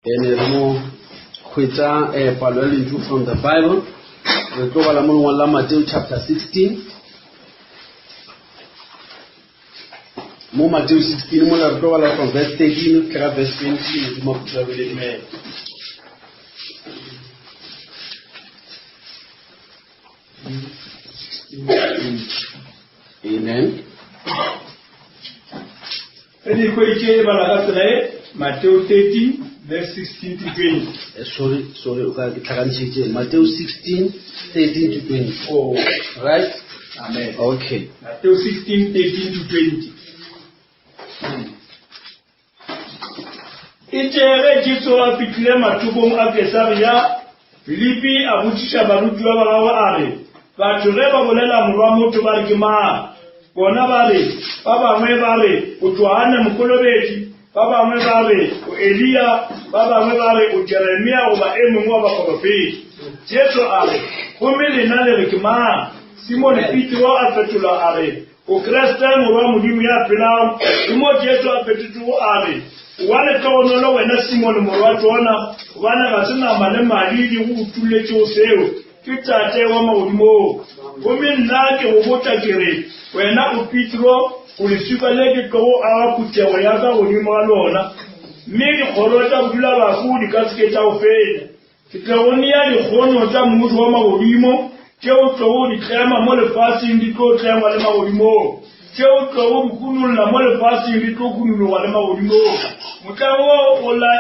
Ene re mo hwetša eh, palo ya lentšu from the Bible. Re tlo bala mo lengwalo la Mateo chapter 16. Mo Mateo 16 mola re tlo bala from verse 13 go fihla ka verse 20 Modimo a phutha bele amen. Amen. Ge di hweditše e bala ka tsela ye, Mateo 13, verse 16 to 20. Eh, sorry, sorry, o ka ke tlhakantšhitše. Mateo 16, 13 to 20. Oh, Right? amen. Okay. Mateo 16, 13 to 20. E tše ge Jesu a fihlile mathokong a Kesarea, Filipi a botšiša barutiwa ba gagwe a re, Batho ge ba bolela Morwa-motho ba re ke mang? Bona ba re, Ba bangwe ba re o Johane Mokolobetši, ba bangwe ba re o Eliya, ba bangwe ba re o Jeremia goba e mongwe wa baporofeta. Jesu a re, Gomme lena le re ke mang? Simone Petro a fetola a re, O Kriste, Morwa wa Modimo ya phelago. Ke mo Jesu a fetotšego a re, O wa lehlogonolo wena Simone morwa Jona, gobane ga se nama le madi di go utolletšego seo, ke Tate wa magodimong. Gomme nna ke go botša ke re, wena o Petro, o leswika le ke tlogo aga phuthego ya ka godimo ga lona, mme dikgoro tša bodulabahu di ka se ke tša go fenya. Ke tla go nea dikgono tša mmušo wa magodimo, tše o tlogo di tlema mo lefaseng di tlo tlengwa le magodimong, tše o tlogo di hunolla mo lefaseng di tlo hunologwa le magodimong. Mohlang woo o la,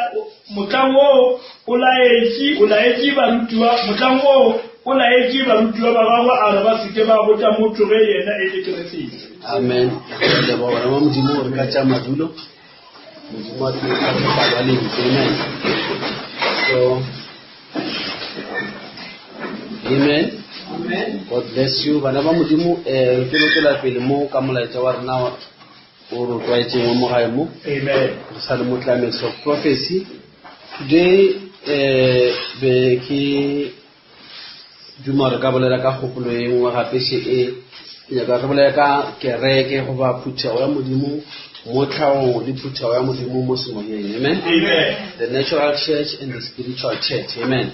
mohlang woo o laetše, o laetše barutiwa, mohlang woo o laetše barutiwa ba gagwe a re ba se ke ba botša motho ge yena e le Kriste. Amen. Re a leboga bana ba Modimo re ka tša madulo. Modimo a tlotla ba lentswe. Amen. So, amen. Amen. God bless you. Bana ba Modimo, eh, re tlo tswela pele mo ka molaetša wa rena o re tlwaetseng wa mo gae mo. Amen. Re sa le mo climax of prophecy. Today, eh, be ke duma re ka bolela ka kgopolo e nngwe gape še e ke nyaka re bolela ka kereke goba phuthego ya modimo mo tlhagong le phuthego ya modimo mo semoyeng amen Amen. the natural church and the spiritual church amen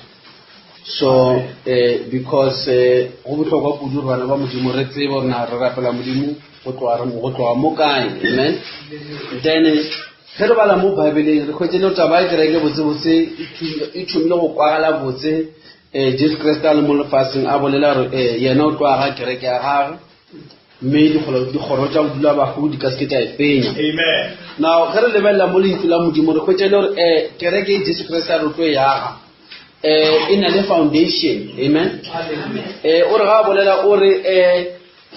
so eh, because eh, go bohlokwa kudu gore bana ba modimo re tsebe gore na re rapela modimo go tloga re- go tloga mo kae amen then eh, ge re bala mo baebeleng re hwetše le taba ya kereke botsebotse e e thomile go kwagala botse um jesu kriste a le mo lefaseng a bolela gore um yena o tlo aga kereke ya gagwe mme dikgoro tša go dula bahu di ka se ke tša e fenya now ge re lebelela mo lentšu la modimo re hwetše le gore um kereke e jesu kriste a re tlo e aga um e na le foundation amen um o re ga a bolela o re um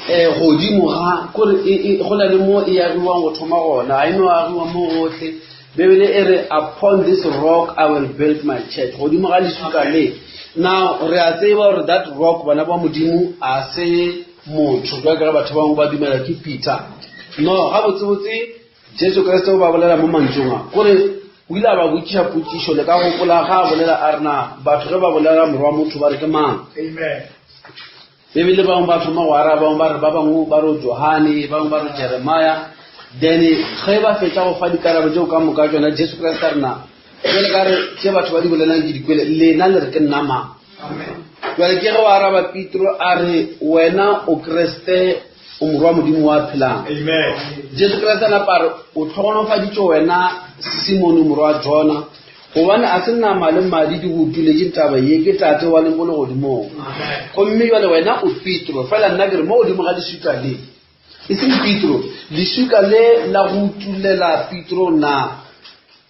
um godimo ga kore e, e, go na le mo e agiwang go thoma gona ga e no agiwa mo gotlhe bebele e re upon this rock i will build my church godimo ga lesuka le now re a tseba gore that rock bana ba modimo a se motho jwa kere batho bangwe ba dumela ke peter no ga botsebotse jesu kriste o ba bolela mo mantšong a kore o ile a ba botšiša potšišo le ka gopola ga a bolela a rena batho ge ba bolela morwa motho ba re ke mang Amen. Bibele bangwe ba thoma go araba bangwe ba re ba bangwe ba re Johane ba bangwe ba re Jeremiah then ge ba fetša go fa dikarabo tšeo ka moka tšona Jesu Kriste a rena jale ka re tše batho ba di bolelang ke dikwele lena le re ke nna mang jale ke ge o araba Petro a re wena o Kriste o morwa modimo wa phelang Jesu Kriste a napa a re o tlhogonofaditše wena Simone morwa Jona Gobane a se nama le madi di go utoletše taba ye, ke Tate wa leng ko legodimong. Gomme bjale wena o Petro, fela nna ke re mo godimo ga leswika le, e seng Petro, leswika le la go utolela Petro na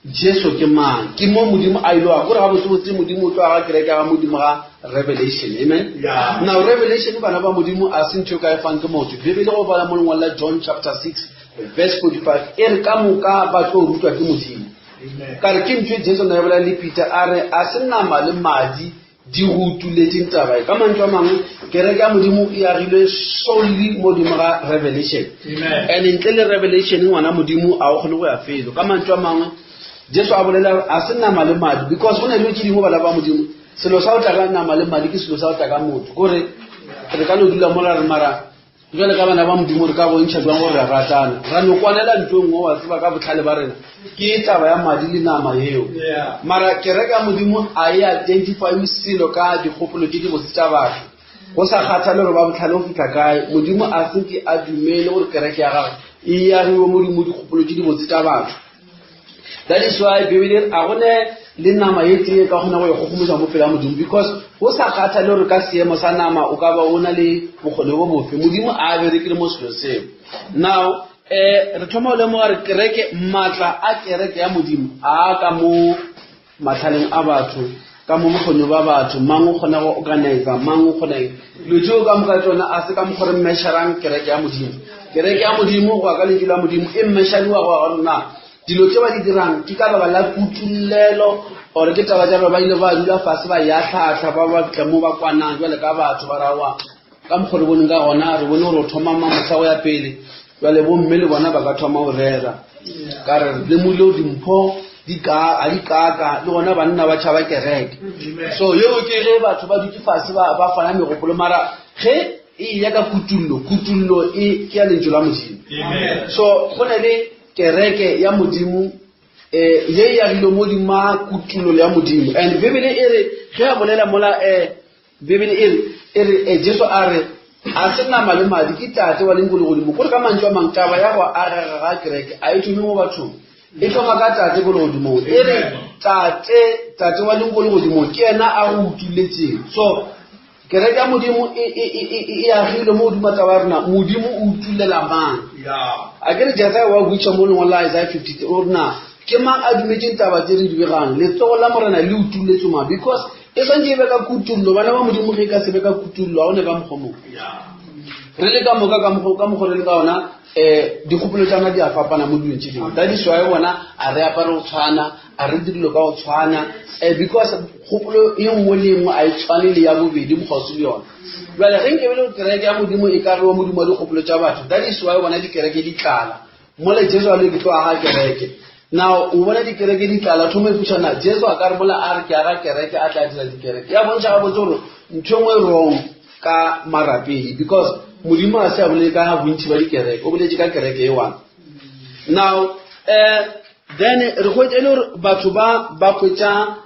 Jesu ke mang. Ke mo Modimo a ile a gore gabotsebotse Modimo o tlo aga kereke ga Modimo ga revelation. Amen. Yeah. Now revelation bana ba Modimo a se ntho e ka e fang ke motho. Bibele go bala mo lengwalo la John chapter 6 verse 45 e re ka moka ba tlo rutwa ke Modimo. Ka re ke ntho e Jesu na bolela le Peter a re a se nama le madi di go utuletšeng taba e. Ka mantšu a mangwe kereke ya Modimo e agilwe solely mo godimo ga revelation. And ntle le revelation ngwana Modimo a o kgone go ya felo. Ka mantšu a mangwe Jesu a bolela a se nama le madi because go na dilo tše dingwe bana ba Modimo selo sa go tla ka nama le madi ke selo sa go tla ka motho kore re ka no dula mola re mara. Bjale ka bana ba Modimo re ka bontšha bjang gore re a ratana? Ra no kwanela ntho e nngwe wa tseba ka bohlale ba rena. Ke taba ya madi le nama yeo. Mara kereke ya Modimo a e identify selo ka dikgopolo tše dibotse tša batho. Go sa kgathale gore ba bohlale go fihla kae, Modimo a se ke a dumele gore kereke ya gagwe e agiwe modimo dikgopolo tše dibotse tša batho. That is why Bibele e re a go ne le nama ye tee e ka kgona go ikgogomoša mo pele ga Modimo because go sa kgathale gore ka seemo sa nama o ka ba o na le bokgoni bo bofe, Modimo a berekile mo selo seo. Now eh re thoma go lemoga re kereke maatla a kereke ya Modimo a ka mo matlhaleng a batho ka mo bokgoni ba batho mang o kgona go organizer mang o kgona eng dilo tseo ka moka tsona a se ka mokgwa re measurang kereke ya modimo kereke ya modimo go ya ka lentšu la modimo e measuriwa go ya gore na dilo tse ba di dirang ke ka baka la kutullelo or ke taba tša gore ba ile ba dula fase ba ya tlhatlha ba ba tla mo ba kwanang jwale ka batho ba rawa ka mokgwa re boneng ka gona re bone gore o thoma mamohla go ya pele jale bomme le bona ba ka thoma go rera ka re lemogile dimpho di ka a di kaka le gona banna ba tšhaba kereke so yeo ke ge batho ba dutse fase ba ba fana megopolo mara ge e ya ka kutullo kutullo e ke ya lentšu la modimo so go na le kereke ya modimo um ye e agile modimo kutullo ya modimo and bibele e re ge a bolela mola um Bibele e re, e re, e, Jesu a re, A se nama le madi, ke Tate wa leng ko legodimo. Kore ka mantšu a mang, taba ya go agega ga kereke a e thome mo bathong. E thoma ka Tate ko legodimong. E re, Tate, Tate wa leng ko legodimong, ke yena a go utuletšeng. So, kereke ya Modimo e, e, e, e, e agilwe mo godimo taba ya rena, Modimo o utulela mang? A ke re Jesaya wa butša mo lengwe la Isaiah 53, o re na, ke mang a dumetšeng taba tse re di begang? Letsogo la Morena le utuletšwe mang? Because E swantše e be ka kutollo. Bana ba Modimo ge e ka se be ka kutollo, ga o ne ka mokgwa mongwe. Re le ka moka ka mokgwa ka mokgwa re le ka ona um dikgopolo tša rena di a fapana mo dilong tše dingwe. That is why bona a re apare go tshwana, a re dire dilo ka go tshwana um because kgopolo e nngwe le e nngwe a e tshwane le ya bobedi mokgwa le yona. Jale ge nke be le kereke ya Modimo e ka rewa modimo wa dikgopolo tša batho, that is why bona dikereke di tlala. Mola Jesu a le ke tlo aga kereke. Now o bona dikereke di tlala, thoma ipotša na Jesu a ka re mola a re ke aga kereke a tla dira dikereke. Ya bontšha gabotse gore ntho e nngwe e wrong ka marapedi because Modimo a se a bolele ka bontši ba dikereke, o boletše ka kereke e one. Now eh then re hwetša e le gore batho ba ba hwetša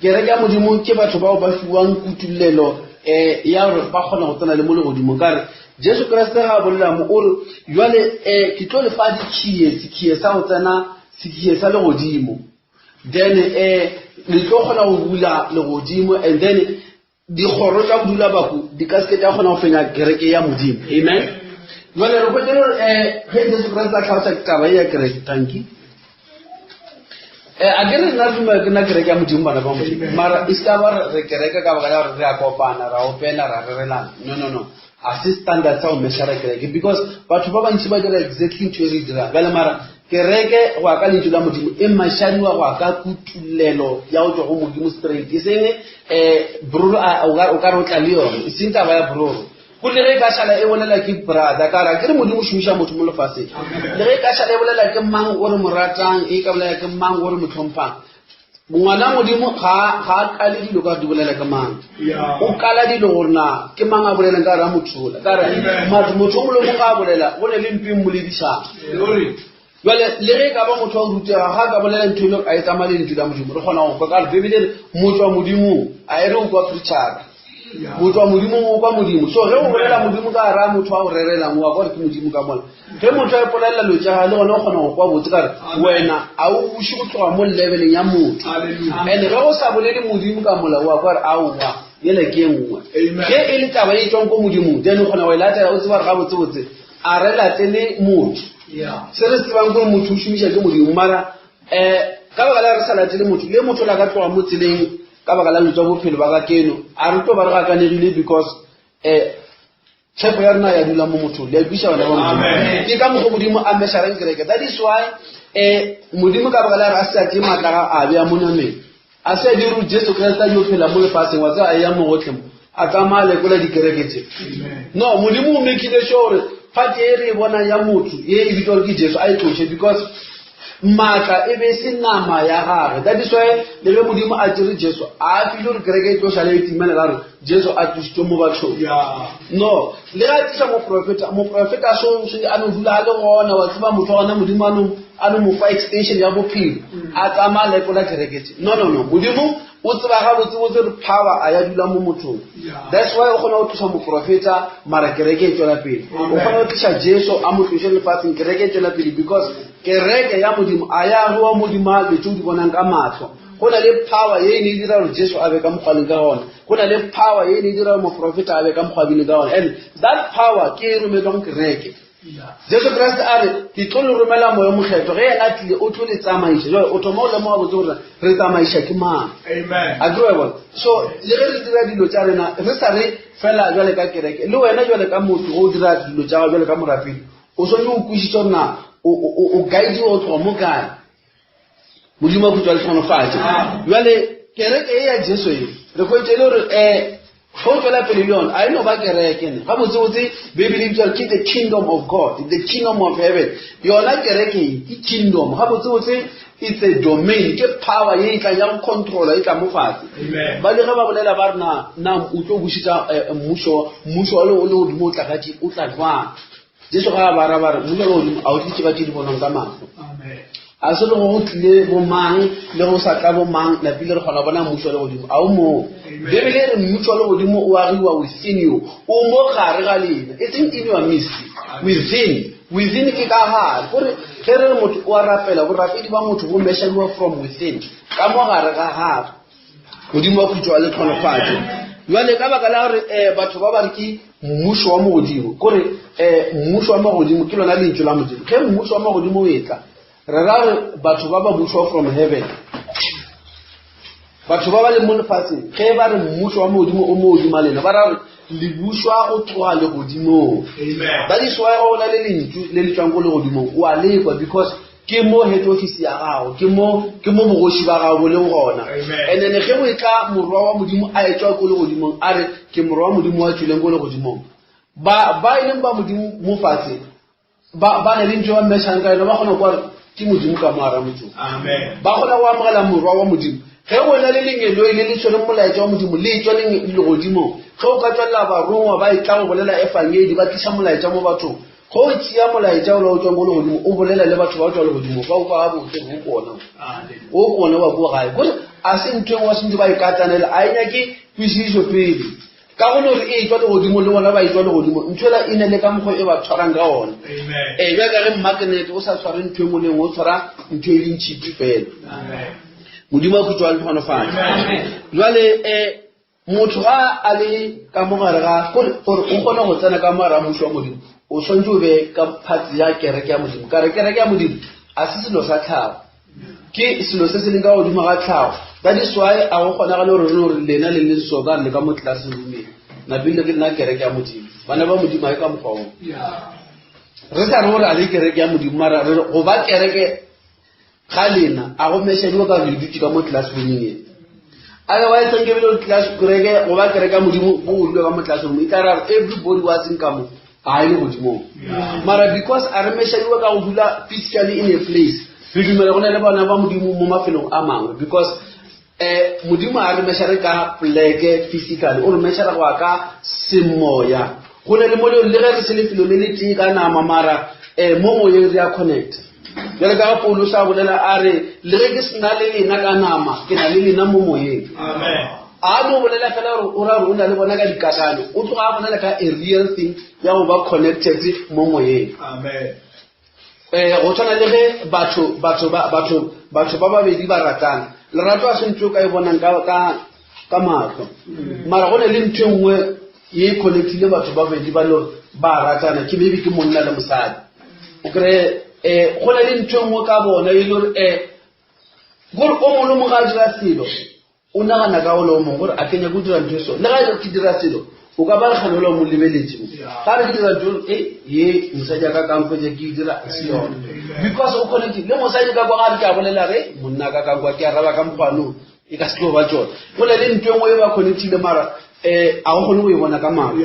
Kereke ya Modimo ke batho bao ba fiwang kutullelo um ya gore ba kgona go tsena le mo legodimong. Ka re Jesu Kriste ga a bolela mo o re jwale um ke tlo le fa dikhiye, sekhiye sa go tsena sekhiye sa legodimo. Then um le tlo kgona go bula legodimo and then dikgoro tša bodula bahu di ka seke tša kgona go fenya kereke ya Modimo. Amen. Jwale re hwetše gore um ge Jesu Kriste a tlhalosa taba ye ya kereke, thank you. Eh, a ke re nna dumela ke nna kereke ya modimo bana ba modimo mara e se ka ba re kereke ka baka la gore re a kopana ra opela ra rerelana no no no a se standard sa go measure kereke because batho ba bantši ba dira exactly ntho e re e dirang bjale mara kereke go ya ka lentšu la modimo e mashadiwa go ya ka kutulelo ya go tswa go modimo straight e seng um broro o ka re o tla le yone e seng taba ya broro Go le ge e ka šala e bolela ke brother ka ra ke re Modimo o šomiša motho mo lefaseng. Le ge e ka šala e bolela ke mang o re mo ratang, e ka bolela ke mang o re mo tlhomphang. Ngwana Modimo ga ga a kale dilo ka di bolela ke mang. O kala dilo gore na ke mang a bolelang ka ra motho ola. Ka re motho o mongwe ga a bolela go ne le mpe mmoledišang. Jale le ge e ka ba motho wa go rutega ga a ka bolela ntho e le a e tsamaya le lentšu la Modimo re kgona go kwa ka gore Bibele re motswa Modimong a e re o kwa preachera motswa Modimong o kwa Modimo so ge o bolela Modimo ka ra motho wa go rerelang wa kwa gore ke Modimo ka mola ge motho a ipolelela lo tša le gona o kgona go kwa botse ka re wena a o buše go tloga mo leveleng ya motho and ge o sa bolele Modimo ka mola wa kwa gore aowa yela ke e nngwe ge e le taba e tswang ko Modimong then o kgona go e latela o tseba gore gabotsebotse a re latele motho se re se tsebang gore motho o šomiša ke modimo mara um ka baka la re sa latele motho le motho la ka tloga mo tseleng ka baka la letswa bophelo ba ka keno a re tlo ba re gakanegile because um tshepo ya rena ya dula mo mothong le a kwiša bana ba modimo ke ka mokgwa modimo a mesharang kereke that is why um modimo ka baka la re a se a tee maatla ga a bea mo nameng A se a dire gore Jesu Kriste a yo phela mo lefaseng, wa tseba, a eya mo gotlhe mo, a tsamaya a lekola dikereke tše. No, Modimo o mekile sure gore part e re e bonang ya motho ye e bitswa gore ke Jesu a e tloše because Maatla e be e se nama ya gagwe. That is why le ge Modimo a tšere Jesu, a file gore kereke e tlo šala e timela ka gore Jesu a tlošitšwe mo bathong. No, le ge a tliša moprofeta, moprofeta so so a no dula a le gona, wa tseba motho wa gona Modimo a no a no mo fa extension ya bophelo, a tsamaya lekola kereke tše. No, no, no. Modimo o tseba gabotsebotse gore power a ya dula mo mothong. That's why o kgona go tloša moprofeta mara kereke e tšwela pele. O kgona go tliša Jesu a mo tloše lefatsheng kereke e tšwela pele because Kereke ya Modimo a ya agiwa modima dilo tše o di bonang ka mahlo. Go na le power ye e ne e dira gore Jesu a be ka mokgwa leng ka gona. Go na le power ye e ne e dira gore moprofeta a be ka mokgwa a bileng ka gona. And that power ke e romelwang kereke. Jesu Kriste a re, ke tlo le romela moya mokgethwa, ge yena a tlile o tlo le tsamaiša. Jale o thoma o lemoga botse gore re tsamaiša ke mang. A ke wa bona? So le ge re dira dilo tša rena re sa re fela jwale ka kereke, le wena jwale ka motho ge o dira dilo tša gago jwale ka morapedi, o swanetše go kwešiša gore na o guidiwa go tloga mo kae. Modimo a khutšwa le tlhonofatše. Jale kereke e ya Jesu e re hwetše e le gore um ge o tswela pele le yone a e no ba kereke ne gabotsebotse Bibele e bitsa ke the kingdom of God, the kingdom of heaven. Yona kereke e ke kingdom gabotsebotse, it's a domain, ke power ye e tlang ya go controla e tla mo fatshe. Ba le ge ba bolela ba re na na o tlo bušetša eh, mmušo mmušo wa legodimo o tla ka o tla jwang. Jesu ga a ba araba a re, Mmušo wa legodimo a o tlitše ka tše di bonwang ka mahlo. A se le go go tlile bomang le go sa tla bomang, napile re kgona go bona mmušo wa legodimo. A o moo. Bibele e re mmušo wa legodimo o agiwa within you, o mo gare ga lena, e seng in your midst, within. Within ke ka gare. Kore ge re re motho o a rapela, borapedi ba motho bo measureiwa from within, ka mo gare ga gagwe. Modimo wa khutšo a le tlhonofatše. Jwale ka baka la gore um batho ba ba re ke mmušo wa mogodimo, kore um mmušo wa magodimo ke lona lentšu la Modimo. Ge mmušo wa magodimo o etla, re ra gore batho ba ba bušwa from heaven. Batho ba ba leng mo lefatsheng, ge ba re mmušo wa modimo o mo godimo a lena, ba ra gore le bušwa go tloga legodimong. That is why go na le lentšu le le tšwang ko legodimong, o a lekwa because ke mo head office ya gago, ke mo ke mo bogoši ba gago bo leng gona. And then ge go etla morwa wa Modimo a etšwa ko legodimong, a re ke morwa wa Modimo wa tšwileng ko legodimong. Ba ba e leng ba Modimo mo fatshe ba ba na le ntho ba mmešang ka yona, ba kgona go kwa ke Modimo ka mo gara motsong. Ba kgona go amogela morwa wa Modimo. Ge go na le lengeloi le le tshwereng molaetša wa Modimo le etšwa legodimong, ge o ka tšwelela barongwa ba etla go bolela efangedi, ba tliša molaetša mo bathong, Ge o tšea molaetša ola o tšwang ko legodimo o bolela le batho ba tšwa legodimo ba kwa gabotse gore o kona o kona wa ko gae kore a se ntho engwe sentse ba e katanela a e nyake kwešišo pele ka go no re e tšwa legodimo le bona ba e tšwa legodimo ntho ela e ne le ka mokgwa e ba tshwarang ka ona ee bjaka ge mmakenete o sa tshware ntho e nngwe le nngwe o tshwara ntho e leng tšhipi fela. Modimo a khutšo a le tlhogonofatše. Jwale um Motho ga a le ka mo gare ga, gore, gore o kgone go tsena ka mo gare ga Mmušo wa Modimo, o swanetše o be ka phatse ya kereke ya Modimo. Ka re kereke ya Modimo a se selo sa tlhago, ke selo se se leng ka godimo ga tlhago. That is why a go kgonagale gore re no re lena le leng so ka re le ka mo classroomeng, napile ke nna kereke ya Modimo. Bana ba Modimo ga e ka mokgwa oo. Re sa re gore a le kereke ya Modimo, mara re re go ba kereke ga lena a go mešadiwa ka le dutše ka mo classrooming e otherwise nke bile class kereke go ba kereke ya modimo go go dula ka mo classroom e tla ra everybody wa seng ka mo ga e le godimong mara because a re mešadiwa ka go dula physically in a place re dumela go na le bana ba modimo mo mafelong a mangwe because um modimo a re mešare ka pleke physically o re mešara go ya ka semoya go na le mo le ge re se lefelo le le tee ka nama mara um mo moyeng re ya connect jale ka ga Paulo sa bolela a re le ge ke sena le lena ka nama ke na le lena mo moyeng. A no bolela fela gore o ra gore o na le bona ka dikakanyo o tloga a bolela ka a real thing ya go ba connected mo moyeng. Um go tshwana le ge batho batho ba batho batho ba babedi ba ratana lerato a se ntho o ka e bonang ka ka ka mahlo mara go ne le ntho e nngwe ye e connectile batho ba babedi ba le gore ba ratana ke maybe ke monna le mosadi o kry-e um go na le ntho e nngwe ka bona e le gore um gore o mongwe le mongwe ga a dira selo o nagana ka ole o mongwe gore a ke nyako dira ntho e so le ga e ke dira selo o ka ba re kgane ola o mo lebeletše mo ga re ke dira ntho e ye mosadi a ka kankwe ke e dira se yone because o connected le mosadi ka kwa ga re ke a bolela re monna ka kankwa ke araba ka mokgwanong e ka se tlo ba tsone go na le ntho e nngwe e ba connectile mara um a o kgone go e bona ka maatla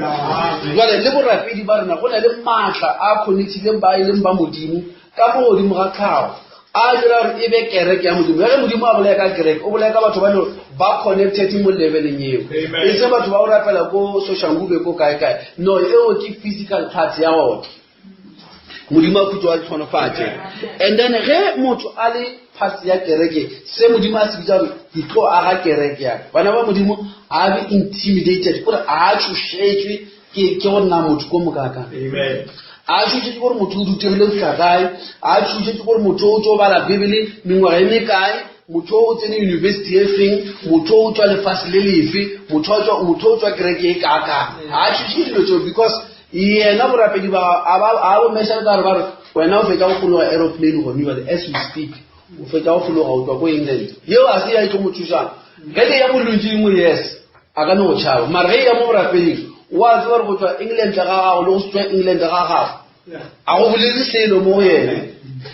jale le borapedi ba rena go na le maatla a connectileng ba e leng ba modimo ka mo godimo ga tlhago. A dira gore e be kereke ya Modimo. Ya ge Modimo a bolaya ka kereke, o bolaya ka batho ba le ba connected mo leveleng eo. E se batho ba go rapela ko Soshanguve ko kae kae. No, eo ke physical part ya gona. Modimo a khutso a tlhonofatše. And then ge motho a le part ya kereke, se Modimo a se bitsa gore ke tlo aga kereke ya ka. Bana ba Modimo a be intimidated, kore a tšhošetšwe ke ke go nna motho ko mokakang. Amen. A tšhošetše gore motho o rutegile go fihla kae, a tšhošetše gore motho o tlo bala Bibele mengwaga e mekae, motho o tsene university e feng, motho o tšwa lefase le lefe, motho o tšwa motho o tšwa kereke e kaakang. A tšhošetše dilo tšeo because yena borapedi ba a ba a bo meša ka gore ba re wena o fetša go fologa aeroplane gone jwale as we speak o fetša go fologa o tšwa ko England. Yeo a se ya e tlo mo thušang. Ge le ya mo dilong tše dingwe yes a ka no go tšhaba mara ge e ya mo borapeding o a tseba gore go tšwa England ga gago le go se tšwa England ga gago a go bolele selo mo go yena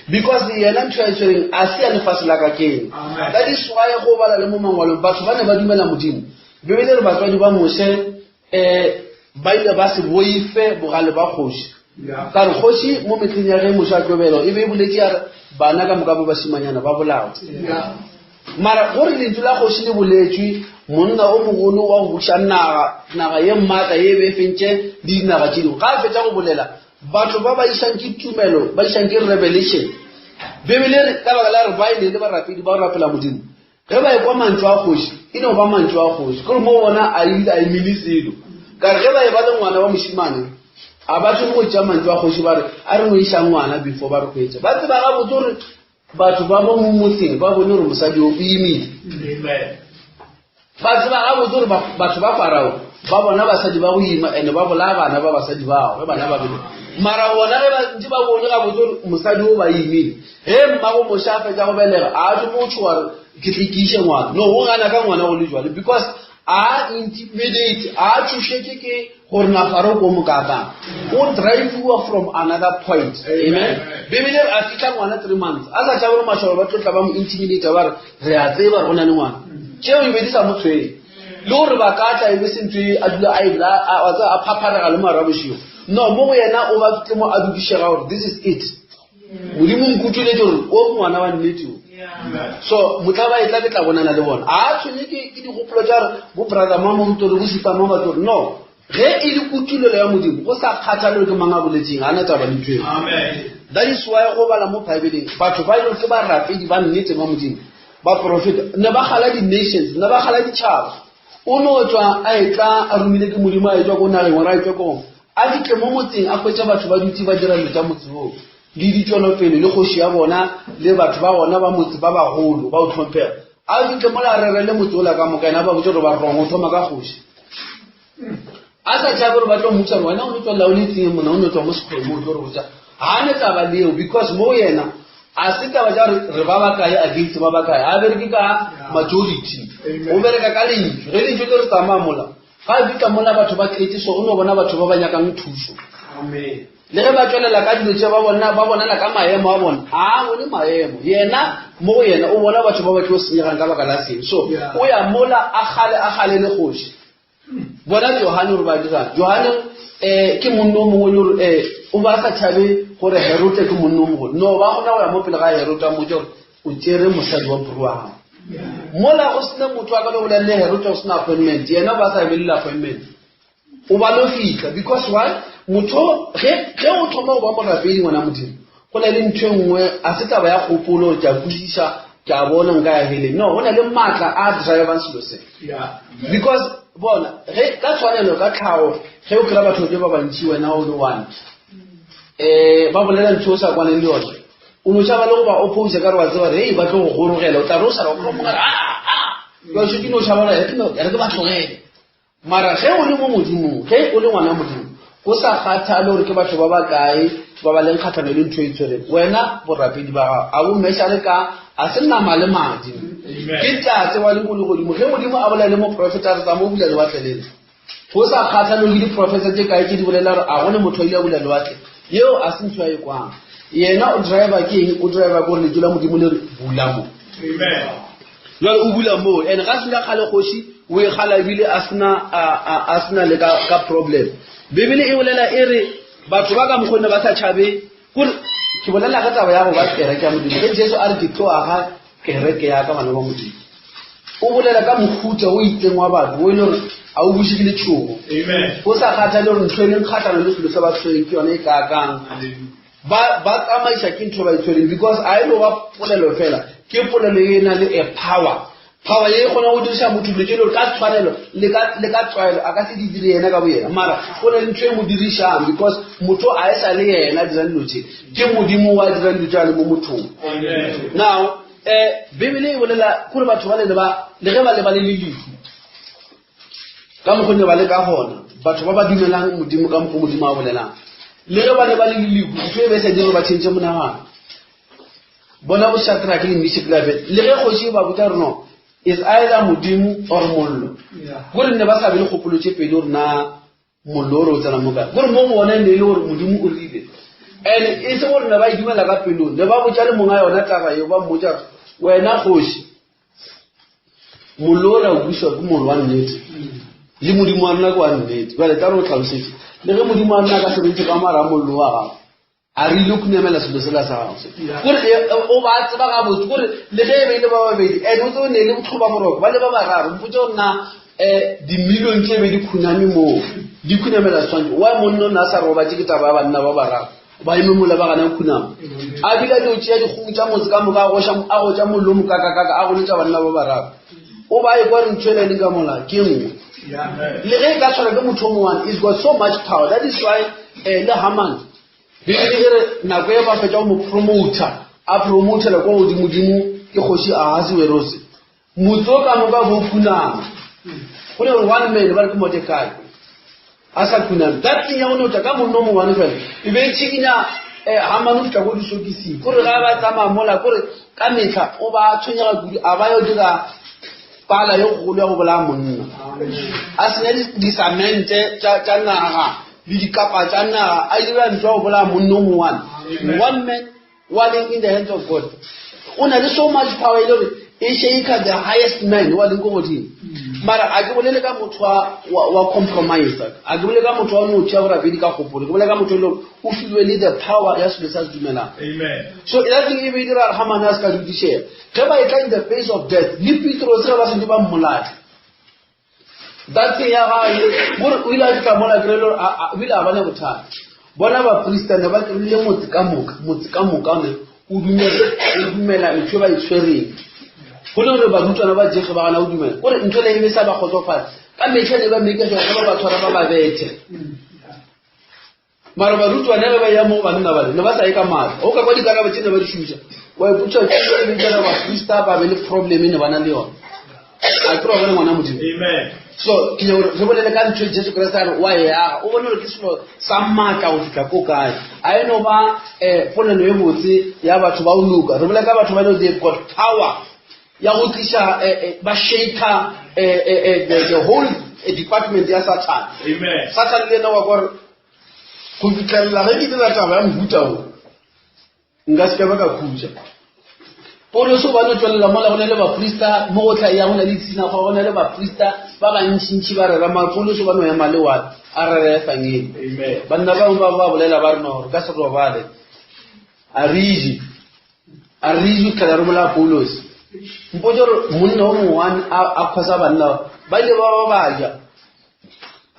because yena ntho ya e tshwereng a se ya lefase la ka keng. That is why go bala le mo mangwalong batho ba ne ba dumela Modimo. Bibele re batswadi ba Moshe um ba ile ba se boife bogale ba kgoši. Ka re kgoši mo mehleng ya ge Moshe a tlobelwa e be e boletše ya re bana ka moka ba bašimanyana ba bolawe. Mara gore lentšu la kgoši le boletšwe, monna o mogolo wa go buša naga, naga ye maatla ye e be e fentše le dinaga tše dingwe, ga a fetša go bolela, batho ba ba išang ke tumelo, ba išang ke revelation. Bibele e re ka baka la gore ba e ne le barapedi ba go rapela Modimo, ge ba ekwa mantšu a kgoši, e no ba mantšu a kgoši. Ke gore mo bona a ebile a emele selo. Ka re ge ba e ba le ngwana wa mošemane, a ba thome go tšea mantšu a kgoši ba re, a re no išang ngwana before ba re hwetša. Ba tseba gabotse gore batho ba mo motseng ba bone gore mosadi o imile. Ba tseba gabotse gore batho ba Farao ba bona basadi ba go ima ene ba bolaya bana ba basadi bao ge bana ba bele. Mara bona ge ba ntse ba bone gabotse gore mosadi o ba imile, ge mmago Moshe a fetša go belega a thome go tšhoga gore ke tle ke iše ngwana. No, o gana ka ngwana go le jwale because a intimidate, a tšhošetše ke gore na Farao ko mokakang. O driviwa from another point. Amen. Bibele re a fihla ngwana 3 months a sa tšhabe gore mašole ba tlo tla ba mo intimidate ba re re a tseba gore go na le ngwana. Tšeo e be di sa mo tshwenye. Le gore ba ka tla e be se ntho e a dula a e a tseba a phapharega le mara bošego. No, mo go yena o ba fihle mo a dudišega gore this is it. Modimo nkutuletše gore o ngwana wa nnete o. So mohla ba etla ke tla bonana le bona. A tshwenye ke ke dikgopolo tša gore bo brother mama o tore bo sister mama tore. No, ge e le kutulelo ya Modimo go sa kgathale ke mang a boletseng, ga ana taba le ntho eo. That is why go bala mo Bibeleng batho ba e leng ke barapedi ba nnete ba Modimo, baprofeta ne ba gala di-nations, ne ba gala ditšhaba. O no tšwa a etla a romile ke Modimo a etšwa ko nageng gore a etšwa ko a fihle mo motseng a hwetša batho ba dutse ba dira dilo tša motse woo le ditšwelopele le kgoši ya bona le batho ba bona ba motse ba bagolo ba o tlhomphega. A fihle mola a rerele motse ola ka moka, yena ba botse gore ba wrong, o thoma ka kgoši. A sa tšhabe gore ba tlo mmotsa gore wena o no tswelela o le tseng mona, o no tswa mo sekgweng mo o tlo re botsa. Ga a ne taba leo because mo yena a se taba tša gore re ba bakae against ba bakae, a bereke ka majority, o bereka ka lentšu. Ge lentšu le re tsamaya mola, ga a fihla mola batho ba tletše so, o no bona batho ba ba nyakang thušo. Le ge ba tšwelela ka dilo tše ba bona, ba bonala ka maemo a bona, a a bone maemo. Yena mo go yena o bona batho ba ba tlo senyegang ka baka la sebe. So o ya mola a gale a gale le kgoši. Bona Johane gore ba dirang. Johane eh ke monna o mongwe le gore eh o ba sa tšhabe gore Herote ke monna o mogolo. No, ba kgona go ya mo pele ga Herote a mmotša gore o tšere mosadi wa bro wa gago. Mola go sena motho a ka no bolela le Herote go sena appointment, yena ba sa emelele appointment. O ba no fihla because why? Motho ge ge o thoma go ba morapedi ngwana Modimo, go na le ntho e nngwe a se taba ya kgopolo ke a kwešiša ke a bona nka ya heleng. No, go na le maatla a drivang selo se. Because bona ge ka tshwanelo ka tlhago ge o kry-a batho ba bantši wena o le one ba bolela ntho o sa kwaneng le yone, o no tšhaba le go ba oppose ka re wa tseba re ba tlo go gorogela, o tla re o sa re o mogare a a jwale šetše no tšhaba gore e re ke ba tlogele. Mara ge o le mo Modimong, ge o le ngwana Modimo, go sa kgathale gore ke batho ba bakae ba ba leng kgatlhanong le ntho e tshwereng, wena borapedi ba gago a bo mešare ka a se nama le madi, ke Tate wa leng ko legodimo. Ge Modimo a bolela le moprofeta, re tsamaya o bula lewatle lena. Go sa kgathale gore ke diprofesa tše kae tše di bolela gore a go ne motho a ile a bula lewatle, yeo a se ntho a e kwang. Yena o driver ke eng? O driver ke gore lentšu la Modimo le re bula mo. Jwale o bula moo, and ga sena kgale kgoši o e kgala ebile a sena a sena le ka problem. Bibele e bolela e re batho ba ka mokgonne ba sa tšhabe kore Ke bolela ka taba ya go ba kereke ya Modimo. Ge Jesu a re ke tlo aga kereke ya ka bana ba Modimo, o bolela ka mohuta o itseng wa batho o e le gore a o buše ke letšhogo. O sa kgathale gore ntho e leng kgatlhanong le selo se ba tshwereng ke yone e kaakang. Ba ba tsamaiša ke ntho ba e tshwereng because a e no ba polelo fela, ke polelo e na le a power. Power ye e kgona go diriša motho dilo tše le gore ka tshwanelo le ka le ka tlwaelo a ka se di dire yena ka boyena, mara go na le ntho e mo dirišang because motho a e sa le yena a dirang dilo tše, ke Modimo wa dirang dilo tše a le mo mothong. Now um Bibele e bolela kore batho ba le ba le ge ba lebane le lehu ka mokgwa ne ba le ka gona, batho ba ba dumelang Modimo ka mokgwa Modimo a bolelang, le ge ba lebane le lehu ntho e be e sa dire gore ba change monagano. Bona bo Shadrach le Meshach le Abed, le ge kgoši e ba botša gore no, is either Modimo or mollo. Gore ne ba sa be le kgopolo tše pedi gore na mollo o re o tsena mo kae. Gore mo go bona e ne e le gore Modimo o rile. And e se gore ne ba e dumela ka pelong, ne ba botša le monga yona taba eo, ba mmotša gore wena kgoši, Mollo o re a o bušwa ke mollo wa nnete, le Modimo wa rena ke wa nnete. Bjale tla re o tlhalosetše, le ge Modimo wa rena a ka se re ntšhe ka mara a mollo wa gago, a re ile khunamela selo sela sa gago se. Kore o ba tseba gabotse, kore le ge e be e le ba babedi, and o tsebe ne e le botlhoba boroko, ba le ba bararo, mpotse gore na um dimilione tše be di khuname moo, di khunamela setshwantšho. Why monna o ne a sa robatše ke taba ya banna ba bararo ba eme mola ba gana khunama? A bile a dio tšea dikgomo tša motse ka moka, a goša, a gotša mollo mokakakaka, a goletša banna ba bararo. O ba ekwa re ntho ela e leng ka mola ke nngwe. Le ge e ka tshwara ke motho o mongwe, it's got so much power. That is why eh, le Haman, Bibele e re nako e ba fetša go mo promoter, a promotela kwa godimodimo ke kgoši Ahasuerose. Motse o ka moka bo khunama. Go ne gore one man ba re ke Mordekai a sa khuname. That thing ya go no tla ka monno mo one fela e be e tshikinya eh, Hamane o fihla ko disokising. Kore ga ba tsamaya mola kore ka metlha o ba tshwenyega kudu a ba yo dira pala yo kgolo ya go bolaya monna. A senya disamente tša naga le dikapa tša naga a dira ntlo ya go bolaya monna o mongwane. One man wa leng in the hands of God o na le so much power e le gore e shaker the highest man wa leng ko godimo. Mara a ke bolele ka motho wa compromise, a ke bolele ka motho wa no tšea borapedi ka kgopolo, ke bolele ka motho e le gore o filwe le the power ya selo se a se dumelang. So that thing e be e dira gore Hamane a se ka dudišega ge ba etla in the face of death. Le Petros ge ba sentse ba mmolaya, that thing ya gage gore o ile a fihla mola kry le gore o ile a ba le bothata. Bona baprista ne ba kry-ile motse ka moka, motse ka moka ne o dumela, o dumela ntho e ba e tshwereng. Go le gore barutwana ba Jesu ba gana go dumela, kore ntho le e be sa ba kgotsofatse. Ka metlha ne ba make sure ge ba ba tshwara ba ba bethe. Mara barutwana ge ba ya mo banna bale ne ba sa ye ka maatla. O ka kwa dikarabo tše ne ba di šomiša, wa ipotša ke e be dira baprista ba be le problem e ne ba na le yona. A ke re wa bone ngwana Modimo. So ke nyaka gore re bolele ka ntho e Jesu Kriste a re wa e aga. O bone gore ke selo sa maatla go fihla ko kae. A e no ba um polelo e botse ya batho ba go loka. Re bolela ka batho ba e lego they've got power ya go tliša eh, eh, ba shaker eh, eh, eh, the whole department ya Satan. Satan le yena wa kwa gore go fitlhelela ge ke dira taba ya mohuta o nka se ka ba ka khutša. Paulus o ba no tšwelela mola go na le baprista mo go tla ya go na le disinagoga, go na le baprista ba bantšintši ba rera, mara Paulus o ba no ema le wa a rera efangedi. Banna ba bangwe ba ba bolela ba re no re ka se robale, a re je, a re je tlhela re bolaya Paulus. Mpotse gore monna o mongwe a kgosa banna ba ile ba ba ba ja,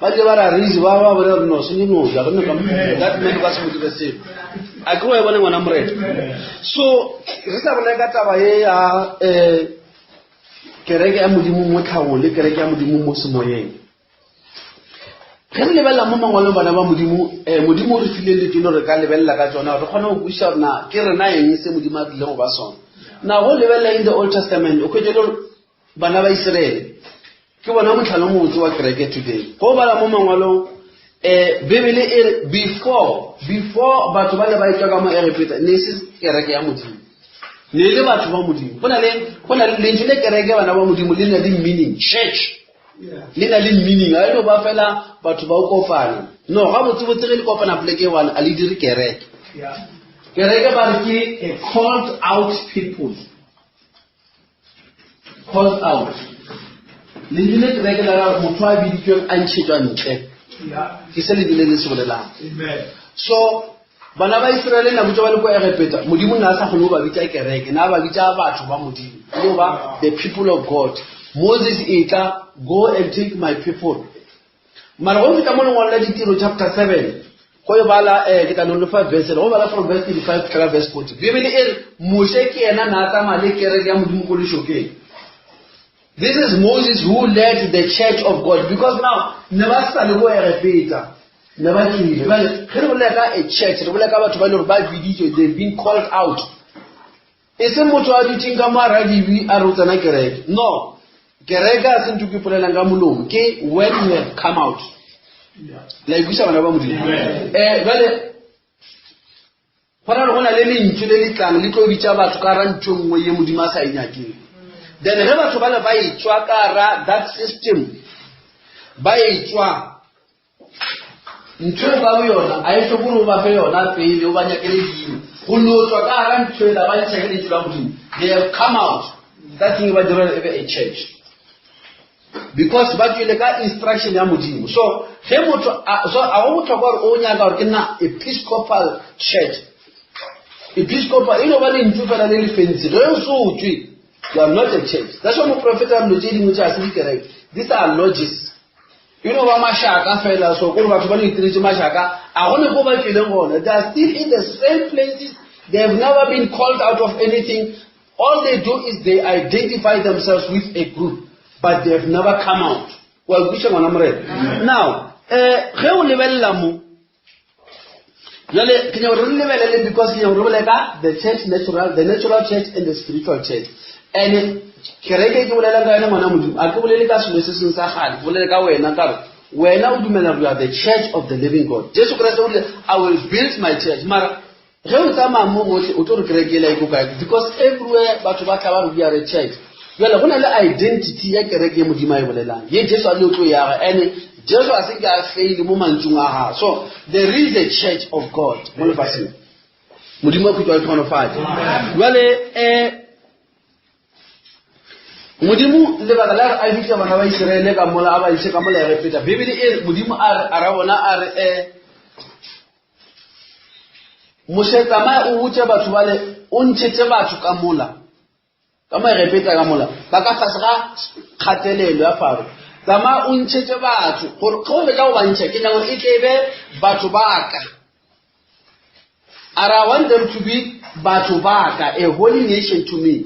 ba ile ba re a re je, ba ba bolela gore no se no ja, re ne ka that man ba se mo dire selo. A ke wa e bone ngwana Morena. So re sa bolela ka taba ye ya um kereke ya Modimo mo tlhagong le kereke ya Modimo mo semoyeng. Ge re lebelela mo mangwalong bana ba Modimo, um Modimo o re file dilo tše re ka lebelela ka tsona gore re kgone go kwešiša gore na ke rena eng se Modimo a tlileng go ba sona. Na go lebelela in the Old Testament o hwetše le gore bana ba Israele ke bona mohlala o mobotse wa kereke today. Go bala mo mangwalong um Bibele e re before batho ba ne ba etšwa ka mo Egepeta ne e se kereke ya Modimo, ne e le batho ba Modimo. Go na le lentšu le kereke bana ba Modimo le na le meaning, church le na le meaning, a e no ba fela batho ba o kopana. No, gabotsebotse ge le kopana poleke e one a le dire kereke. Kereke ba re ke a called out people. Called out. Lentšu le kereke la ra motho a biditšweng a ntšhetšwa ntle. Ke se lentšu le le se bolelang. So Bana ba Israele nako tše ba le kwa Egepeta, Modimo ne a sa kgone go ba bitša kereke, ne a ba bitša batho ba Modimo, e no ba the people of God. Moses etla, go and take my people. Mara go fihla mo lengwalo la Ditiro chapter 7, go e bala eh, ke tla no lefa verse go bala from verse 35 fitlhela verse 40. Bibele e re Moshe ke yena na a tsamaya le kereke ya Modimo ko lešokeng. This is Moses who led the church of God because now ne ba sa le ko Egepeta. Ne ba tšwile. Bjale ge re bolela ka a church, re bolela ka batho ba e le gore ba biditswe, they've been called out. E se motho a dutseng ka mo a radibi a re o tsena kereke. No. Kereke a se ntho ke ipolelang ka molomo, ke when you have come out. La ikweša bana ba Modimo. Eh bjale Go ra gore go na le lentšu le le tlang le tlo bitša batho ka ra ntho nngwe ye Modimo a sa e nyakeng. Then ge batho bale ba etšwa ka ra that system, ba etšwa ntho eo ka boyona a e hloke gore o ba fe yona pele o ba nyakele dino go no tswa ka gara ntho ela ba ntšha ke lentšu la Modimo. They have come out. That thing ba dira e be a church. Because ba tšwele ka instruction ya Modimo. So ge motho a so a go bohlokwa gore o nyaka gore ke nna Episcopal Church. Episcopal e no ba lentšu fela le le fancy. Ge o so tšwe, you are not a church. That's why moprofeta a dilo tše dingwe tše a se dikereke. These are lodges. E no ba mašaka fela so kore batho ba no itiretše mašaka a go ne ko ba tšweleng gona. They are still in the same places. They have never been called out of anything. All they do is they identify themselves with a group, but they have never come out. Wa kwešiša ngwana morena? Now, eh, ge o lebelela mo, jale ke nyaka gore re lebelele because ke nyaka gore re bolele ka the church natural, the natural church and the spiritual church. And kereke ke bolelang ka yone ngwana modimo, a ke bolele ka selo se seng sa kgale, ke bolele ka wena ka re wena o dumela gore you are the church of the living God. Jesu Kriste o rile, I will build my church. Mara Ge o tsamaya mo gohle o tlo re kereke ela e ko kae because everywhere batho ba tla ba re we are a church. Jale go na le identity ya kereke ye Modimo a e bolelang ye Jesu a le o tlo e aga and Jesu a se ke a faile mo mantšung a gagwe. So there is a church of God mo lefaseng. Modimo a khutšwa le tlhogonofatše. Jale um Modimo lebaka la re a bitša bana ba Isiraele ka mola a ba iše ka mola Egepeta. Bibele e re Modimo a re a ra bona a re um Moshe tsamaya o botše batho bale o ntšhetše batho ka mola ka mo Egepeta ka mola ba ka fase ga kgatelelo ya Faro tsamaya o ntšhetše batho gore ge o fetša go ba ntšha ke nyaka gore e tle e be batho ba ka a re I want them to be batho ba ka a holy nation to me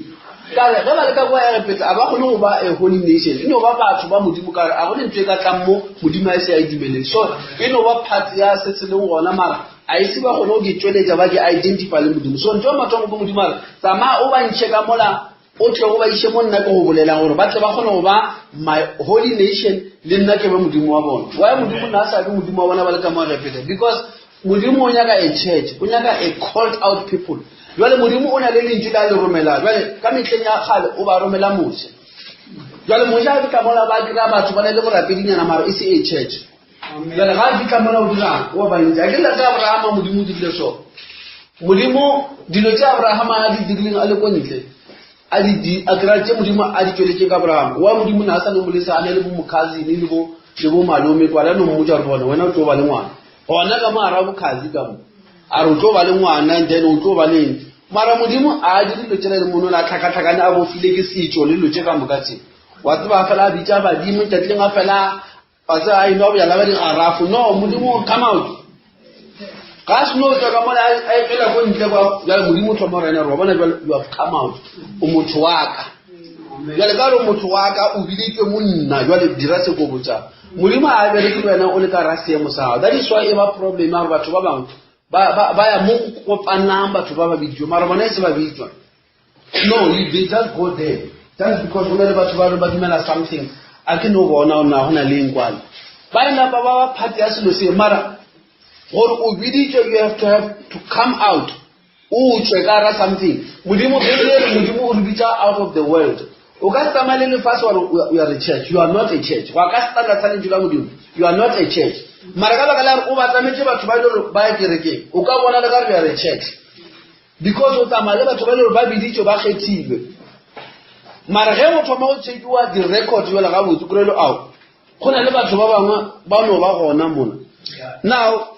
ka re ge ba le ka kwa Egepeta a ba kgone go ba a holy nation e no ba batho ba Modimo ka re a go ne ntho e ka tlang mo Modimo a e se a e dumeleng so e no ba part ya se se leng gona mara a ise ba kgone go ke tšweletša ba ke identify le Modimo so ntho ya mathomo ke Modimo a re tsamaya o ba ntšhe ka mola o tle o ba iše mo nna ke go bolelang gore ba tle ba kgone go ba my holy nation le nna ke be Modimo wa bona why Modimo na a sa be Modimo wa bona ba le ka mo Egepeta because Modimo o nyaka a church, o nyaka a called out people. Jwale Modimo o na le lentšu la le romela. Jwale ka mehleng ya kgale o ba romela Moshe. Jwale Moshe a fihla mola ba kry-a batho ba na le borapedinyana mara e se a church. Jwale ga a fihla mola o dirang o ba bantši. A ke le ka Abrahama Modimo o dirile so. Modimo dilo tše Abrahama a di dirileng a le ko ntle a di di a kry-a tše Modimo a di tšweletšeng ka Abrahama. Wa Modimo ne a sa no mo lesa a na le bo mokhazini le bo le bo malome kwala no mmotša gore bona wena o tlo ba le ngwana. Gona ka mo a ra bokhazi ka mo. A re o tlo ba le ngwana and then o tlo ba le eng. Mara Modimo a dire dilo tšela le mono la tlhakatlhakane a bofile ke setšo le dilo tše ka moka tše. Wa tseba a fela a bitša badimo tšatši lengwe a fela wa tseba a enwa bjala ba digarafo. No, Modimo come out. Ga a seno tswa ka mola a epela ko ntle kwa jale Modimo o thoma gore ena re wa bona jale you have come out. O motho wa ka. Jale ka gore motho wa ka o biditswe mo nna jale dira se ko botsa. Modimo a bereke le wena o le ka ra seemo sa gago. That is why e ba problem ya gore batho ba bangwe ba, ba, ba ya mo go kopanang batho ba ba biditswe mara bona e se ba bitswa. No, you, they just go there. Just because go na le batho ba re ba dumela something. A ke no bona gore na go na le eng kwale. Ba e napa ba ba part ya selo se mara gore o biditswe you have to have to come out. O tšwe ka gara something. Modimo, Beibele e re Modimo o re bitša out of the world. O ka se tsamaye le lefase wa re you are a church. You are not a church. Go ya ka standard sa lentšu la Modimo, you are not a church. Mara ka baka la gore o ba tlametše batho ba e le gore ba ya kerekeng, o ka bona le ka re you are a church. Because o tsamaya le batho ba e le gore ba biditšwe, ba kgethilwe. Mara ge o thoma go checkiwa di-record jale gabotse, o kry-e le ao, go na le batho ba bangwe ba no ba gona mona. Now,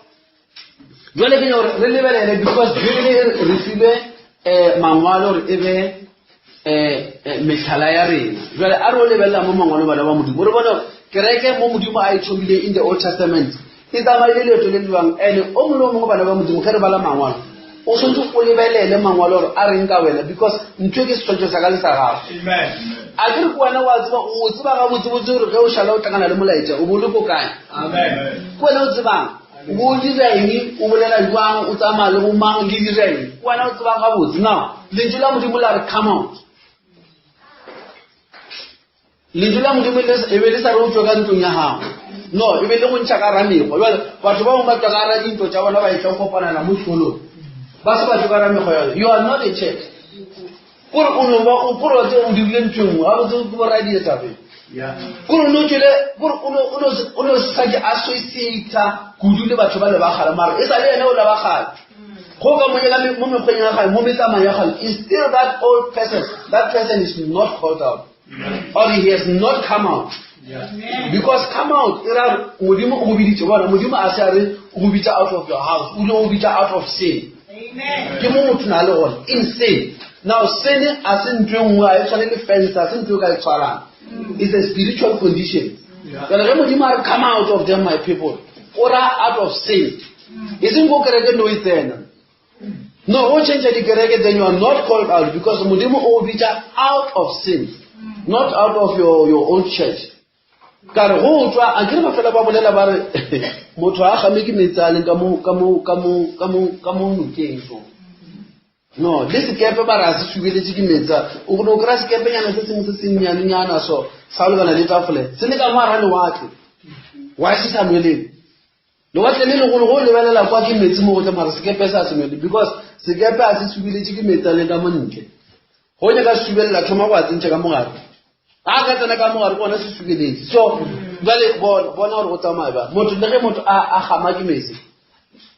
Jwale ke nyaka gore re lebelele because Bibele e re filwe um mangwalo gore e be um mehlala ya rena. Jwale a re o lebelela mo mangwalo bana ba Modimo re bone gore kereke mo Modimo a e thomile in the Old Testament e tsamaile leeto le le jwang. And o mongwe le o mongwe bana ba Modimo ge re bala mangwalo o tshwanetse o lebelele mangwalo gore a reng ka wena because ntho e ke setshwantsho sa ka le sa gago. A ke re ke wena wa tseba o tseba gabotsebotse gore ge o šala o tlangana le molaetša o bo le ko kae. Ke wena o tsebang o bo o dira eng o bolela jwang o tsamaya le bomang le dira eng ke wena o tsebang gabotse. Now lentšu la Modimo la re come out. Lentšu la Modimo e be le sa re o tšwe ka ntlong ya gago. No, e be le go ntšha ka ra mekgwa. Jwale batho ba bangwe ba tšwa ka ra dintlo tša bona ba etla go kopanela mo sekolong. Ba se ba tšwe ka ra mekgwa yone. You are not a church. Kore o no ba o kore wa tseba o dirile ntho e nngwe ga botse ke boradietapele. Kore o no tšwele kore o no o no o no sa ke associate kudu le batho ba le ba kgale mara e sa le yena o la ba kgale. Go ka mo mo mekgweng ya gagwe mo metsamayong ya gagwe is still that old person. That person is not called out. Or he has not come out. Because come out e ra Modimo o go biditše bona Modimo a se a re o go bitša out of your house o ile go bitša out of sin. Ke mo motho na le gona in sin. Now sin a se ntho e nngwe a e tshwane le fence a se ntho e ka e tshwarang. It's a spiritual condition. Jale ge Modimo a re come out of them my people o ra out of sin. E seng ko kereke no e tsena. No, go change dikereke then you are not called out because Modimo o bitša out of sin, not out of your, your own church. Ka re go tswa a ke re ba fela ba bolela ba re motho a game ke metsi a leng ka mo ka mo ka mo ka mo ka mo nokeng so. No, le sekepe ba re a se subeletše ke metsi a. O no kry-a sekepenyana se sengwe se sennyanenyana so sa lebana le tafole se le ka mo gara lewatle. Why se sa nwelele? Lewatle le legolo go lebelela kwa ke metsi mo gotle mara sekepe se a se nwele because sekepe a se subeletše ke metsi a leng ka mo ntle. Go nyaka se subelela thoma go a tsentšha ka mogare. Ga ka tsena ka mogare ke gona se subeletše. So jale bona bona gore go tsamaya bjang. Motho le ge motho a a gama ke metsi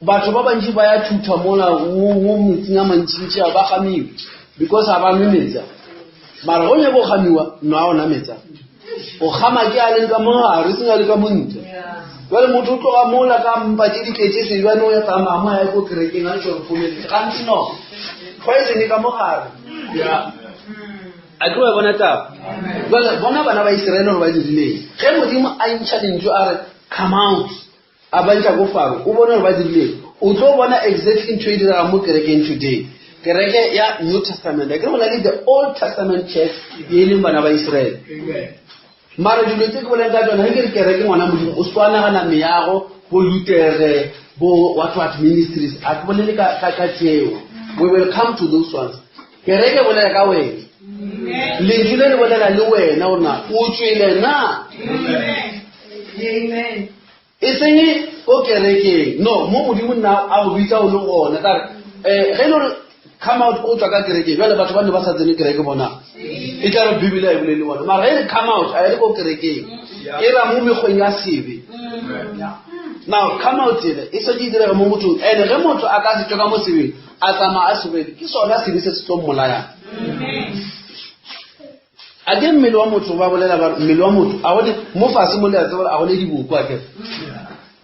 batho ba bantši ba ya thutha mola mo metsing a mantšintši a ba gamiwe because ga ba nwe metsi a. Mara go nyaka go gamiwa nwa ona metsi a. O gama ke a leng ka mo gare seng a le ka mo ntle. Jale motho o tloga mola ka mpa tše di tletše sebjane o ya tsamaya mo a ya ko kerekeng a ntšho re fomeletse gantsi no poison e ka mo gare. A ke wa bona taba. Jale bona bana ba Iseraele gore ba dirileng. Ge Modimo a ntšha lentšu a re come out a ba ntšha ko Faro o bone gore ba dirileng. O tlo bona exactly ntho e diregang mo kerekeng today. Kereke ya New Testament. A ke re go na le the Old Testament church ye e leng bana ba Iseraele. Mara dilo tse ke boleng ka tsona ge ke re kereke ngwana Modimo o se wa nagana meago bo Lutere bo what what ministries a ke bolele ka ka ka tseo. We will come to those ones. Kereke e bolela ka wena. Lentšu le le bolela le wena gore na o tswele na. E seng ko kerekeng. No, mo Modimo nna a go bitsa o le gona. Ka re eh ge e le gore come out o tswa ka kerekeng jale batho ba ne ba sa tsene kereke bona e tla re bibele a e bolele bona mara e re come out a e re ko kerekeng e ra mo mekgweng ya sebe now come out ele e setse e direga mo mothong and ge motho a ka se tswe ka mo sebeng a tsamaya a sebele ke sona sebe se se tlo mmolayang a ke mmele wa motho ba bolela ba mmele wa motho a gone mo fase mo le a tseba a gone diboko a kere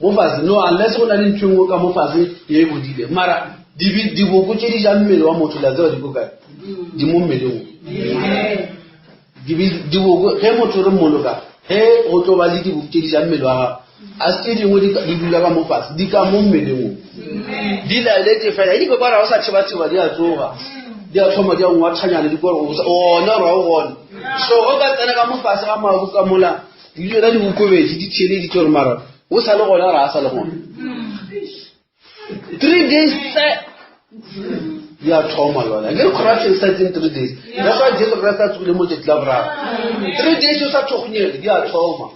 mo fase no unless go na le ntho e nngwe ka mo fase ye e bodile mara diboko tše di jang mmele wa motho le a tseba di ko kae di mo mmeleng diboko ge motho re mmoloka ge go tlo ba le diboko tše di jang mmele wa gago a se tše dingwe di dula ka mo fase di ka mo mmeleng o di laeletse fela di kokwana go sa thebatheba di a tsoga di a thoma di a ngwathanyana di kore ona gore ga o gona so go ka tsena ka mo fase ga mabu ka mola di tsona di bokobedi di theeleditse gore mara o sa le gona gore a sa le gona 3 days tse di a thoma lona ke re corruption starts in 3 days that's why Jesu Christ a tsogile mo tšatši la boraro 3 days o sa thogonyele di a thoma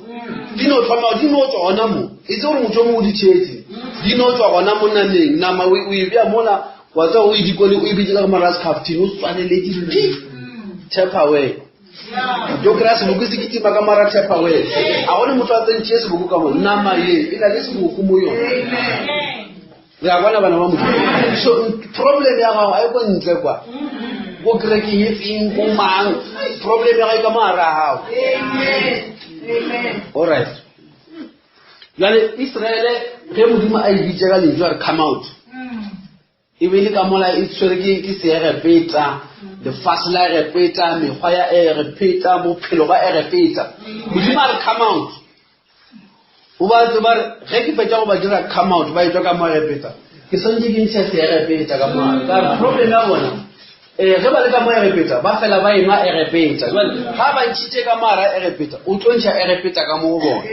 di no thoma di no tswa gona mo e tse gore motho o mongwe o di tšhetse di no tswa gona mo nameng nama o e bea mola wa tswa o e dikole o e bitse ka mara secaftine o tswaleletse pi tap away jo kry-a seboko se kitima ka mara tap away a gone motho a tsentšhe seboko ka mo nama ye e na le seboko mo yone re a bona bana ba modimo so problem ya gago a e ko ntle kwa ko kerekeng e feng ko mang problem ya gago e ka mogare a gago alright jale Israele ge modimo a e bitse ka lentšu a re come out. E be e le ka mola e tshwere ke, ke Seegepeta, lefase la Egepeta, mekgwa ya Egepeta, bophelo ba Egepeta. Modimo a re come out. O ba tseba re ge ke fetša go ba dira come out ba etšwa ka mo Egepeta, ke swantše ke ntšhe Seegepeta ka mo gare. Ka re problem ya bona eh ge ba le ka mo Egepeta ba fela ba enwa Egepeta. Jwale ga ba ntšhitše ka mo gare ga Egepeta, o tlo ntšha Egepeta ka mo go bona.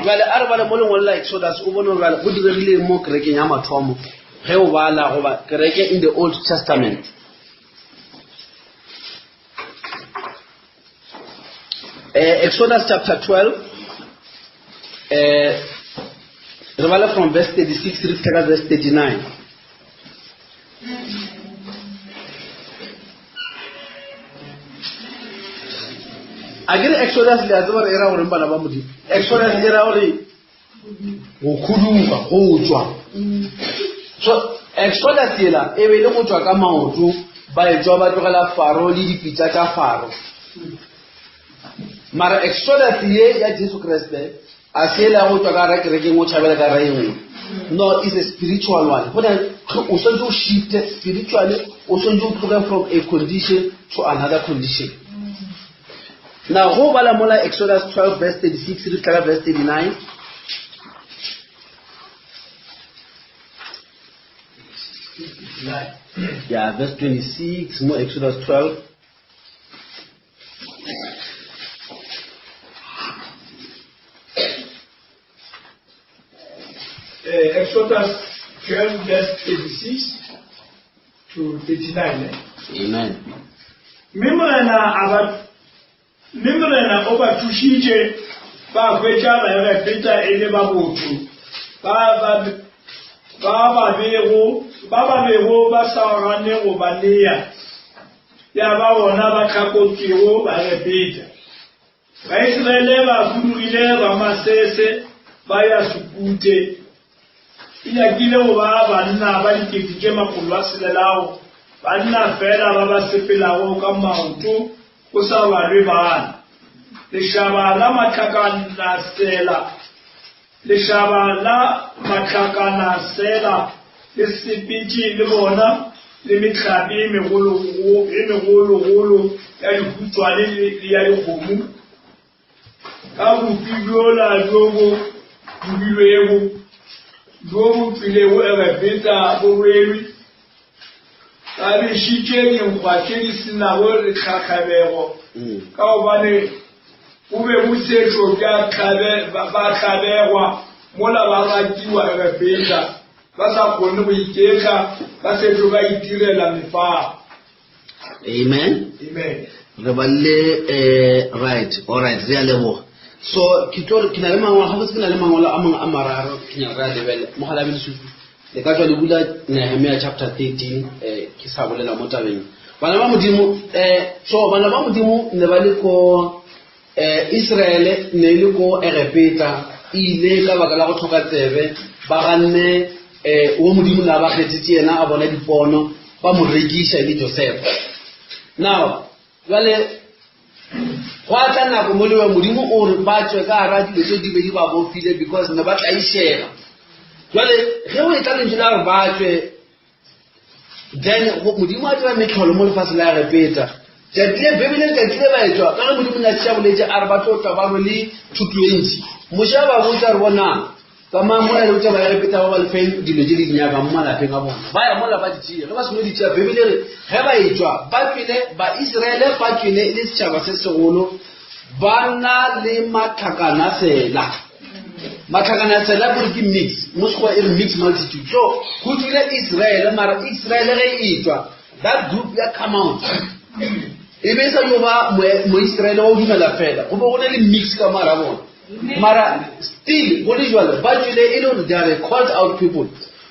Jwale a re bale mo lengwalo la Exodus o bone gore bjale go diregile mo kerekeng ya mathomo ge o bala goba kereke in the Old Testament. Eh, Exodus chapter 12 eh, re bala from verse 36 re fitlha ka verse 39. A ke re Exodus le a tseba gore e ra goreng bana ba Modimo? Exodus e ra gore go khuduga, go tšwa. So Exodus yela e be e le go tšwa ka maoto ba etšwa ba tlogela Faro le dipitša tša Faro. Mara Exodus ye ya Jesu Kriste a se la go tšwa ka ra kerekeng o tšhabela ka ra e nngwe. No, it's a spiritual one. Go na o swanetše o shifte spiritually, o swanetše o tloge from a condition to another condition. Now go bala mola Exodus 12 verse 36 re fihla ka verse 39. Yeah, verse 26 mo Exodus 12. Eh, Exodus 12 verse 36 to 39. Eh? Amen. Mme Morena a ba mme Morena o ba thušitše ba hwetša Baegepeta e le ba botho ba ba ba ba bego ba ba bego ba sa gane go ba nea ya ba bona ba hlakotšego Baegepeta. Baisraele ba fudugile Ramasese ba ya Sukute. E nyakile go ba banna ba dikete tše makgolo a selelago, banna feela ba ba sepelago ka maoto go sa balwe bana. Lešaba la mahlakanasela Lešaba la mahlakanasela le sepetše le bona, le mehlape e e megologolo ya dihutšwane le ya dikgomo, ka bupi bjola bjo bo dubilwego, bjo bo tšwilego Egepeta bo rwelwe. Ba bešitše dinkgwa tše di se nago lehlakgabego, ka gobane bo be bo sešo bja ba hlabegwa mola ba rakiwa Egepeta, ba sa kgone go iketla, ba sešo ba itirela mefago. Amen. Amen. Re balle eh right, all right, re a leboga. So ke tlo ke na le mangwalo, gabotse ke na le mangwalo a mangwe a mararo ke nyaka re a lebelele. Mogala be lesupi. Le ka tswa le bula Nehemia chapter 13 eh ke sa bolela mo tabeng. Bana ba Modimo eh so bana ba Modimo ne ba le ko eh Israele ne e le ko Egepeta e ile ka baka la go tlhoka tsebe ba ganne eh wo Modimo ne a ba kgethetse yena a bona dipono ba mo rekiša e le Josefa. Now jale go a tla nako mo lewe Modimo o re ba tswe ka gara dilo tse di be di ba bofile because ne ba tlaišega. Jale ge o etla lentšu la gore ba tswe then Modimo a dira metlholo mo lefatshe la Egepeta. Tšatši le Bibele tšatši le ba etšwa ka ge Modimo ne a šetše a boletše a re ba tlo tla ba rwele thuto e ntši. Moshe a ba botša a re bonang tsamayang mola le botša Baegepeta ba ba le feng dilo tše le di nyakang mo malapeng a bona. Ba ya mola ba di tšea. Ge ba seno di tšea Bibele re ge ba etšwa ba tšwele Baisraele ba tšwele e le setšhaba se segolo ba na le matlhakanasela. Matlhakanasela kore ke mix mo Sekgowa e re mix multitude. So go tšwile Israele mara Israele ge e etšwa that group ya come out e be e sa yo ba Moisraele wa go dumela fela go be go na le mix ka mara bona. Mara still go le jwalo ba tšwele e le gore they are called out people.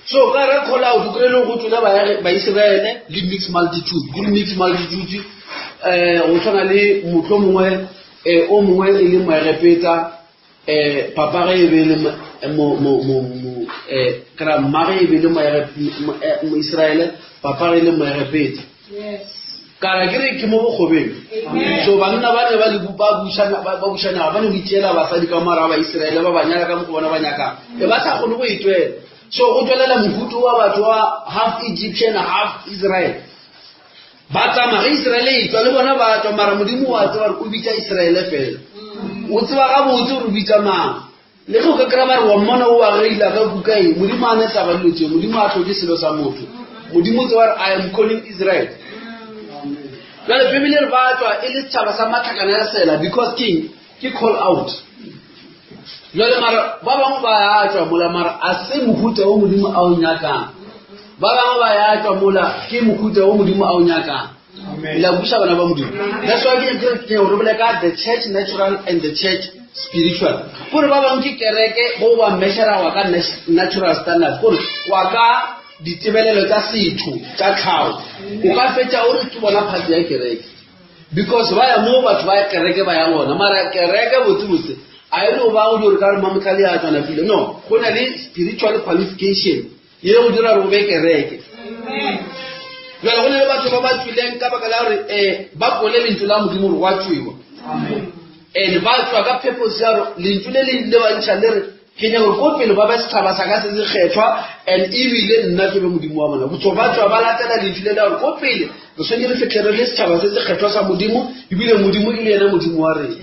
So ka ra call out o kry-e le go tšwele Baisraele le mix multitude go le mix multitude eh go tshwana le motho mongwe eh o mongwe e le Moegepeta eh papa ge e be le mo mo mo mo eh kra mmage e be le Moisraele papa ge e le Moegepeta. Yes. Kana ke re ke mo bokgobeng. So banna ba ne ba le ba bušana ba bušana ba ne go itšeela basadi ka mara ba Israele ba ba nyala ka mokgwa bona ba nyakang. E ba sa kgone go itwela. So go tšwelela mohuto wa batho wa half Egyptian half Israel. Ba tsamaya ge Israele e tswa le bona ba tswa mara Modimo wa tseba gore o bitša Israele fela. O tseba gabotse gore o bitša mang. Le ge o ka kry-a ba re wa mmona o wa reila ka kuka eng, Modimo a ne taba dilo tšeo. Modimo a hloke selo sa motho. Modimo o tseba gore I am calling Israel. Jale Bibele re ba tswa e le setšhaba sa matlhakana ya sela because king ke call out. Jale mara ba bangwe ba ya tswa mola mara a se mohuta o Modimo a o nyakang. Ba bangwe ba ya tswa mola ke mohuta o Modimo a o nyakang. La buša bana ba Modimo. That's why ke ke ke re bole ka the church natural and the church spiritual. Gore ba bangwe ke kereke go ba measure wa ka natural standards. Gore wa ka ditebelelo tša setho tša tlhago. O ka fetša o re ke bona part ya kereke. Because ba ya mo batho ba kereke ba ya gona. Mara kereke botse botse a e no ba o di re ka re mamotlhale a tswana pele. No, go na le spiritual qualification ye go dira gore o be kereke. Jale go na le batho ba ba tswileng ka baka la gore um ba kwele lentšu la Modimo gore gwa tswiwa. And ba tswa ka purpose ya gore lentšu le le le ba ntšha le re ke nyaka gore ko pele ba be setšhaba sa ka se se kgethwa and ebile nna ke be modimo wa bona. So ba tswa ba latela lentšu le la gore ko pele re swanetše re fihle re le setšhaba se se kgethwa sa Modimo ebile Modimo e le yena Modimo wa rena.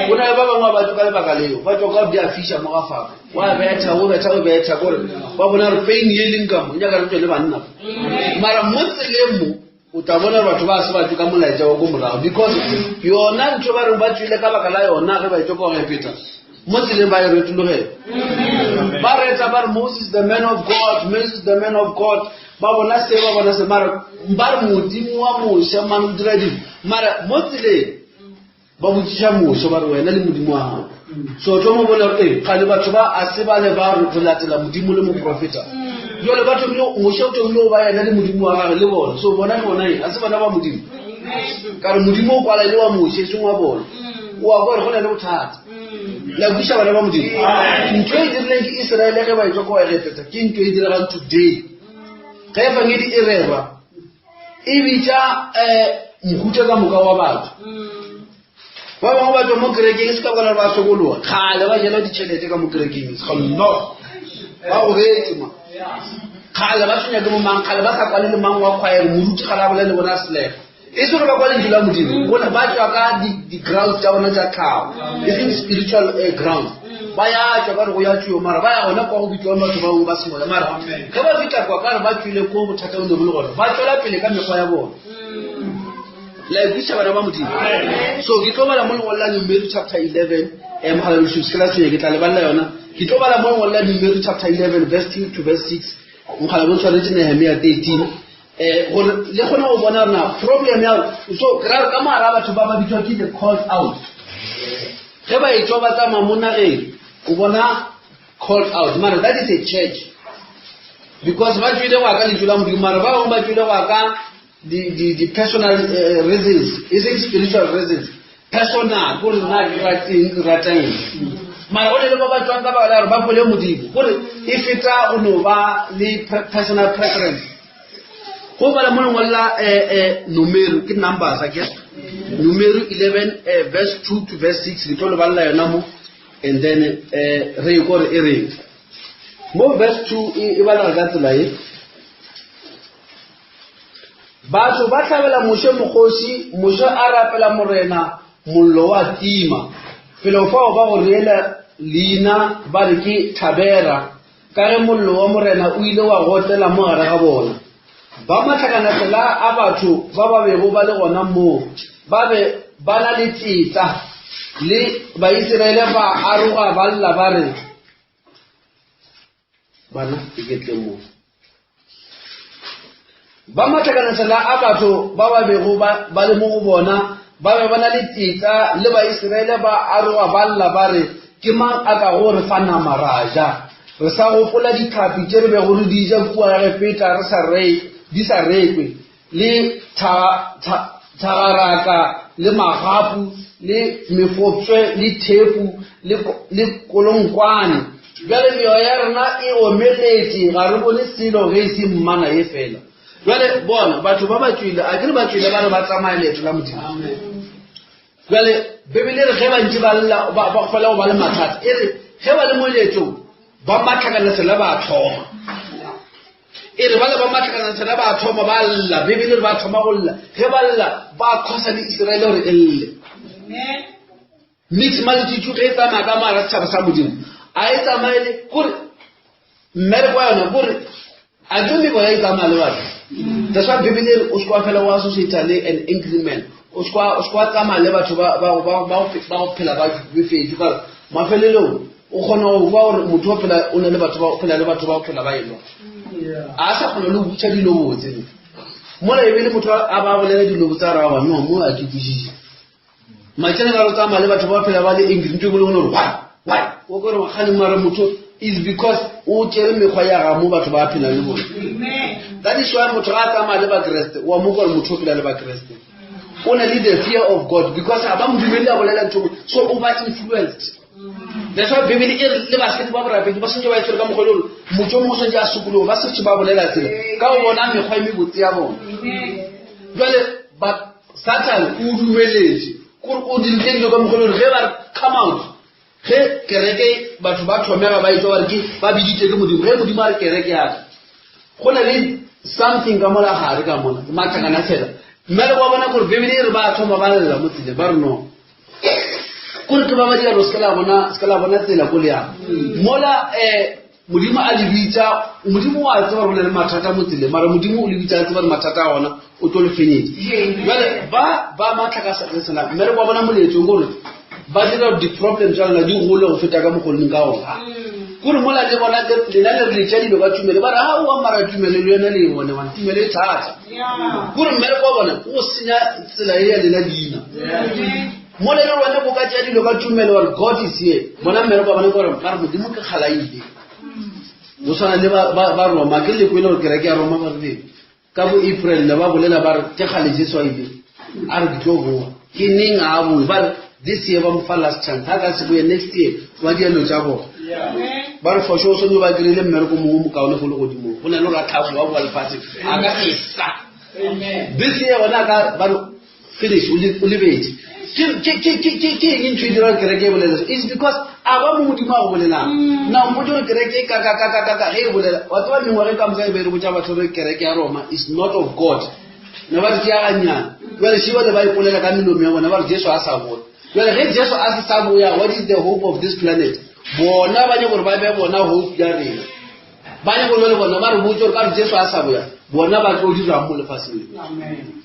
Go na le ba bangwe ba tswa ka lebaka leo, ba tswa ka gore di a fiša mo ga faka. Wa betha, o betha, o betha kore ba bona gore pain ye leng ka mo, e nyaka re tswe le banna. Mara mo tseleng mo o tla bona gore batho ba se ba tswe ka molaetša wa ko morago because yona ntho ba reng ba tswile ka baka la yona ge ba etšwa ko Egepeta mo tseleng ba e retologela. Ba reta ba re Moses the man of God, Moses the man of God. Ba bona se ba bona se mara ba re Modimo wa Moshe mane o dira dilo mara mo tseleng ba botšiša Moshe ba re wena le Modimo wa gago. So tlo mo bona gore ee kgale batho ba a se ba le ba re latela Modimo le moprofeta. Jwale ba thomile Moshe o thomile go ba yena le Modimo wa gagwe le bona. So bona ke bona eng a se bana ba Modimo. Ka re Modimo o kwala e le wa Moshe e seng wa bona. O a kwa gore go na le bothata. La kwešiša bana ba Modimo. Ntho e dirileng ke Israele ge ba etšwa ko Egepeta ke ntho e diregang today. Ge efangedi e rerwa e bitša um mohuta ka moka wa batho. Ba bangwe ba tswa mo kerekeng e se ka bona ba sokologa kgale ba jela ditšhelete ka mo kerekeng no ba gobetse ma kgale ba tshwenya ke bomang kgale ba sa kwale le mang wa khwaere moruti kgale a bolele le bona selega e se gore ba kwa lentšu la Modimo gone ba tswa ka di-grounds tša bona tša tlhago e seng spiritual grounds. Ba ya tswa ba re go ya tswiwa mara ba ya gona kwa go bitswang batho ba bangwe ba semoya mara ge ba fitlha kwa ka re ba tswile ko bothata bo ne bo le gona ba tswela pele ka mekgwa ya bona. La ikwešiša bana ba Modimo. So ke tlo bala mo lengwalo la Numeri chapter 11 eh mogala se ke la tshwenya ke tla le balela yona. Ke tlo bala mo lengwalo la Numeri chapter 11 verse 2 to verse 6. Mogala bo tshwanetse Nehemia 13 eh gore le kgone go bona gore na problem ya so ke ra ka mogara batho ba ba bitswa ke the called out. Ge ba etšwa ba tsamaya mo nageng o bona called out mara that is a church because ba tswile go ya ka lentšu la Modimo mara ba bangwe ba tswile go ya ka di-personal reasons e seng spiritual reasons personal gore nna ke rateng ke rata eng mara go ne le ba ba tswang ka baka la gore ba kwele Modimo gore e feta go no ba le personal preference. Go bala mo lengwalo la Numeri ke numbers I guess Numeri 11 verse 2 to verse 6 ke tlo le balela yona mo and then re e kore e reng mo verse 2 e balega ka tsela e. Batho ba hlabela Moshe mokgoši, Moshe a rapela Morena, mollo wa tima. Felo fao ba go reela leina ba re ke Thabera, ka ge mollo wa Morena o ile wa gotela mo gare ga bona. Ba mahlakanasela a batho ba ba bego ba le gona moo ba be ba na le tetla, le Baisiraele ba aroga ba lla ba re, Bana, iketleng mo. Ba mahlakanasela a batho ba ba bego ba, ba le mo go bona ba be ba na le tetla, le Baisiraele ba aroga ba lla ba re, Ke mang a kago re fa nama ra ja? Re sa gopola ditlhapi tše re bego re di ja kua Egepeta re sa re, di sa rekwe, le tha, tha, thagaraka, le magapu, le mefopswe, le thepu, le, le kolonkwane. Bjale meoya ya rena e omeletše, ga re bone selo ge e se mmana ye fela. Bjale bona, batho ba ba tšwile, a ke re ba tšwile ba re ba tsamaya leeto la Modimo. Bjale Bibele e re ge ba ntše ba lla, ba, ba kgwela go ba le mathata, e re ge ba le mo leetong, Ba matlhakanasela ba thoma. E re bale ba matlhakanasela ba thoma ba lla, Bibele re ba thoma go lla. Ge ba lla, ba khosa le Iseraele gore e lle. Mix maletšitšu ge e tsamaya ka mara setšhaba sa Modimo. A e tsamaye le kore mmereko wa yona kore a ke meboya e tsamaya le batho. That's why Bibele e re o se kwa fela wa associate le an angry man. O se kwa tsamaya le batho ba go phela ba befetše ka mafelelong o kgona go kwa gore motho o phela o na le batho ba o phela le batho ba o phela ba elwa. A sa kgona le go butša dilo botse. Mola e be le motho a ba bolela dilo botse a ra wa no mo a ke kwešiše. Matšane ka go tsamaya le batho ba phela ba le angry ntho e le gore why why o kore gane mara motho is because o tšere mekgwa ya ga mo batho ba phelang le bone. That is why motho ga a tsamaya le bakreste wa mo gore motho o phela le bakreste o na le the fear of God because ga ba mo dumele a bolela ntho so o ba influenced. That's why Bibele e re le basadi ba borapedi ba santse ba e tshwere ka mokgwa e le gore motho o mongwe o santse a sokologe ba setse ba bolela tsela ka go bona mekgwa e mebotse ya bona. Jwale ba Satan o dumeletše gore o dirile dilo ka mokgwa e le gore ge ba re come out ge kereke batho ba thomega ba etšwa ba re ke ba biditše ke Modimo ge Modimo a re kereke ya ka go na le something ka mola gare ka mola matlakana tshela mme le wa bona gore Bibele e re ba thoma ba lla mo tseleng ba re no kore ke ba ba dira se ka la bona tsela ko le yang mola um Modimo a le bitša, Modimo o a tseba gore go na le mathata mo tseleng, mara Modimo o le bitša a tseba gore mathata a gona o tlo le fenyetša. Jale ba ba matlhakasela mmereko wa bona moletlong gore ba dira gore di-problem tša lena di gole go feta ka mokgoleng ka gona. Kore mola le bona lena le re le tša dilo ka tumelo, ba re aowa mara tumelo le yone le e bone bana, tumelo e thata. Kore mmereko wa bona o senya tsela e ya lena leina. Mola le wena bo ka tšea dilo ka tumelo wa re God is here. Bona mmereko wa bona ke gore ba re Modimo ke kgala ile. Go swana le ba Roma ke le kwele gore kereke ya Roma ba rile ka bo April ne ba bolela ba re ke kgale Jesu a ile a re ke tlo boa. Ke neng a boe ba re this year ba mo fa last chance ha ka se boye next year ba dia dilo tša bona. Ba re for sure o swanetše ba kry-ile mmereko mongwe mokaone go le godimo. Go na le gore a tlhago wa boa lefatsheng a ka esa. This year bona ka ba re Finish, o lebetše. Ke eng ntho e dira gore kereke e bolele so? It's because a ba mo Modimo a go bolelang. Mm. Na mpotse gore kereke e ka ka ka ka ka ge e bolela. Wa tseba mengwaga e ka moka e be re botša batho gore kereke ya Roma is not of God. Ne ba re ke ya gannyane. Jwale šiba le ba ipolela ka melomo ya bona ba re Jesu a sa boya. Jwale ge Jesu a se sa boya, what is the hope of this planet? Bona ba nyaka gore ba be bona hope ya rena. Ba nyaka gore jwale bona ba re botse gore ka re Jesu a sa boya, bona ba tlo dirang mo lefatsheng le. Amen.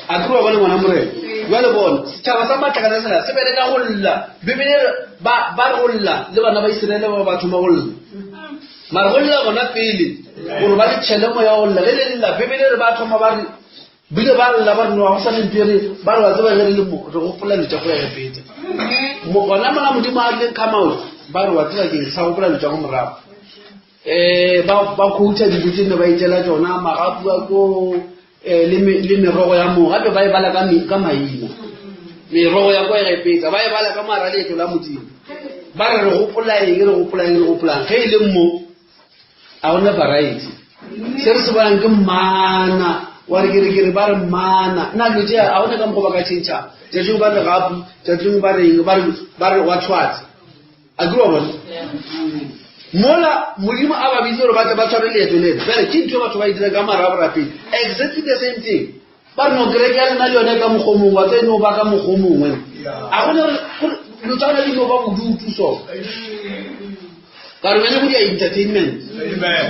A ke wa bone ngwana morena jale bona setšhaba sa matlakana sela se bereka go lla bibele e re ba ba re go lla le bana ba iseraele ba ba thoma go lla mara go lla bona pele gore ba le tšhele moya go lla ge le lla bibele e re ba thoma ba re bile ba lla ba re no ga go sa le ntho e re ba re wa tseba ge re le mo re gopola dilo tša go ya Egepeta gona mola modimo a rileng come out ba re wa tseba keng sa gopola dilo tša go morago um ba ba khouta dijo tse ne ba itšela tšona magapu a ko um le merogo ya moo gape ba e bala ka maina merogo ya ko egepeta ba e bala ka mara leeto la modimo ba re re gopola eng re gopola eng re gopolang ge e le mo a gona variety se re se bonang ke mana wa re kerekere ba re mana nna dilo tse a gona ka mokgwa ba ka change tšatšing ba re gapu tšatšing ba reng ba re wa tshwatse A ke wa bona? Mola Modimo a ba biditse gore ba tle ba tshware leeto lena. Bjale ke ntho e batho ba e dirang ka mara a borapedi. Exactly the same thing. Ba re no kereke ya lena le yone ka mokgwa o mongwe, wa tse no ba ka mokgwa o mongwe. A gona gore dilo tsa gona di no ba bodutu so. Ka re wena go dia entertainment. Amen.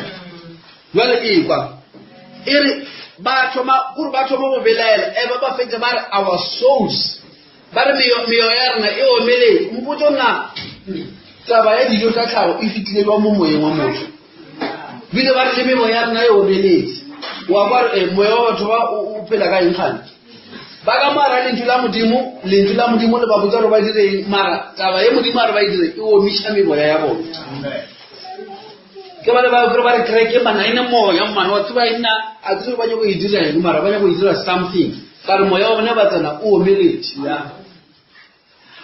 Jwale e kwa. E re ba thoma gore ba thoma go belaela, e ba ba fetsa ba re our souls Ba re meoya ya rena e omeletse. Mpotso na taba ya dijo tsa tlhago e fitlile jwa mo moyeng wa motho? Bile ba re le meoya ya rena e omeletse. Wa kwa re eh, moya wa batho ba o phela ka eng gane? Ba ka mara lentšu la Modimo, lentšu la Modimo le ba botsa gore ba dire eng, mara taba ye Modimo a re ba e dire e omiša meoya ya bona. Ke ba le ba ba re kereke mana e ne moya mana wa tseba e nna a tsebe ba nyako e dira eng mara ba nyako e dira something ka re moya wa bone ba tsena o omeletše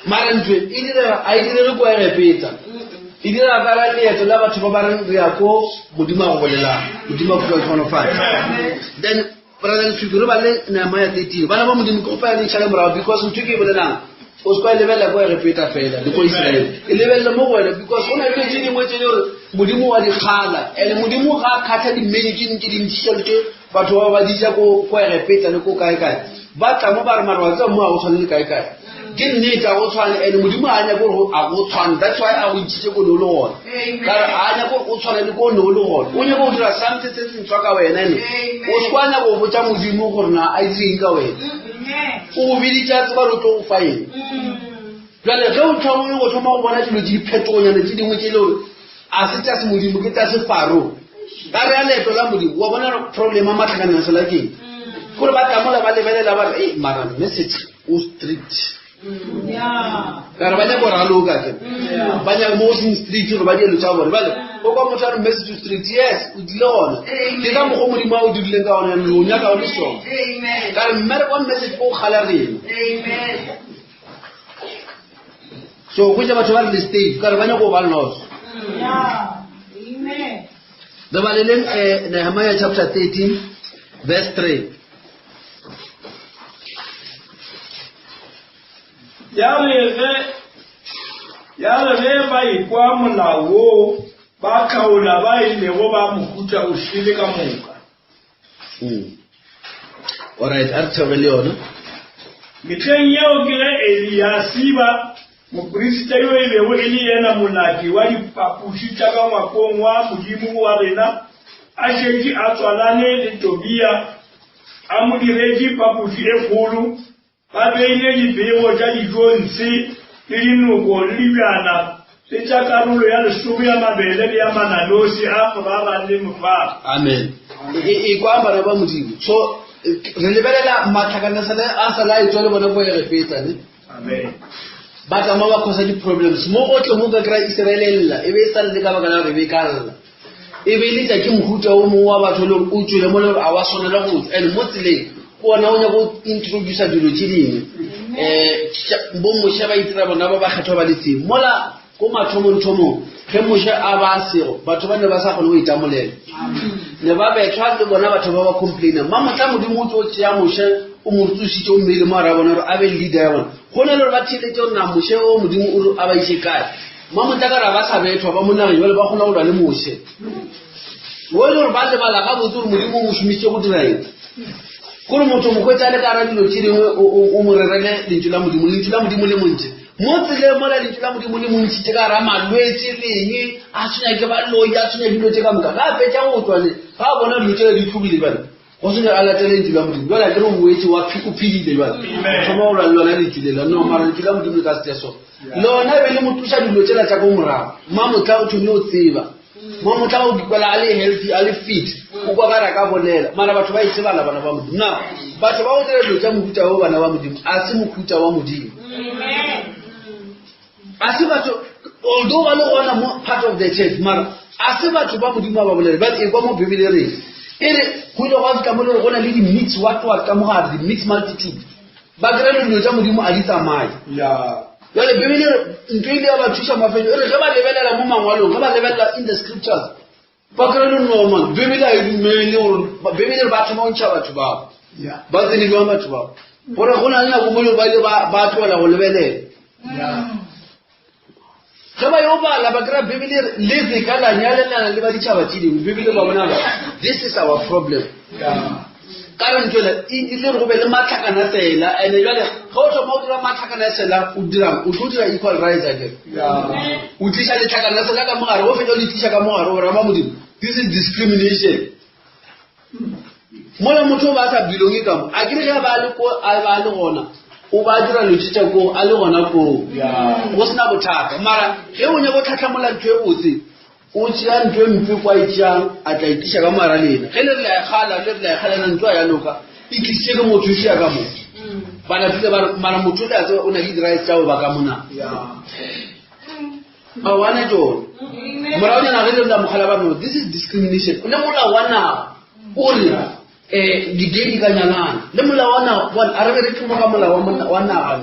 mara ntho e direga a e direge kwa Egepeta e direga ka la leeto la batho ba ba reng re ya ko Modimo a go bolelang Modimo a go tlhonofatse then brother Nthuku re ba le Nehemiah 13 bana ba Modimo ke kgopela le ntšhale morago because ntho ke e bolelang. O se kwa e lebelela ko Egepeta fela le ko Israele. E lebelele mo go wena because go na le dilo tše dingwe tše le gore Modimo wa di kgala. And Modimo ga a kgatha dimmenye tše dingwe tše dintši tša tše batho ba ba di ja ko ko Egepeta le ko kae kae. Ba tla mo ba re mara wa tseba mo ga go tshwane le kae kae. Ke nnete ga go tshwane and Modimo ga a nyake gore a go tshwane. That's why a go ntšhitše ko ne o le gona. Ka re a nyake gore o tshwane le ko ne o le gona. O nyaka go dira something se sentšhwa ka wena ene. O se kwa nyaka go botša Modimo gore na a dire eng ka wena. O go biditše a tseba gore o tlo go fa eng. Bjale ge o thoma o thoma go bona dilo tše diphetogonyana tše dingwe tše e le gore a se tša semodimo ke tša sefaro ka re ya leeto la modimo wa bona problem ya matlhakaneng sela ke eng kore ba tlamola ba lebelela ba re mara message o strict ka re ba nyaka go raloka ke ba nyaka mo go seng strict gore ba dielo tša bone bale o kwa motho a re message o strict yes o tlile gona ke ka mokgwa modimo a o dirileng ka gone o nyaka o le sona ka re mmereko wa message o kgala rena so go ja batho ba re le stage ka re ba nyaka go ba loss re baleleng um nehemiah chapter 13 verse 3 Ya re ge ya re ge ba ekwa molao woo ba hlaola ba e lego ba mohuta o šele ka moka. Mm. Alright, a re theoge le yona. Mehleng yeo ke ge Eliasiba moperisita yo e bego e le yena molaki wa dipapoši tša ka ngwakong wa Modimo wa rena a šetše a tswalane le Tobia a mo diretše papoši e kgolo. Ba beile dibego tša dijo ntshe le dinoko le dibjana le tša karolo ya lesome ya mabele le ya mananose a morara le mohlware. Amen. E, e kwa bana ba Modimo. So re lebelela matlhakanasale a sa la etswa le bona ko Egepeta ne. Amen. Ba tla mo ba cause di-problems mo gotlhe mo ka kry-a Israele e lla e be e sa lle ka baka la gore e be e ka lla e be e letša ke mohuta o mongwe wa batho le gore o tswele mo le gore a wa swanela go tswa and mo tseleng ke ona o nyaka go introducer dilo tše dingwe um bo moshe ba itira bona ba ba kgethwa ba le teng mola ko mathomong-thomong ge moshe a ba sego batho ba ne ba sa kgone go itamolela ne ba bethwa le bona batho ba ba complaina ma motla modimo o tlo tšea moshe o mo tsositše o mmeile mo gara bona gore a be leader ya bona go na le gore ba theeletse gore na moshe o modimo o a ba ise kae Mamotlakara ba sa bethwa ba mo nageng jale ba kgona go lwa le Moshe. O e le gore ba lebala gabotse gore Modimo o mo šomišitše go dira eng. Kore motho mo hwetša le ka gara dilo tše dingwe o mo rerele lentšu la Modimo, lentšu la Modimo le montši. Mo tseleng mola lentšu la Modimo le mo ntšhitše ka gara malwetši le eng, a tshwenya ke baloi, a tshwenya dilo tše ka moka. Ga a fetša go tswa ne, ga a bona dilo tšela di tlogile bjale. Go senya a latele lentšu la Modimo. Bjale a ke re o boetše wa o phedile bjale. Thoma go lwa le lona lentšu lela. No, mara lentšu la Modimo le ka se tle so. Lona e be le mo tloša dilo tšela tša ko morago. Mamotla o thomile go tseba. Mamotla o ikwela a le healthy, a le fit. O kwa ka re a ka bolela. Mara batho ba e tsebala bana ba Modimo. Now, batho ba go dira dilo tša mohuta wo bana ba Modimo, a se mohuta wa Modimo. A se batho, although ba le gona mo part of the church, mara a se batho ba Modimo ba ba bolela. Bjale ekwa mo Bibele e reng. E re go ile gwa fihla mo le gore go na le di-mix what what ka mogare, di-mix multitude. Ba kry-a le dilo tša Modimo a di tsamaye. Jale Bibele e re ntho e ile ya ba thuša mafelo. E re ge ba lebelela mo mangwalong, ge ba lebelela in the scriptures, ba kry-a le normal. Bibele a e dumele gore Bibele e re ba thoma go ntšha batho bao. Ba tsene jwang batho bao? Gore go na le nako mo le ba ile ba tloela go lebelela. Ge ba yo bala ba kry-a Bibele e re le se ka la nyalelana le ba ditšhaba tše dingwe. Bibele ba bona ba this is our problem. Ka re ntho ele e dirile gore go be le matlhakana sela and jale ge o thoma o dira matlhakana sela o dirang o tlo dira equal rights again. O tliša letlhakana sela ka mogare o fetša o le tliša ka mogare o rama Modimo. This is discrimination. Mola motho o ba a sa belonge ka mo a kere ge ba le ko a ba le gona o ba dira dilo tša koo a le gona koo go sena bothata mara ge o nyaka go tlhatlhamola ntho e botse o tšea ntho e mpe kwa e tšeang a tla itiša ka moara lena ge le re la e kgala le re la e kgalana ntho a ya loka e tlisitše ke motho šia ka mo ba napile ba re mara motho o le a tseba o na le di-rights tša go ba ka mona ga wa na tšone moragonyana ge le la mogala ba no this is discrimination le molao wa naga o re um di-gay di ka nyalana le molao wa naga bona a re bereke mo ka molao wa naga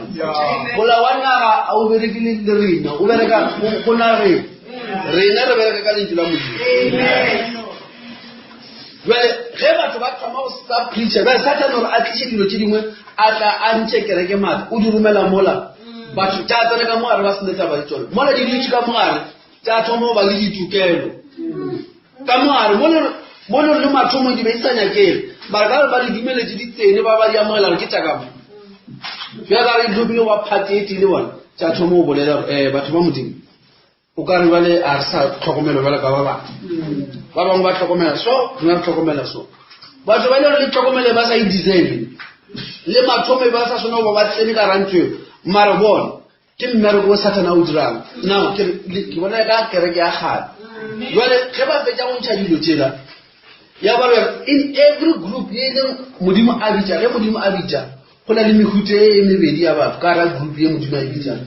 molao wa naga a o bereke le rena o bereka go nageng rena re bereka ka lentšu la modimo jale ge batho ba thoma go sa preacher bjale satane gore a tliše dilo tše dingwe a tla a ntšhe kereke maatla o di romela mola. Batho tša tsena ka mogare ba sene taba le tsone. Mola di dutše ka mogare tša thoma go ba le ditokelo. Ka mogare mo le le mathomong di be di sa nyakege. Mara ka ba di dumeletše di tsene ba ba di amogela gore ke tša ka mo. Bjale ka re di thomile go ba phate e tee le bona tša thoma go bolela gore um batho ba Modimo o ka re bjale a re sa tlhokomelo bjale ka ba bangwe. Ba bangwe ba tlhokomela so, rena re tlhokomela so. Batho ba e le gore le tlhokomele ba sa e deserve. Le mathomo e ba sa swana go ba ba tsene ka rantho eo. Mara bona ke mmereko o Sathane a o dirang. Now ke ke bona ka kereke ya kgale. Jwale ge ba fetša go ntšha dilo tšela ya ba re in every group ye e leng Modimo a bitša, ge Modimo a bitša go na le mehuta e mebedi ya batho ka gara group ye Modimo a e bitsang.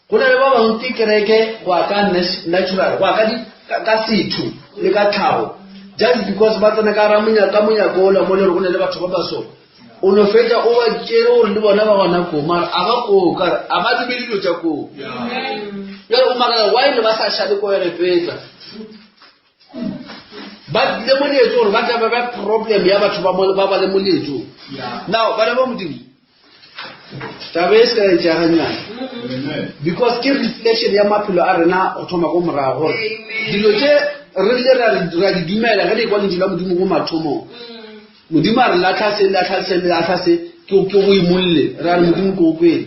Go na le ba bangwe ke kereke go ya ka natural, go ya ka di ka setho le ka tlhago. Just because ba tsena ka gara monyako ka monyako ola mo le gore go na le batho ba ba so. O no fetša o ba tšere gore le bona ba gona koo, mara a ba koo ka re a ba dumele dilo tša koo. Bjale o makala why ne ba sa šale ko Egepeta. Ba tlile mo leetong gore ba tla ba ba problem ya batho ba ba ba le mo leetong. Now bana ba Modimo taba e se ka e tšea gannyane because ke reflection ya maphelo a rena go thoma ko morago gore dilo tše re rile ra di dumela ge re ekwa lentšu la Modimo ko mathomong. Modimo a re latlha se, latlha se, latlha se, ke ke go imolle. Ra re Modimo ke o kwele.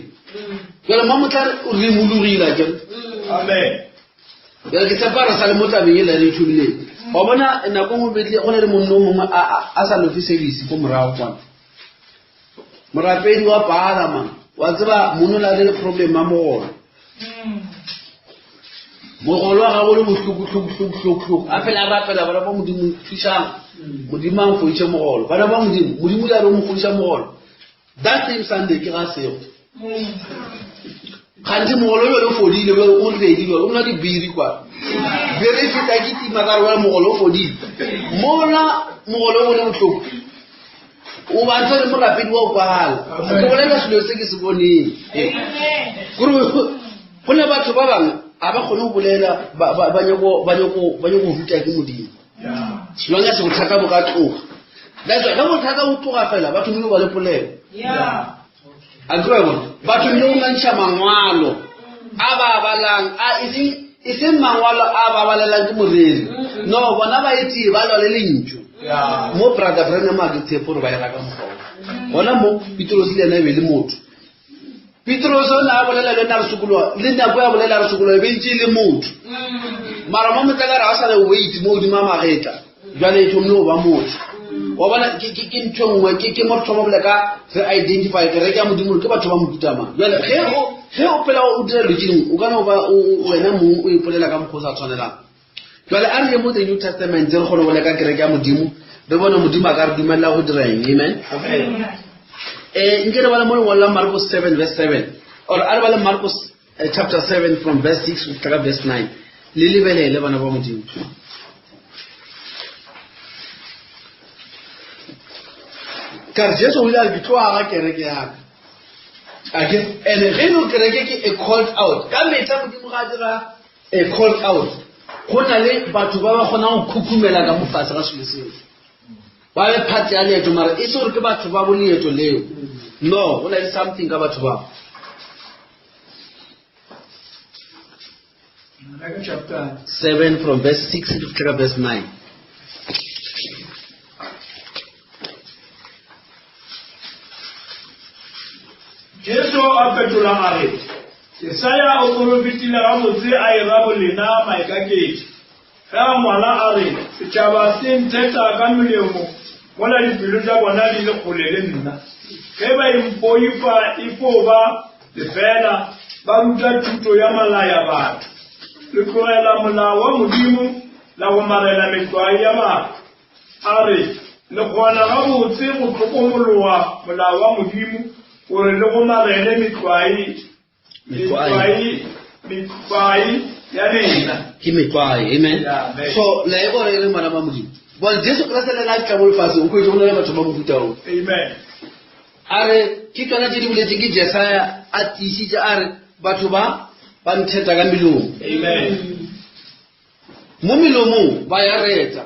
Jale mo motla re imologile akere. Amen. Jale ke tshepa re sa le mo tabeng e le re ithomileng. Wa bona nako nngwe betle go na le monna o mongwe a a sa lofe service ko morago kwana. Morapedi wa pala man. Wa tseba monna o na le problem ya mogolo. Mogolo wa gagwe o le bohloko hloko hloko hloko hloko. A phela a rapela bana ba Modimo thušang. Modimo a mfodiše mogolo. Bana ba Modimo, Modimo o ile a re o mo fodiša mogolo. That same Sunday ke ga sego. Kganthe mogolo jale o fodile jale o ready jale o nwa dibiri kwa. Biri e feta ke tima ka re jale mogolo o fodile. Mola mogolo o le bohloko. O batla le morapedi wa o kwagala. Ke bolela selo se ke se boneng. Kore go ne batho ba bangwe a ba kgone go bolela ba nyako go ruta ke Modimo. Selong ya se bothata bo ka tloga. That's why ge bothata bo tloga fela batho mmino ba le polelo. A ke bona batho mmino go ngantšha mangwalo a ba balang a eseng eseng mangwalo a ba balelang ke moreri. No bona ba etee ba lwa le lentšu. Mo brother Branham a ke tshepo gore ba e raka mokgwa o. Gona mo Petros le yena e be le motho. Petros o ne a bolela le nna re sokologa le nako ya bolela re sokologa e be ntse e le motho. Mara mo motla ka re ga sa le weight mo godimo a magetla jwale e thomile go ba motho. Wa bona ke ke ke ntho e nngwe ke ke mo re thoma bolela ka re identify kereke ya Modimo ke batho ba mohuta mang. Jwale ge o ge o phela o dira dilo tse dingwe o ka no ba wena mong o ipolela ka mokgwa o sa tshwanelang. Jwale a re ye mo the New Testament re kgone go leka kereke ya Modimo re bone Modimo a ka re dumelela go dira eng. Amen. Eh, nke re bale mo lengwalo la Marcos 7 verse 7 or a re bale Marcos eh, chapter 7 from verse 6 go fihla ka verse 9 le lebelele bana ba Modimo. Ka re Jesu o ile a re ke tlo aga kereke ya ka. Ake ene ge e le kereke ke a called out ka metlha Modimo ga a dira a called out go na le batho ba ba kgonang go khukhumela ka mo fatshe ga selo seo ba be part ya leeto mara e se gore ke batho ba bo leeto leo no go na le something ka batho bao Chapter 7 from verse 6 to fihla ka verse 9 Jesu a fetola a re, Jesaya o porofetile gabotse a era bolena maikaketši, ge a ngwala a re, Setšhaba se ntheta ka melomo, mola dipelo tša bona di le kgole le nna. Ge ba impoifa e fo ba lefeela, ba ruta thuto ya malaya batho. Le tlogela molao wa Modimo, la gomarela metlwae ya batho. A re, Le kgona gabotse go hlokomologa molao wa Modimo gore le gomarele metlwae, metlwae, metlwae ya lena. Ke metlwae, amen. Yeah, amen. So, la e gore e re bana ba Modimo. Bone Jesu Kriste le ena a tla mo lefatsheng, o hwetše go na le batho ba mohuta wo. Amen. A re, ke tšona tše di boletše ke Jesaya a tiišitše a re, batho ba ba ntheta ka melomo. Amen. Mo melomong ba ya reta,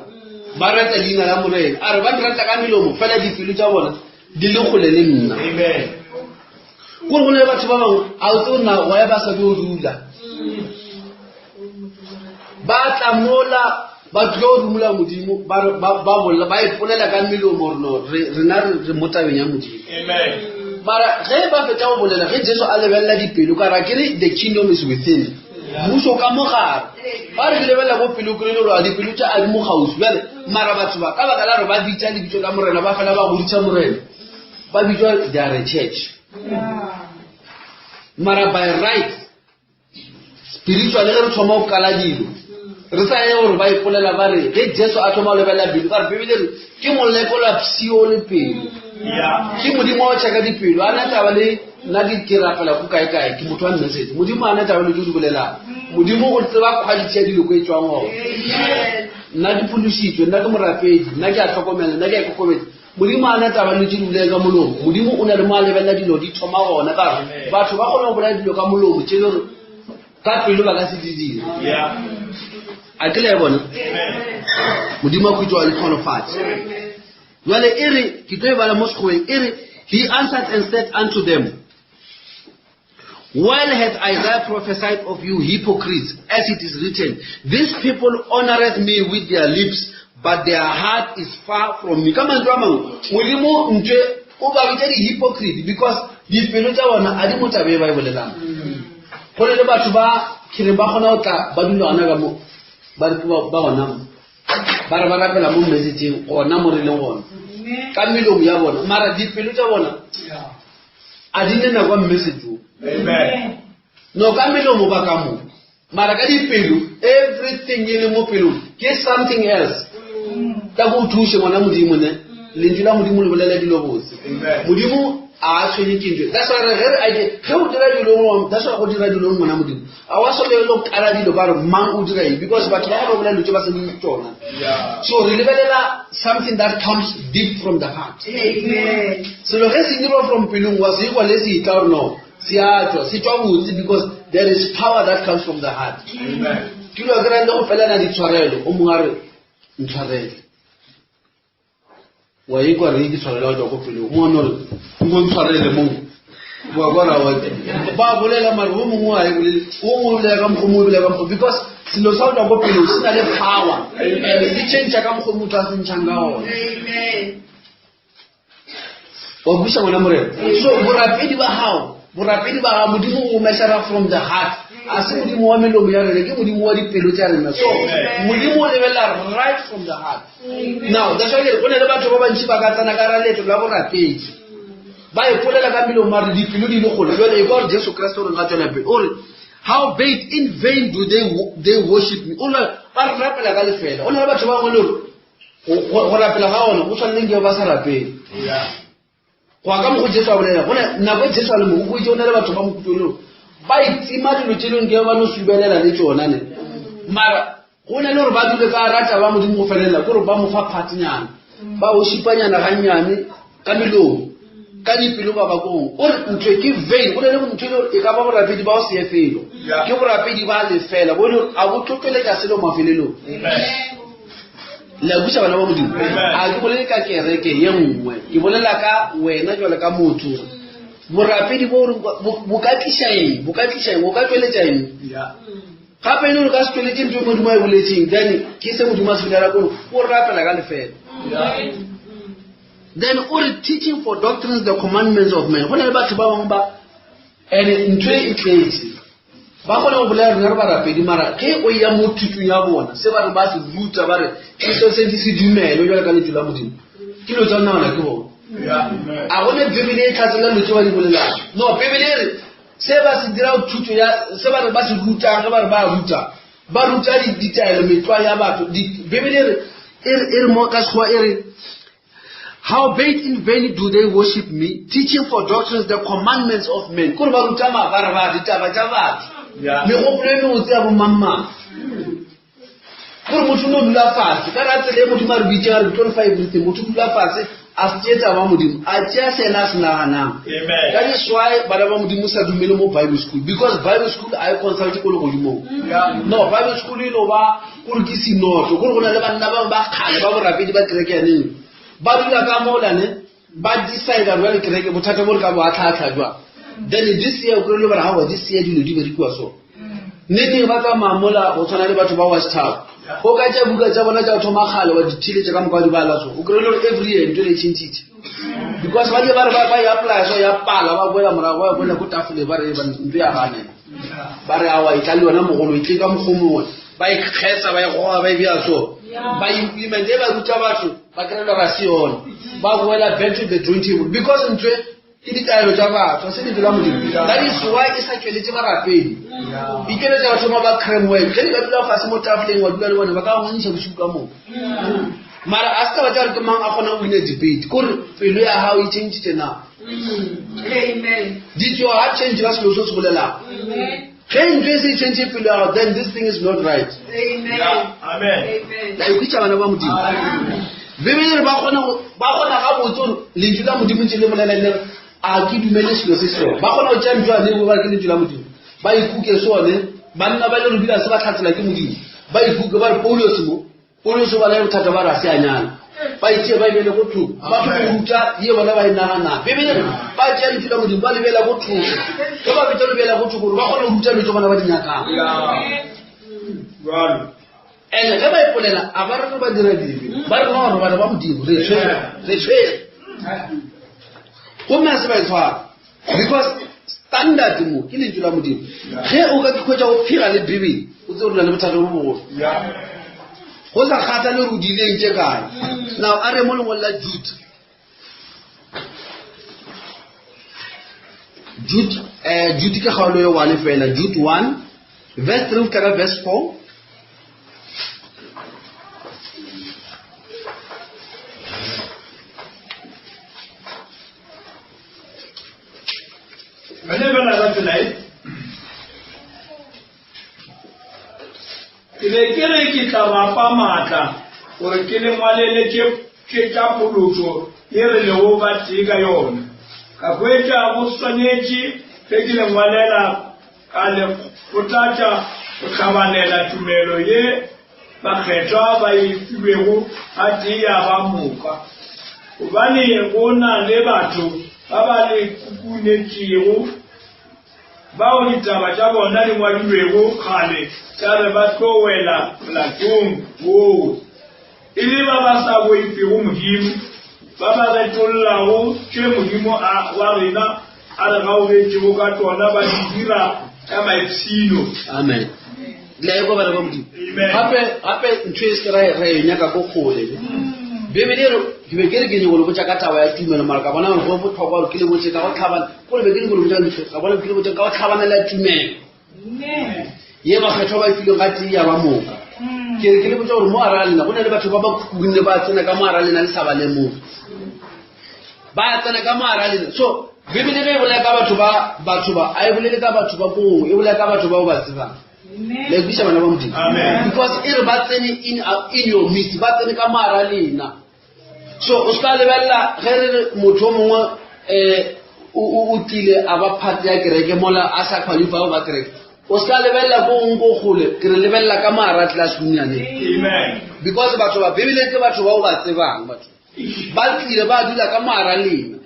ba reta leina la Morena. A re ba nreta ka melomo, fela dipelo tša bona di le kgole le nna. Amen. Gore go na le batho ba bangwe a o tsebe na why ba sa dio dula. Ba tla mola ba tlo rumula Modimo ba re- ba ba bolela ba ipolela ka melomo gore no re rena re re mo tabeng ya Modimo. Amen. Mara ge ba fetša go bolela ge Jesu a lebelela dipelo ka ra ke re the kingdom is within. Mmušo ka mo gare. Ba re ke lebelela bo pelo ke le gore a dipelo tša a di mo kgauswi. Bjale mara batho ba ka baka la gore ba bitša lebitso la Morena ba fela ba godisa Morena. Ba bitšwa they are a church. Mara by right spiritually ge re thoma go kala dilo re sa ye gore ba ipolela ba re ge Jesu a thoma go lebelela pelo ka re Bibele re ke molekola pshio le pelo. Ke Modimo wa go checka dipelo a na taba le nna ke ke rapela ko kae kae ke motho wa message Modimo a na taba le tse di bolelang Modimo o tseba quality ya dilo ko e tswang gona nna ke phološitšwe nna ke morapedi nna ke a tlhokomela nna ke a ikokobetsa Modimo a na taba le tse di bolelang ka molomo Modimo o na le mo a lebelela dilo di thoma gona ka gore batho ba kgona go bolela dilo ka molomo tše le gore ka pelo ba ka se di dire a ke le ya bona Modimo a khutšwa le tlhonofatse jwale e re ke tlo e bala mo sekgoweng e re he answered and said unto them Well hath Isaiah prophesied of you hypocrites, as it is written, These people honoreth me with their lips, but their heart is far from me. Ka mantswe a mangwe, Modimo ntwe o ba bitša di-hypocrite because dipelo tša bona a di mo tabe e ba e bolelang. Go na le batho ba kereng ba kgona go tla ba dula gona ka mo ba re ke ba ba gona mo. Ba re ba rapela mo messageng gona mo re leng gona ka melomo ya bona mara dipelo tša bona a di ne nako ya message o. Amen. No ka melomo ba ka mo mara ka dipelo everything e le mo pelong ke something else. Ka go thuše ngwana Modimo ne lentšu la Modimo le bolela dilo botse. Amen. Modimo a tshwenye ke ntho. That's why re ge re a ke ge o dira dilo that's why go dira dilo ngwana Modimo. A wa swanela le go kala dilo ka gore mang o dira eng because batho ba go bolela dilo tse ba se di tsona. So re lebelela something that comes deep from the heart. Amen. Selo ge se dirwa from pelong wa se ikwa le se itla gore no se a tswa se tswa botse because there is power that comes from the heart. Amen. Ke dilo ke le go felana ditshwarelo o mongwe a re ntshwarele. Wa ikwa re ke tshwarelo go tswa ko pelong. Mongwe a no re nko ntshwarele mong. Wa kwa ra wa ba bolela mare o mongwe a e bolele o mongwe o bolela ka mokgwa o mongwe o bolela ka mokgwa because selo sa go tswa ko pelong se na le power and se change ka mokgwa motho a se ntšhang ka gona. Amen. Wa buša ngwana Morena. So borapedi ba gago, borapedi ba gago Modimo o measure from the heart. A se Modimo wa melomo ya rena, ke Modimo wa dipelo tša rena. So Modimo o lebelela right from the heart. Now that's why ke re go na le batho ba bantši ba ka tsena ka ra leeto la borapedi. Ba ipolela ka melomo mare dipelo di le kgole. Jwale e kwa gore Jesu Kriste o reng ga tswela pele. O re how bait in vain do they they worship me. O re ba re rapela ka lefela. O na le batho ba bangwe le gore go rapela ga ona go tshwaneleng ke ba sa rapele. Go ya ka mokgwa Jesu a bolela, go na nako e Jesu a le mo go itse o na le batho ba mo kutlwelong ba itima dilo tse dingwe ke ba no subelela le tsona ne. Mara go na le gore ba dule ka rata ba Modimo go felela ke gore ba mo fa partnyana ba o šipanyana gannyane ka melomo ka dipelo ba ba kong o re ntho e ke vain go na le ntho e le gore e ka ba borapedi ba go se ye felo ke borapedi ba lefela bo e le gore a bo tlotloletša selo mafelelong. Amen. Le a buša bana ba Modimo. A ke bolele ka kereke ye nngwe, ke bolela ka wena jwale ka motho. Borapedi bo bo ka tliša eng? Bo ka tliša eng? Bo ka tšweletša eng? Gape e le gore ka se tšweletše ntho e Modimo a e boletseng, then ke se Modimo a se bolela kore o rapela ka lefela. Then o re teaching for doctrines the commandments of men. Go na le batho ba bangwe ba and ntho e tletse. Ba kgona go bolela rena re barapedi mara ge o ya mo thutong ya bona se ba re ba se ruta ba re ke seo se di se dumele jwale ka lentšu la Modimo ke dilo tsa nagana ke bona. A gone Bibele e tlhatsela dilo tse ba di bolelang. No, Bibele e re se ba se dira thuto ya se ba re ba se rutang ge ba re ba ruta ba ruta ditaelo metlwa ya batho. Bibele e re e re mo ka Sekgowa e re Howbeit in vain do they worship me, teaching for doctrines the commandments of men. Kore ba ruta mabarebare ditaba tša batho. Megopolo e mebotse ya bomangmang. Kore motho no dula fatshe ka ra tsela e Modimo a re bitše a re glorify everything. Motho o dula fatshe a se tšee taba ya Modimo, a tšea se yena a se naganang. Amen. That is why bana ba Modimo sa dumele mo Bible school because Bible school a e consult ko legodimong. No, Bible school e no ba kore ke sinoto kore go na le banna bangwe ba kgale ba borapedi ba kereke yaneng ba dula ka mola ne ba decide jwale kereke bothata bo re ka bo atlhaatlha jwang. Then this year o kry-ile gore aowa this year dilo di berekiwa so. Nneteng ba tsamaya mola go tshwana le batho ba Watch Tower. O ka tša buka tša bona tša go thoma kgale wa di theeletša ka moka wa di bala so. O kry-ile gore every year ntho e tšhentšhitše. Because ba ile ba re ba e apply so ya pala ba boela morago ba boela ko tafole ba re ntho ya gane. Ba re aowa e tla le yona mogolo e tle ka mokgwa mongwe. Ba e kgetsa ba e goga ba e bea so. Ba implement e ba ruta batho ba kry-ile ga se yone. Ba boela back to the drawing table because ntho e ke ditaelo tša batho se lentšu la modimo that is why e sa tšweletše barapedi e tšweletša batho ba ba cramwell ge di ka dula fase mo tafoleng wa dula le bone ba ka ngwanisa bosigo ka moka mara a se taba tša gore ke mang a kgona go wina debate kore pelo ya gago e changile na ditso ga change ka selo se se bolelang ge ntho e se e change pelo ya gago then this thing is not right la ikhwetša bana ba modimo bibele re ba kgona ba kgona gabotse gore lentšu la modimo ntse le bolela le a ke dumele selo se seo ba kgona go tšea ntho ane ba ke lentšu la modimo ba ikuke sone banna ba le re bile se ba tlhatsela ke modimo ba ikuke ba re paulos mo Paulos o ba le bothata ba re a se a nyala ba itšee ba ebele go thoko ba thoko go ruta ye bona ba e naganang bibele re ba tšea lentšu la modimo ba lebela go thoko ge ba fetsa lebela go thoko gore ba kgone go ruta dilo tse bona ba di nyakang and ge ba ipolela a ba re re ba dira dibe ba re no re bana ba modimo re tshwere re tshwere gomme a se ba e tshwara because standard mo ke lentšu la modimo ge o ka kgwetsa go phela le bibele o tse o na le bothata bo bogolo go sa kgatha le gore o dileng tše kae now a re mo lengwalo la jude jude um jude ke kgaolo ye one fela jude 1 verse 3 go tla ka verse 4 Ba ne ba la tsela e. Ke be ke re ke tla ba fa maatla gore ke le ngwalele tše tše tša phološo ye re lego ba tee ka yona. Ka hwetša go swanetše ge ke le ngwalela ka le kgothatša go hlabanela tumelo ye bakgethwa ba e filwego gatee ya ba moka. Gobane go na le batho ba ba le kukunetšego, bao ditaba tša bona di ngwadilwego kgale tša re ba tlo wela molatong woo, e le ba ba sa boifego Modimo, ba ba retollago tše Modimo a wa rena a re gaugetšego ka tšona ba di dira ka maipshino. Amen. Le a ekwa bana ba Modimo. Gape gape ntho e se ra ra e nyaka ko kgole. Bibele e re ke be ke re ke nyako le botša ka taba ya tumelo mara ka bona gore go botlhokwa gore ke le botše ka go tlhabana gore be ke nyako le botša ntho ka bona ke le botša ka go tlhabanela tumelo. Ye bakgethwa ba e filweng ga tee ya ba moka. Ke re ke le botša gore mo gare ga lena go na le batho ba ba khukhunne ba tsena ka mo gare ga lena le sa ba lemoge. Ba tsena ka mo gare ga lena. So Bibele ge e bolela ka batho ba batho ba a e bolele ka batho ba koo e bolela ka batho ba o ba tsebang. Le kwiša bana ba Modimo. Because e re ba tsene in, in your midst, ba tsene ka mo gare ga lena. So o se ka lebelela ge re re motho o mongwe um o tlile a ba part ya kereke mola a sa qualify go ba kereke. O se ka lebelela ko gongwe ko kgole, ke re lebelela ka mo gare ga classroom yane. Because batho ba Bibele ke batho ba o ba tsebang batho. Ba tlile ba dula ka mo gare lena.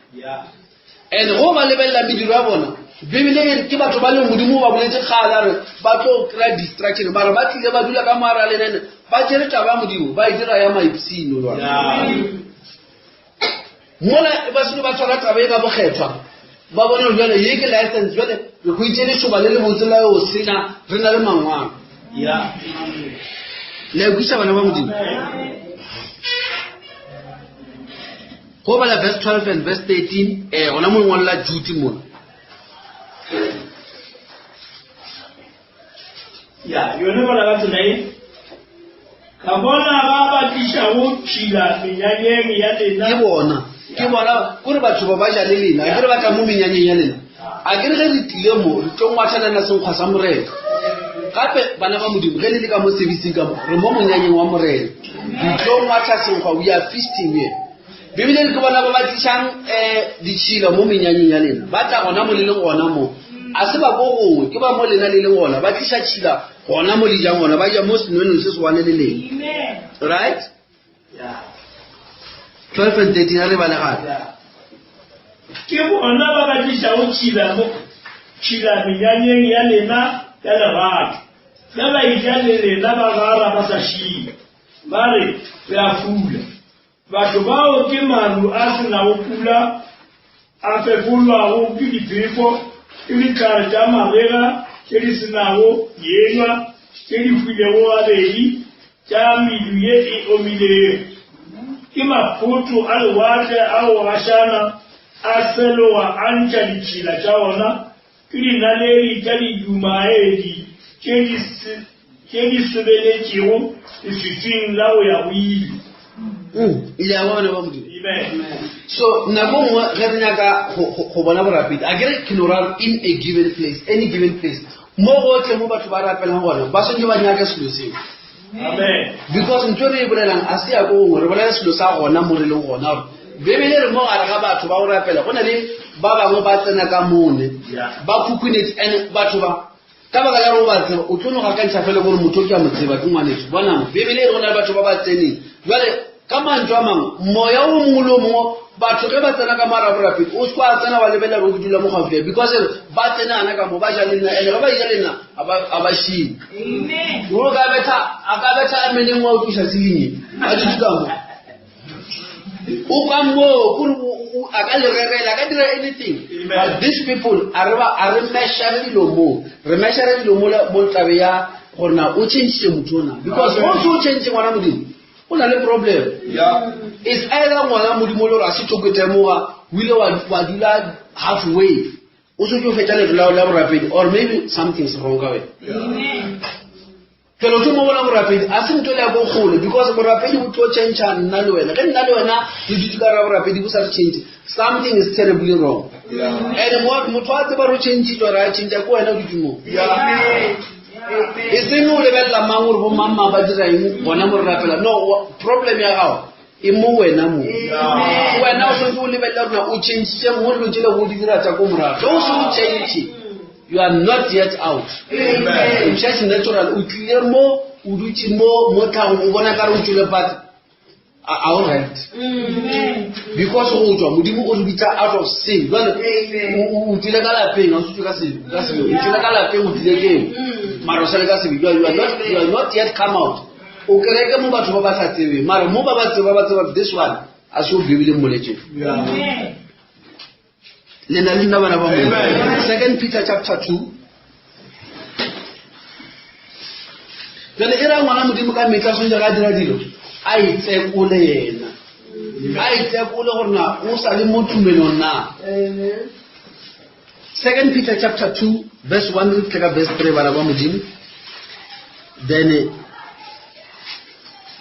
And go ba lebelela mediro ya bona, Bibele e re ke batho ba leng Modimo o ba boletse kgale a re ba tlo kry-a distraction mara ba tlile ba dula ka mo gare lena ene ba tšere taba ya Modimo ba e dira ya maipshino lwana. Mola ba seno ba tshwara taba e ka bokgethwa ba bone gore jale ye ke license jale re hwetše lešoba le lebotse la yo sena re na le mangwalo. Le a kwešiša bana ba Modimo? Go bala verse 12 and verse 13 eh gona mo lengwalo la Jude mona. Ya, yone bala ka tsela e. Ka bona ba ba tlišago tšhila menyanyeng ya lena. Ke bona, ke bona kore batho ba ba ja le lena, a ke re ba tla mo menyanyeng ya lena. A ke re ge re tlile mo re tlo ngwathelana senkgwa sa Morena. Gape bana ba Modimo ge le le ka mo serviceng ka mo re mo monyanyeng wa Morena. Re tlo ngwatha senkgwa, we are feasting here. Bibele re ke bona ba ba tlišang um ditšhila mo menyanyeng ya lena. Ba tla gona mo le leng gona mo. A se ba ko gongwe, ke ba mo lena le leng gona. Ba tliša tšhila gona mo le jang gona, ba ja mo senwenong se se wane le leng. Right? 12 and 13 a re bale gape. Ke bona ba ba tlišago tšhila mo. tšhila menyanyeng ya lena ya lerato. Ge ba eja le lena ba gara ba sa šie, ba re, Re a fula. Batho bao ke maru a se nago pula, a fefolwago ke diphefo, ke dihlare tša marega tše di se nago dienywa, tše di hwilego gabedi, tša medu ye e omilego. Ke maphoto a lewatle a go gašana, a seloga a ntšha ditšhila tša ona, Ke dinaledi tša didumaedi tše di, tše di sobeletšego leswiswing la go ya go ile. Le a bona ba Modimo. Amen. So nako nngwe ge re nyaka go bona borapedi, a kere ke no ra in a given place, any given place, mo gotlhe mo batho ba rapelang gona, ba swanetše ba nyake selo seo. Amen. Because ntho e re e bolelang a se ya ko gongwe, re bolela selo sa gona mo re leng gona. Gore Bibele e re mo gare ga batho ba go rapela go na le ba bangwe ba tsena ka mone ba khukhunetše, and batho ba ka baka la gore o ba tseba o tlo no gakantšha fela gore motho o ke a mo tseba ke ngwaneso. Bona mo Bibele e re go na le batho ba ba tseneng. Jwale ka mantšu a mangwe moya o mongwe le o mongwe batho ge ba tsena ka moara borapedi o se kwa tsena wa lebelela gore ke dula mo gaufi because ba tsenana ka mo ba ja le nna and ge ba ja le nna a ba šie. O ka betha a ka betha a meneng wa utlwisa tsilinye a dutse ka mo. O ka mo kore a ka le rerela a ka dira anything. But these people a re ba a re measure dilo mo. Re measure dilo mo mo tlabe ya gore na o change motho ona because o se o change ngwana Modimo o na le problem. It's either ngwana Modimo le gore a se tlo temoga o ile wa dula halfway o setse o fetša leeto la borapedi or maybe something's wrong ka wena. Pele o thoma bona borapedi a se ntho le ya ko kgole because borapedi bo tlo change nna le wena. Ge nna le wena re dutse ka ra borapedi bo sa re change, something is terribly wrong. And motho a tseba re change or a change ke wena o dutse moo. E seng o lebelela mang gore bo mang mang ba dira eng gona mo re rapela. No, problem ya gago e mo wena mo. Wena o santse o lebelela gore o change mo dilo tsele go di dira tsa ko morago. Ge o se o change, you are not yet out. Amen. Church natural o tlile mo o dutse mo mo tlhagong o bona ka re o tswile but a o right. Because go tswa Modimo o re bitsa out of sin. Jwale o tswile ka lapeng, o tswile ka sebe, ka sebe. O tswile ka lapeng o tlile keng? Mara o sale ka sebe. You are not yet come out. O kereke mo batho ba ba sa tsebeng, mara mo ba ba tseba ba tseba this one a se o Bibele mmoletseng. Le na le nna bana ba Modimo. Second Peter chapter 2. Jale e ra ngwana Modimo ka metlha swanetše ga a dira dilo a itsekole yena. A itsekole gore na o sa le mo tumelong na. Second Peter chapter 2 verse 1 re fitlhe ka verse 3 bana ba Modimo. Then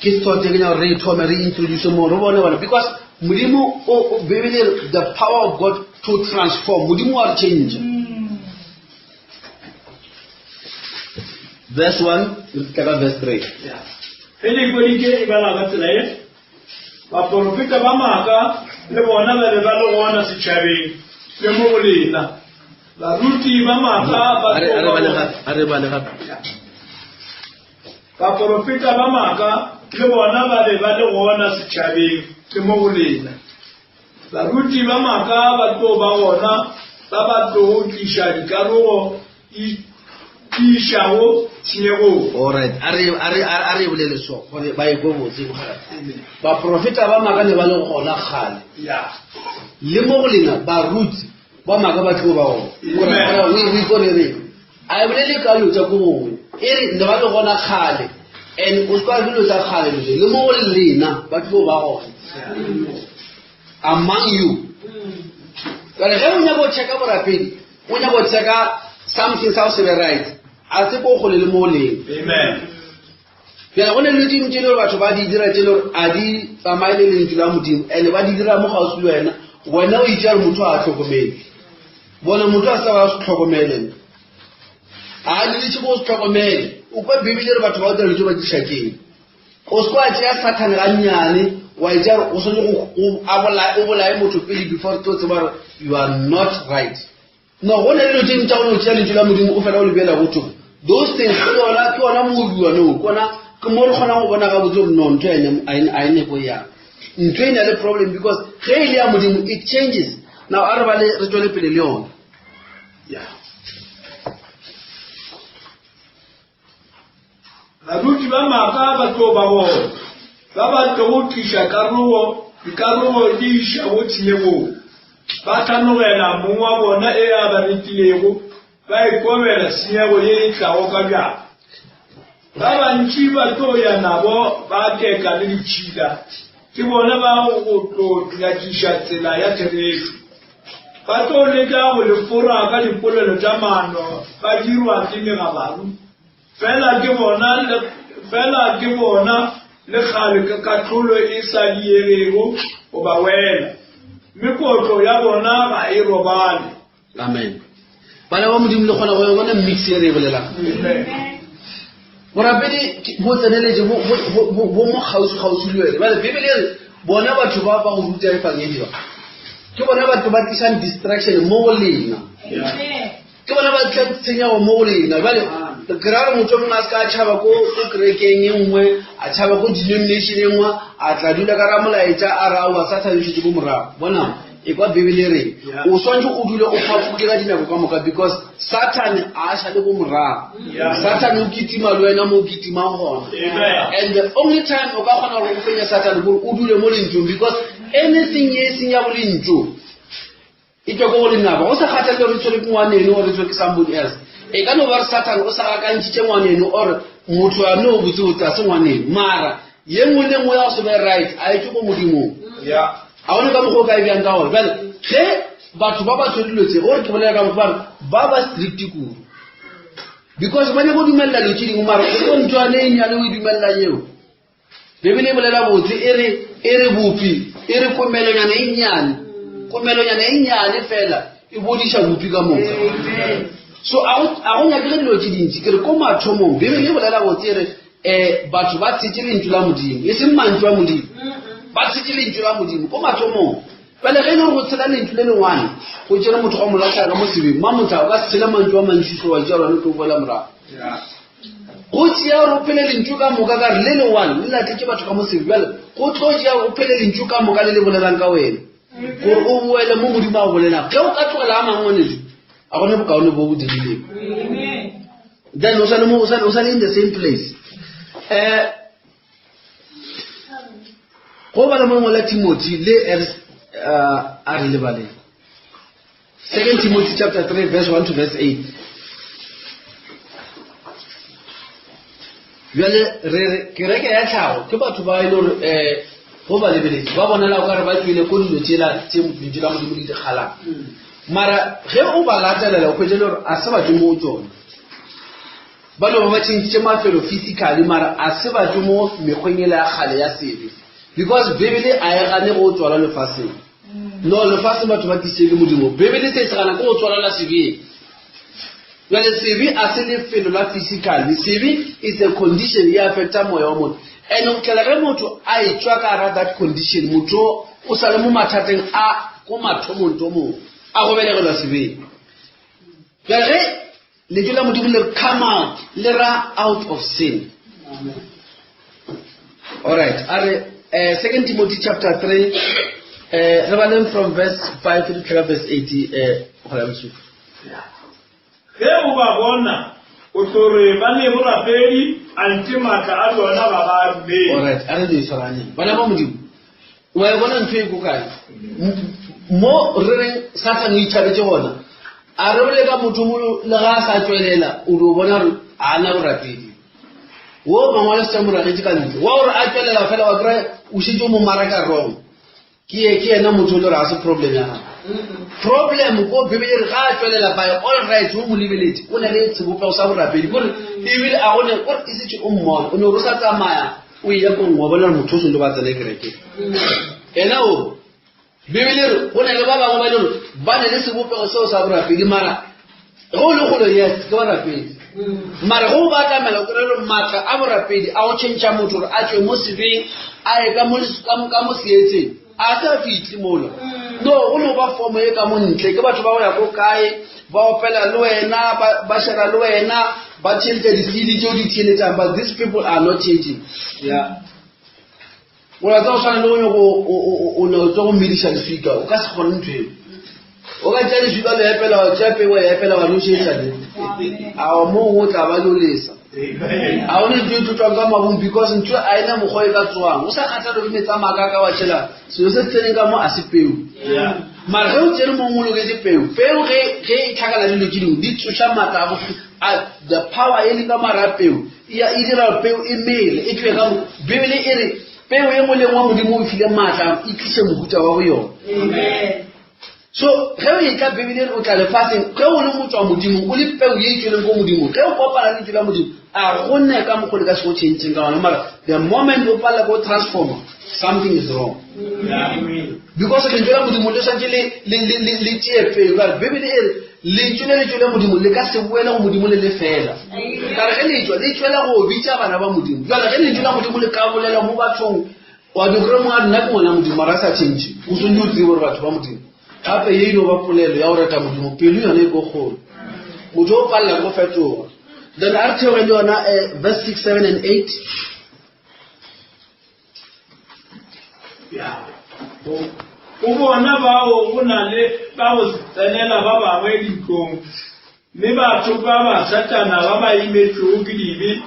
ke thought ke nyaka re thome re introduce mo re bone bana because Modimo o Bibele the power of God to transform Modimo wa re change. Verse 1 re fitlha ka verse 3. Ge le ikweditše e bala ka tsela ye, baporofeta ba maaka le bona ba be ba le gona setšhabeng le mo go lena. Baruti ba maaka ba A re tlo a re ba bale gona. gape, a re bale gape. Baporofeta ba maaka le bona ba be ba le gona setšhabeng le mo go lena. Baruti ba maaka ba tlo ba gona ba ba tlogo tliša dikarogo di išago tshenyegong. Alright, a re a re a re bolele so gore ba e kwe botse bogare. Baprofeta ba maaka ne ba le gona kgale. Ya. Le mo go lena baruti ba maaka ba tlo ba gona. Gore gore o e kore re a e bolele ka dilo tsa ko gongwe. E re ne ba le gona kgale. And o se ka dilo tsa kgale le le mo go lena ba tlo ba gona. Among you. Jwale ge o nyaka go checka borapedi, o nyaka go checka something sa go se be right, a se ko kgole le mo o leng. Amen. Bjale go ne le dingwe tše le gore batho ba di dira tše le gore a di tsamaye le lentšu la Modimo, and ba di dira mo kgauswi le wena, wena o itse gore motho a tlhokomele. Bona motho a sa ba se tlhokomele. A di go se tlhokomele. O kwa Bibele re batho ba o dira dilo tse ba di tlhakeng. O se kwa tšea Sathane gannyane wa e tšea gore o swanetše go o bolaye motho pele before tlo tseba gore you are not right. No, go na le dilo tše dingwe tša go no tšea lentšu la Modimo o fela o le beela go thoko. Those things ke yona ke yona moduwa no, ke yona ke mo re kgonang go bona gabotse gore no ntho a e nepo yang. Ntho e na le problem because ge e le ya Modimo it changes. Now a re bale re tšwele pele le yona. Yeah. Baruti ba maaka ba tlo ba gona, ba ba tlogo tliša karogo, dikarogo di išago tshenyegong. Ba hlanogela mong wa bona e a ba rekilego, ba ikobela tshenyego ye e tlago ka bjako. Ba bantši ba tlo ya nabo ba keka le ditšhila, ke bona ba go tlo nyatšiša tsela ya therešo. Ba tlo leka go le fora ka dipolelo tša maano, ba dirwa ke megabaru. Fela ke bona le, fela ke bona le kgale ka kahlolo e sa diegego go ba wela, mme kotlo ya bona ga e robale. Amen. Bana ba Modimo le kgona go bona mix e re e bolelang. Borapedi bo tseneletše bo bo mo kgauswi kgauswi le wena. Bjale Bibele e re bona batho ba ba go ruta efangedi ba ke bona batho ba tlišang distraction mo go lena. Ke bona ba tla tshenyago mo go lena. Bjale ke ra gore motho mongwe a se ka a tšhaba ko ko kerekeng e nngwe, a tšhaba ko denomination e nngwe, a tla dula ka ramolaetša a re aowa Sathane o šetše ko morago. Bona, e kwa Bibele e reng. O swantše o dule o phafogile ka dinako ka moka because Sathane a šale ko morago. Sathane o kitima le wena mo o kitimang gona. And the only time o ka kgona gore o fenye Sathane gore o dule mo lentšong because anything ye e seng ya go lentšu E tšwa ko go lenaba. Go sa kgathale gore e tshwere ke ngwaneno or e tshwere ke somebody else. E ka no ba re Satan o sa gakantšhitše ngwaneno or motho a no botsebotse a se ngwaneno. Mara ye nngwe le nngwe ya go se be right a e tšwe ko Modimong. Yeah. A gona ka mokgwa o ka e bjang ka gore. Bjale ge batho ba ba tshwere dilo tse, gore ke bolela ka mokgwa ba re ba ba strict kudu. Because ba nyaka go dumelela dilo tše dingwe mara o ntwane e nnyane o e dumelelang eo. Bibele e bolela botse e re e re bopi e re komelonyana e nnyane komelonyana e nnyane fela e bodiša bopi ka moka so a go nyakege dilo tše dintši ke re ko mathomong bibele e bolela botse e re um batho ba tshetše lentšu la modimo e seng mantšu a modimo ba tshetše lentšu la modimo ko mathomong pele ge e le gore go tshela lentšu le lengwane go tšere motho ga mo latlhela ka mo sebeng mamotla o ka se tshele mantšu a mantši tlo wa tšea lone tlo boela morago Go tšea gore o phele lentšu ka moka ka re le le one le latletše batho ka mosebe bjale go tlo tšea gore o phele lentšu ka moka le le bolelang ka wena gore o boele mo modimo a go bolelang ge o ka tlogela a mangwe ngwaneso a gone bokaone bo bo dirileng then o sale mo o sale in the same place um go bala mo lengwe la timothy le a re lebaleng Second Timothy chapter 3 verse 1 to verse 8. Bjale re re kereke ya tlhago ke batho ba e le gore um go ba lebeletse ba bonela o kare ba tswile ko dilo tsela tse lentšu la modimo le di kgalang mara ge o ba latelela o hwetše le gore a se ba tšwe mo tsone ba no ba ba tšhentšhitše mafelo physically mara a se ba tšwe mo mekgweng ele ya kgale ya sebe because bibele a e gane go tswalwa lefaseng No, lefase batho ba tlišitše ke Modimo. Bibele se se gana ke go tswalela sebeng. Jale sebe a se lefelo la physical. Sebe is a condition e affecta moya wa motho. And go tlela ge motho a e tšwa ka gara that condition, motho o sa le mo mathateng a ko mathomong tomong a go belegelwa sebeng. Jale ge Lentšu la Modimo le re come out, le ra out of sin. All right, a re uh, Second Timothy chapter 3 eh re baleng from verse 5 to fitlhela verse 8 eh go ya bosupa. Ge o ba bona, o tlo re ba ne borapedi, anthe maatla a bona ga ba a dumele. All right, a re di tshwaranyeng. Bana ba Modimo, wa e bona ntho e ko kae mo re reng sathane o itšhabetše gona a re bole ka motho mo le ga a sa tswelela o dio bona gore a na borapedi wo mangwalo se mo ragetše ka ntle wa gore a tswelela fela wa kry o šetše o mo maraka wrong ke ye ke yena motho o le gore ga se problem ya gago problem ko bibele re ga a tswelela by all rights o mo lebeletše o na le sebopego sa borapedi kore ebile a gone kore e setse o mmona o ne o sa tsamaya o ile ko nngwe bona motho o sentse ba tsene kereke ena o bibele re go na le ba bangwe ba le gore ba ne le sebopego seo sa borapedi mara ge o le golo yes ke borapedi mara ge o ba atamela o kry gore maatla a borapedi a go change motho gore a tswe mo sebeng a ye ka mo seetseng a sa fitlhe mola no go no ba fomo e ka mo ntle ke batho ba go ya ko kae ba opela le wena ba shera le wena ba theeletša di-cd tšeo di theeletšang but these people are not changing yeah o la tsa go tshwana le go nyako o ne o tlo go mediša leswika o ka se kgone ntho eo o ka tšea leswika le epela wa tšea peo ya epela wa nošetša le a mo gongwe o tla ba jo lesa. Ga gona ntho e tlo tswang ka mabung because ntho a ena mokgwa e ka tswang. O sa kgathale gore metsi a maaka ka wa tšhela selo se tseneng ka mo a se peu. Mara ge o tsene mo o loketse peu, peu ge ge e tlhakana le dilo tše dingwe di tsoša maatla a go a the power e leng ka mara a peu e ya- e dira gore peu e mele e tšwe ka mo. Bibele e re peu e nngwe le nngwe Modimo o e file maatla e tliše mohuta wa go yona. So ge o etla Bibele e re o tla lefaseng ge o le motswa Modimo o le peu ye e tšweleng ko Modimo ge o kopana le lentšu la Modimo a go ne ka mokgwa le ka se go changeng ka gona mara the moment o palela ko transformer something is wrong because lentšu la Modimo le swanetše le le le le le tšee peu ka re Bibele e re lentšu le le tšwele Modimo le ka se boele go Modimo le le fela ka re ge le tšwa le tšwela go bitša bana ba Modimo jale ge lentšu la Modimo le ka bolela mo bathong Wa di kry mongwe a re nna ke ngwana Modimo mara a sa change. O swanetše o tsebe gore batho ba Modimo. Gape ye e no ba polelo ya go reta Modimo, pelo yone e ko kgolo. Motho o palela ke go fetoga. Then a re theoge le yona eh, verse 6, 7 and 8. Ya. Go bona bao go na le ba go tsenela ba bangwe dintlong, mme batho ba ba Satana ba ba imetšwego ke dibe,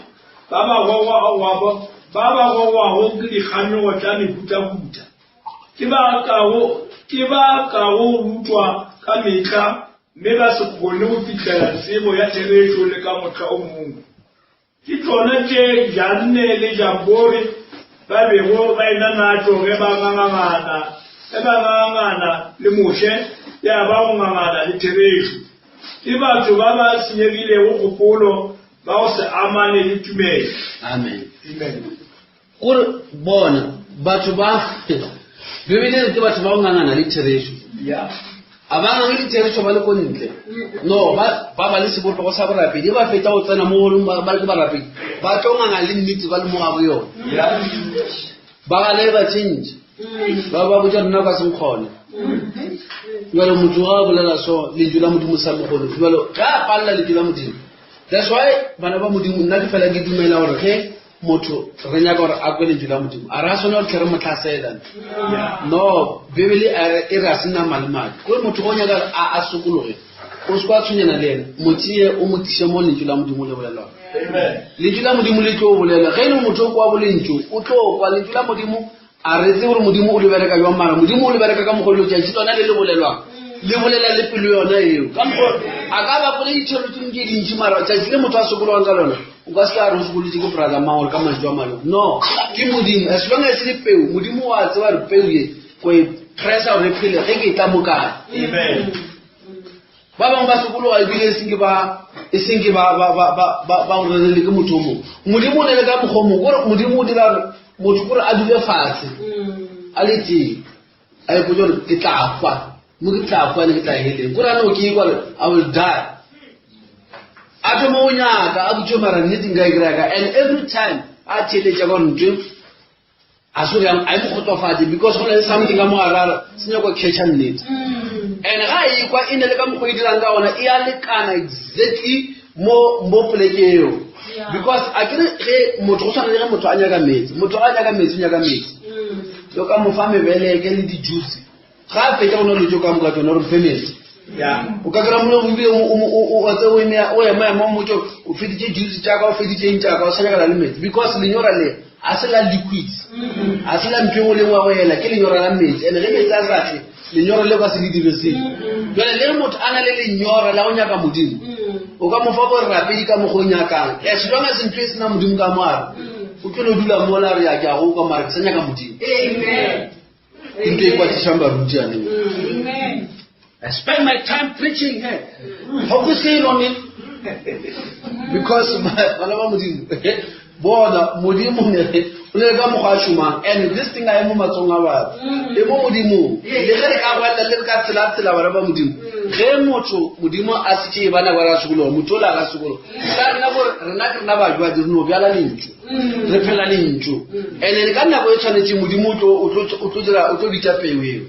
ba ba gogwago, ba ba gogwago ke dikganyogo tša mehutahuta, ke ba kago, ke ba kago rutwa ka mehla mme ba se kgone go fihlela tsebo ya therešo le ka mohla o mongwe. Ke tšona tše Janne le Jambore ba bego ba ena natšo ge ba ngangangana, ge ba ngangangana le Moshe, ya ba go ngangana le therešo. Ke batho ba ba senyegilego kgopolo, ba go se amane le tumelo. Amen. Amen. Gore bona batho ba Bibele e re ke batho ba go ngangana le therešo. Yeah. A ba ngange le therešo ba le ko ntle. No, ba ba ba le sebopego sa borapedi ba feta go tsena mo holong ba ba le ke barapedi. Ba tlo nganga le nnete ba le mo gabo yona. Yeah. Ba gane ba change. Ba ba botša nna ka se nkgone. Jalo motho ga a bolela so lentšu la Modimo sa mogolo. Jalo ga a palela lentšu la Modimo. That's why bana ba Modimo nna ke fela ke dumela gore ge motho re nyaka gore a kwe lentšu la Modimo a re a swanela gore tlhe re mo tlhasela. No, Bibele a re e re a se nama le madi. Kore motho go nyaka gore a a sokologe o se kwa tshwenyana le ena mo tseye o mo tliše mo lentšu la Modimo le bolelwang. Amen. Lentšu la Modimo le tlo bolela ge e le motho o kwa bolentšu o tlo kwa lentšu la Modimo a re tsebe gore Modimo o le bereka jwang mara Modimo o le bereka ka mokgwa o letšatši lona le le bolelwang le bolela le pelo yona eo ka mokgwa a ka ba pole dithero tse dingwe tse dintši mara tšatši le motho a sokologang ka lona o ka se ka re o sokolotse ke brother mang gore ka mantšu a maleng no ke Modimo as long as le peu Modimo wa tseba gore peu ye ko e pressa gore e phele ge ke e tla mo kae Amen. Ba bangwe ba sokologa ebile e seng ke ba e seng ke ba ba ba ba ba ba go rerele ke motho o mongwe. Modimo o ne le ka mokgwa o mongwe kore Modimo o dira gore motho kore a dule fatshe a le tee a ipotse gore ke tla hwa mo ke tla hwa ne ke tla heleng kore a no ke ikwa gore I will die a thoma go nyaka a botse mara nnete nka e kry-a ka and every time a theeletša ka gore ntho a se gore a e mo kgotsofatse because go na le something ka mo gare se nyako catcha nnete and ga e kwa e ne le ka mokgwa e dirang ka gona e a lekana exactly mo mo poleke eo because a kere ge motho go tshwana le ge motho a nyaka metsi motho a nyaka metsi o nyaka metsi yo ka mo fa mebeleke le di-juice ga a fetša go nwa dijo ka moka tsone gore mfe metsi o ka kry-a mole ebile o ema ema motso o feditše juice tšaka o feditše eng tšaka o sa nyakana le metsi because lenyora le a se la liquids a se la ntho engwe le nngwe ya go ela ke lenyora la metsi and ge metsi a sa tle lenyora le ka se le dire selo jale le motho a na le lenyora la go nyaka modimo o ka mo fa borapedi ka mokgwa o nyakang as long as ntho e sena modimo ka moare o tlo no dula mola re ya ke a go kwa mara ke sa nyaka modimo Ke ntho e kwatišang baruti yaneng. I spend my time preaching here. Ga go selo ne. Because bana ba Modimo bona Modimo ne o le ka mokgwa a šomang and this thing a e mo matsong a batho e mo Modimong le ge re ka bolela le re ka tshela tshela bana ba Modimo ge motho Modimo a se tšee bana ba ra sekolo motho o la ga sekolo ka rena gore rena ke rena bajwadi re no bjala lentšu re phela lentšu and then ka nako e tshwanetseng modimo o tlo dira o tlo bitša peo eo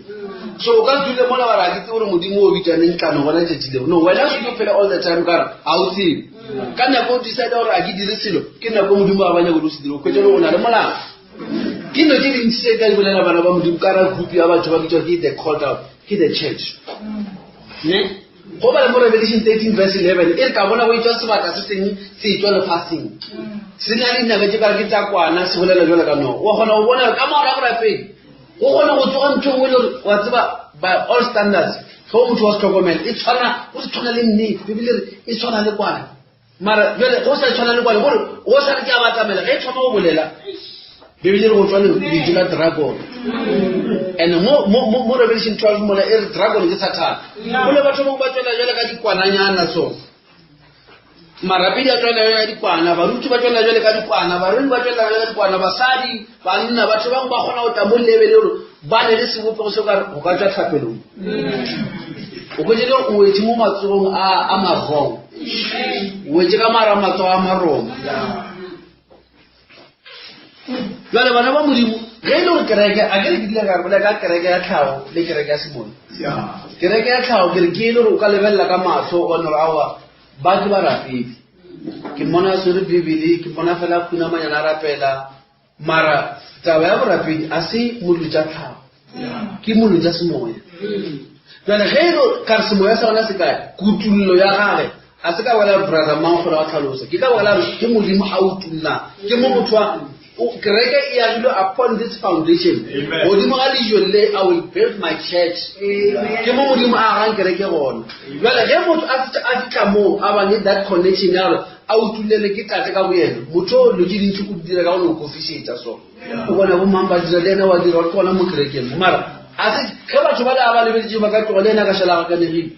so o ka dule mola wa re a ke tsebe gore modimo o bitša neng tlano gona letšatši leo no wena o tlo phela all the time ka re ga o tsebe ka nako o decide gore a ke dire selo ke nako modimo a ba nyako o se dire o khwetša o na le molao ke dilo tse dintsi tse ka di bolela bana ba modimo ka ra group ya batho ba bitswa ke the called out ke the church ne. Go bale mo Revelation 13 verse 11 e re ka bona go etswa sebata se sengwe se etswa lefaseng se na le dinaka tse kare ke tsa kwana se bolela jalo ka nogo. Wa kgona go bona ka morago ga borapedi go kgona go tsoga ntho e nngwe le gore wa tseba by all standards ge o motho wa se tlhokomela e tshwana o se tshwana le nnete bebile re e tshwana le kwana mara jale go sa tshwana le kwana gore o sa re ke a batamela ge e thoma go bolela bebile re go tswa lentswe la dragon and mo mo mo mo revelation 12 mola e re dragon ke sathane go le batho bangwe ba tswela jale ka dikwananyana so marapedi a tswela jale ka dikwana baruti ba tswela jale ka dikwana barui ba tswela jale ka dikwana basadi banna batho bangwe ba kgona go tla mo lebele gore ba ne le sebopego se kare go ka tswa tlhapelong o kwetse le o wetse mo matsogong a a marong o wetse ka mara matsogo a marong jale bana ba modimo ge e le gore kereke a ke re ke dile ka bolela ka kereke ya tlhago le kereke ya semoya kereke ya tlhago ke re ke e le gore o ka lebelela ka matlho o bone gore aowa ba ke barapedi ke mmona a swere bibele ke mmona fela khunamanyana a rapela mara taba ya borapedi a se mollo tša tlhago ke mollo tša semoya jale ge e le ka re semoya sa gona se kae kutullo ya gage a se ka baka la brother mang kgona wa tlhalosa ke ka baka la gore ke modimo a utullang ke mo motho wa kereke e agilwe upon this foundation godimo ga lejo le i will build my church ke mo modimo a agang kereke gona jale ge motho a fitlha moo a ba le that connection ya gore a utulele ke tate ka boyena motho o dilo tse dintsi o di dira ka go no kofišetša so o bona bo mang ba dira le ena wa dira ke gona mo kerekeng mara a se ge batho ba le a ba lebeletše ba ka tloga le ena ka šala gakanegile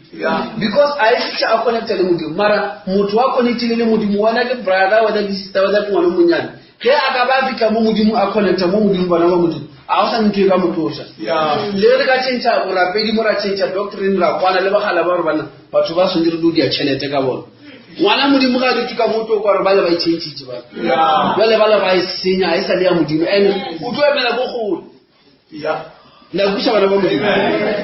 because a e šetše a connecta le modimo mara motho wa connectile le modimo wena ke brother wena ke sister wena ke ngwana monyane ge a ka ba fitlha mo modimo a connecta mo modimo bana ba modimo a go sa ntho e ka mo tloša le re ka change borapedi mo ra change doctrine ra kwana le bagala ba gore bana batho ba tshwanetse re do dia tšhelete ka bona ngwana modimo ga a dutse ka moto kwa gore ba le ba itšhentšhitše ba jale ba le ba e senya ga e sa le ya modimo and o tlo emela ko gole la kuša bana ba modimo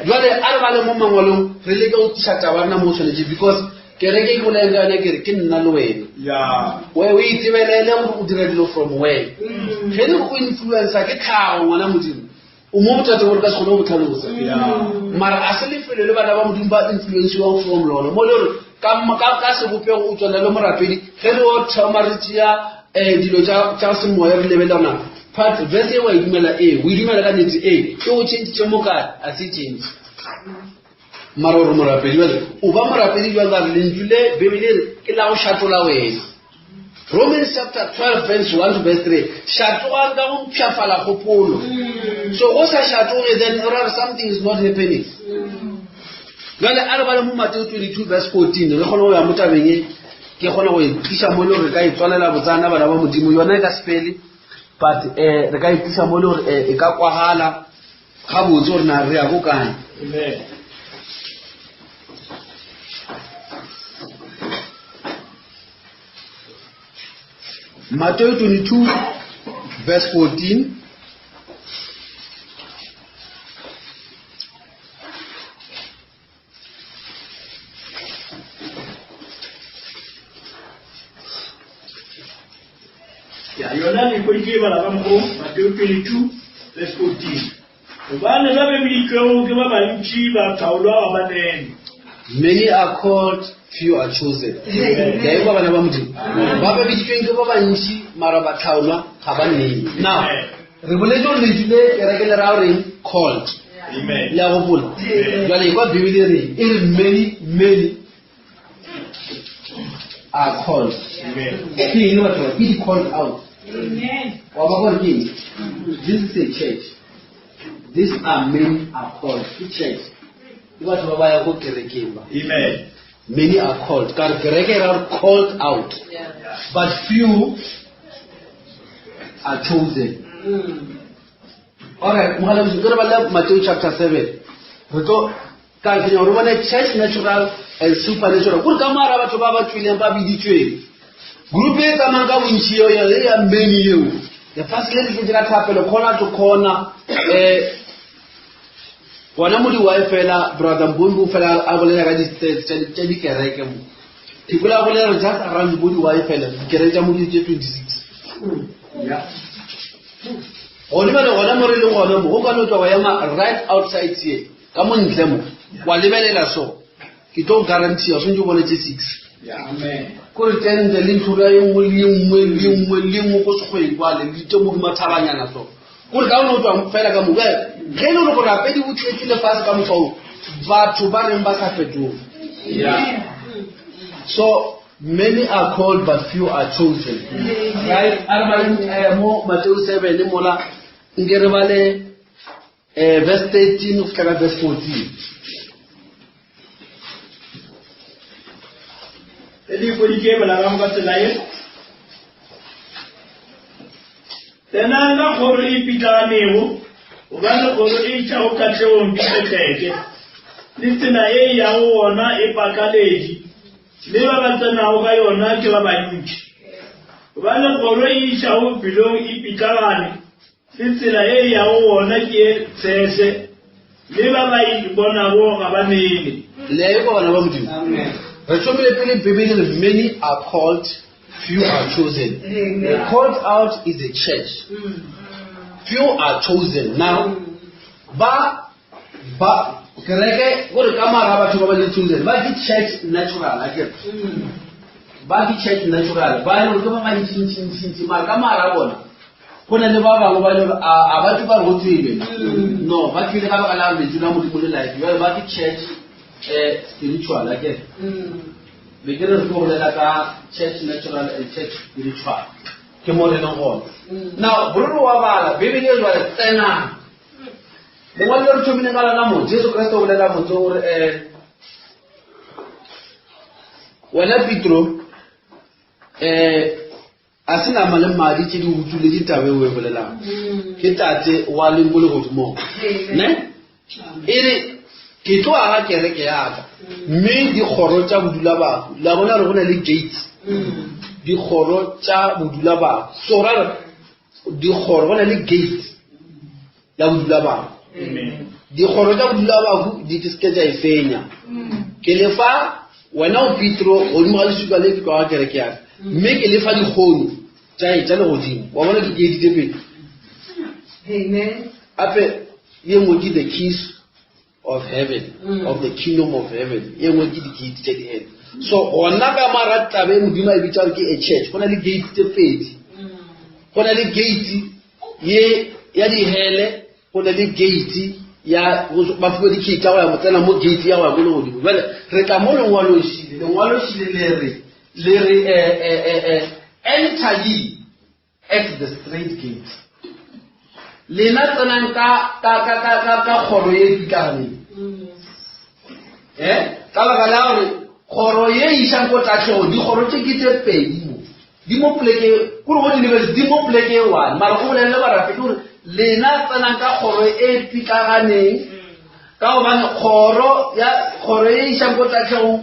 jale a re ba le mo mangwalong re leke go tliša taba rena mo o tshwanetse because kereke ke boleng ka yone kere ke nna le wena we o itebelele gore o dira dilo from where ge le go influencer ke tlhago ngwana modimo o mo bothata gore ka se kgone go tlhalosa mara a se lefelo le bana ba modimo ba influenciwang from lona mo le gore ka sebopego o tswela le morapedi ge re o thoma re tšea um dilo tša semoya re lebelana part verse e wa e dumela ee o e dumela ka nete ee ke o changetse mo kae a se change mara gore morapedi jale o ba morapedi jang ka re lentšu le bebele re ke la go šatola wena Romans chapter 12 verse 1 to verse 3 šatogang ka go mpshafala kgopolo mm. so go sa šatoge then or something is not happening jale a re bale mo mateo 22 verse 14 re kgone go ya mo tabeng e ke kgone go e tlisa mo le gore re ka e tswalela botsana bana ba modimo yona e ka sepele but um re ka e tlisa mo le gore eh, e ka kwagala gabotse gore na re ya ko kae Mateo 22 verse 14 Ya, yona le kgwedi e bala ka mokgo Mateo 22 verse 14 gobane ba be biditšwego ke ba bantši ba tlhaolwa ga banene Many are called, few are chosen. Le a ekwa bana ba Modimo. Ba ba biditšweng ke ba bantši mara ba tlhaolwa ga ba nene. Now, re boletse gore lentšu le kereke le raya goreng called. Amen. Le a gopola. Jwale ekwa Bibele e reng? E re many, many are called. Amen. Ke eng batho ba? Ke di called out. Wa ba gore ke eng? This is a church. These are many are called. Ke church. Ke batho ba ba ya ko kerekeng ba. Amen. Many are called. Ka re kereke e ra gore called out. But few are chosen. Alright, mogala ke re bale Matthew chapter 7. Re tlo ka ke nyaka gore bone church natural and supernatural. Kore ka mara batho ba ba tswileng ba biditsweng. Group e tsamayang ka bontši eo ya ya many eo. Lefatshe le le tletse ka thapelo corner to corner. Eh gona mo di-wi fela brother mbombi o fela a bolela ka di-stats tša dikereke mo. Ke kwele a bolela gore just around mo di-wi fela dikereke tša mo di tše 26. Yeah. Gone bjale gona mo re leng gona mo go ka no tla wa ema right outside here ka mo ntle mo wa lebelela so. Ke tlo go guarantee o swanetše o bone tše 6. Kore tente le ntlhora ye nngwe le ye nngwe le ye nngwe le ye nngwe ko sekgweng kwale le itse moduma thabanyana so. Kore ka o no tswa fela ka mo. Bjale, ge e le gore borapedi bo tletše lefase ka mokgwa wo, batho ba reng ba sa fetoge. So many are called but few are chosen. Right? A re baleng eh, mo Mateo 7 mola nke re bale eh, verse 13 go fihla ka verse 14. E le ikweditše e bolelago ka tsela ye. Tsenang ka kgoro e pitlaganego, gobane kgoro e išago katlegong ke petleke, le tsela e e yago gona e pakaletše, mme ba ba tsenago ka yona ke ba bantši. Gobane kgoro e išago bophelong e pitlagane, Le tsela ye e yago gona ke ye tshese, mme ba ba e bonago ga ba nene. Le a ekwa bana ba Modimo? Re thomile pele Bibele re many are called, few are chosen. The called out is a church. Few are chosen. Now, ba ba kereke gore ka mara batho ba ba leng chosen ba ke church natural akere ba ke church natural ba e le gore ke ba bantšintšintšintši mara ka mara bona go na le ba bangwe ba le a ba tse ba re go tsebe no ba tlile ka baka la lentšu la modimo le life jale ba ke church um spiritual akere be ke re re tlo bolela ka church natural and church spiritual ke mo re leng gona now bololo wa bala bebele e jale tsenang lengwalo le re thomileng ka lona mo jesu kriste o bolela motse gore um wena petro um a se nama le madi tše di utsuletše taba eo e bolelang ke tate wa leng ko legodimong ne e re ke tlo aga kereke yaka mme dikgoro tša bodula bahu la bona gore go na le gates dikgoro tša bodula bahu so ra re dikgoro go na le gate ya bodula bahu dikgoro tša bodula bahu di ke seke tša e fenya ke lefa wena o petro godimo ga lesuka le ke tlo aga kereke yaka mme ke lefa dikgono tša e tša legodimo wa bona ke gate tše pedi gape ye nngwe ke the keys of heaven mm. of the kingdom of heaven ye nngwe ke di-gate tša di-heaven so gona ka mara tabe modimo a e bitsa gore ke a church go na le gate tse pedi go na le gate ye ya dihele go na le gate ya ba fiwe dikey tša go ya go tsena mo gate ya go ya ko legodimo jale re tla mo lengwalošile lengwalošile le re le re eh, eh, eh, enter ye at the straight gate lena tsenang ka ka ka ka ka ka kgoro ye pitlaganeng eh ka baka la gore kgoro ye išang ko tatlhego dikgoro tše ke tše pedi mo di mo poleke kore go di lebeletse di mo poleke e one mara go bolelele barapedi gore lena tsenang ka kgoro e pitlaganeng ka gobane kgoro ya kgoro e išang ko tatlhegong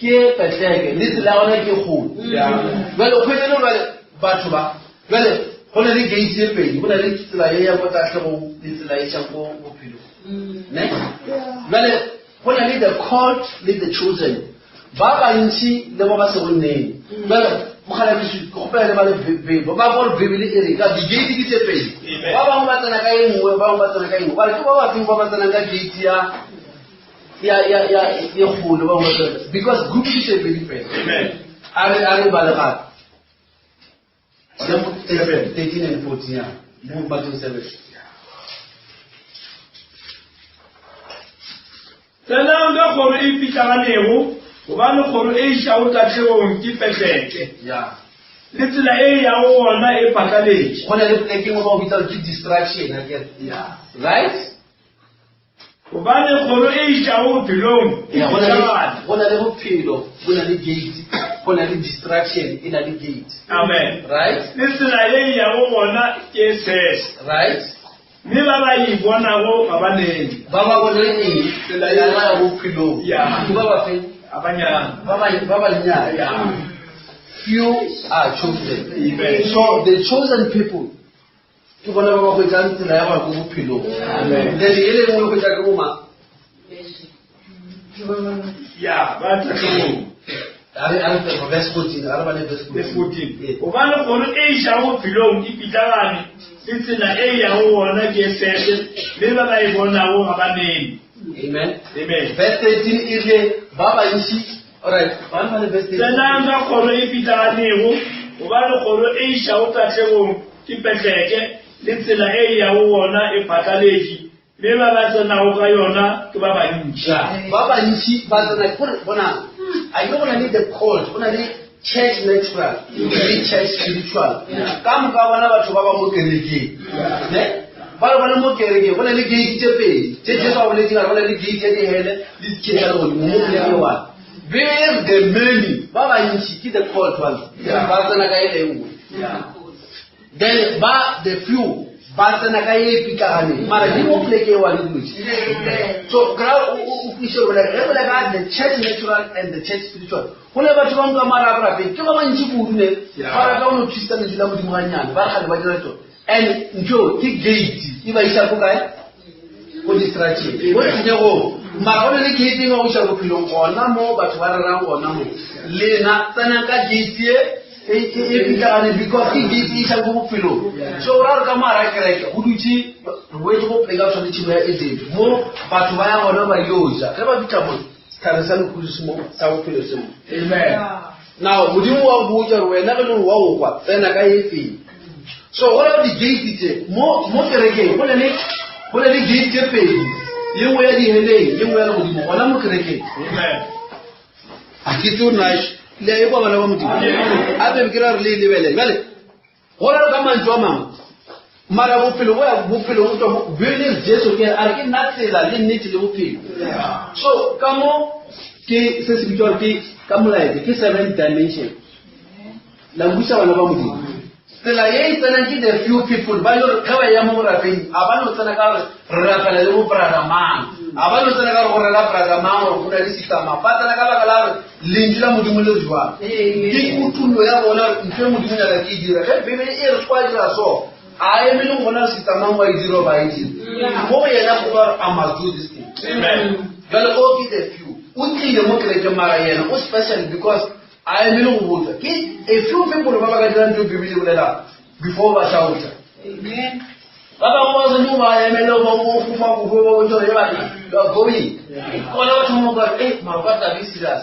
ke petleke le tsela ya gona ke kgolo jale o kgwetse le jale batho ba jale go na le gate e pedi go na le tsela ye ya ko tatlhegong le tsela e išang ko bophelong ne jale go na le the called le the chosen ba bantši le ba ba sego neng jale mogalabiso ke gopela le ba le ba gore bibele e re ka di-gate ke tse pedi ba bangwe ba tsena ka e nngwe ba bangwe ba tsena ka e nngwe ba re ke ba bafeng ba ba tsenang ka gate ya ya ya ya e kgolo ba bangwe because group ke tse pedi fela a re a re bale gape 13 and 14 ya mo Matthew 7 Tsenang ka kgoro e pitlaganego, gobane kgoro e išago tahlegong ke petleke, ya le tsela e e yago gona e phatlaletše. go na le pleke engwe ba o bitsa gore ke distraction akere right Gobane kgoro e išago bophelong e Yeah, go na le- pitlagane. go na le bophelo go na le gate go na le distraction e na le gate Amen. right Le tsela ye e yago gona ke e tshese, right mme ba ba e bonago ga ba nene. ba ba bone eng Tsela ya ye- ya bophelong Yeah. ke ba ba feng Ga ba nyane. ba ba ba bannyane Yeah. few are chosen Amen. so the chosen people ke bona ba ba hwetšang tsela ya go ya ko bophelong then e le nngwe e hwetša ke bomang Ya, ba tahlegong. a re a re verse 14 a re bale verse Le 14 14. Ee. Gobane kgoro e išago bophelong e pitlagane, le tsela e yago gona ke e sese, mme ba ba e bonago ga ba nene. amen Amen. verse 13 e re ba bantši alright ba ba le verse Tsenang ka kgoro e pitlaganego, gobane kgoro e išago tahlegong ke petleke, le tsela e yago gona e phatlaletše, mme ba ba tsenago ka yona ke ba bantši. Ba bantši ba tsena gore bonang a ke go na le the called go na le church natural le church spiritual ka moka bona batho ba ba mo kerekeng ne ba re ba le mo kerekeng go na le gate tše pedi tše Jesu a boletseng a re go na le gate ya dihele le gate ya legodimo mo poleke one be the many ba bantši ke the called ones ba tsena ka e le nngwe then ba the few ba tsena ka e pitlaganeng mara di mo poleke e one dilo tše so kra o kwiše gore ge bole ka the church natural and the church spiritual go ne batho ba nka mara a borapedi ke ba bantši kudu ne ba rata go no thusa lentšu la modimo gannyane ba re gale ba dira tsone and ntho ke gate e ba isa ko kae ko distraction ko tshenyegong mara go ne le gate e ba go isa bophelong gona mo batho ba rerang gona mo lena tsenang ka gate e e pitlagane because ke gate e isang ko bophelong so go ra gore ka mo gara kereke go dutse re boetse go pleka tshwane tšhimo ya edene mo batho ba ya gona ba yo ja ge ba fitlha mo setlhare sa lehudu se mo sa bophelo se mo Amen. now modimo wa botsa gore wena ge le gore wa o kwa tsena ka e feng so go ra di-gate tse mo mo kerekeng go na le go na le gate tse pedi ye nngwe ya diheleng ye nngwe ya legodimo gona mo kerekeng Amen. a ke tse o naš le a e kwa bana ba modimo a bebe ke ra re le e lebelele bjale Go rera ka mantšu a mangwe, mara bophelo bo ya bophelo bo tswa bele Jesu ke a re ke nna tsela le nnete le bophelo. So ka mo ke se se bitswa ke ka molaetsa ke seven dimension. La busa bana ba Modimo. Tsela ye e tsenang ke the few people ba le ge ba ya mo borapeng a ba no tsena ka gore re rapela le bo brother mang a ba no tsena ka gore go rera brother mang gore go na le sister mang ba tsena ka baka la gore lentšu la modimo le jwang ke kutullo ya bona ntho e modimo nyaka ke e dira ge bibele e re kwa dira so a emele go bona sitamang wa e dira ba e dira mo go yena go ba a must do this thing jale o ke the few o tlile mo kerekeng mara yena o special because a emele go botsa ke a few people ba ba ka dirang ntho e bibele e bolelang before ba shouta ba bangwe ba swanetše go ba emele ba go fofa fofa ba bontšha gore banna you are going gona batho mo ba re eh mara ba tla be serious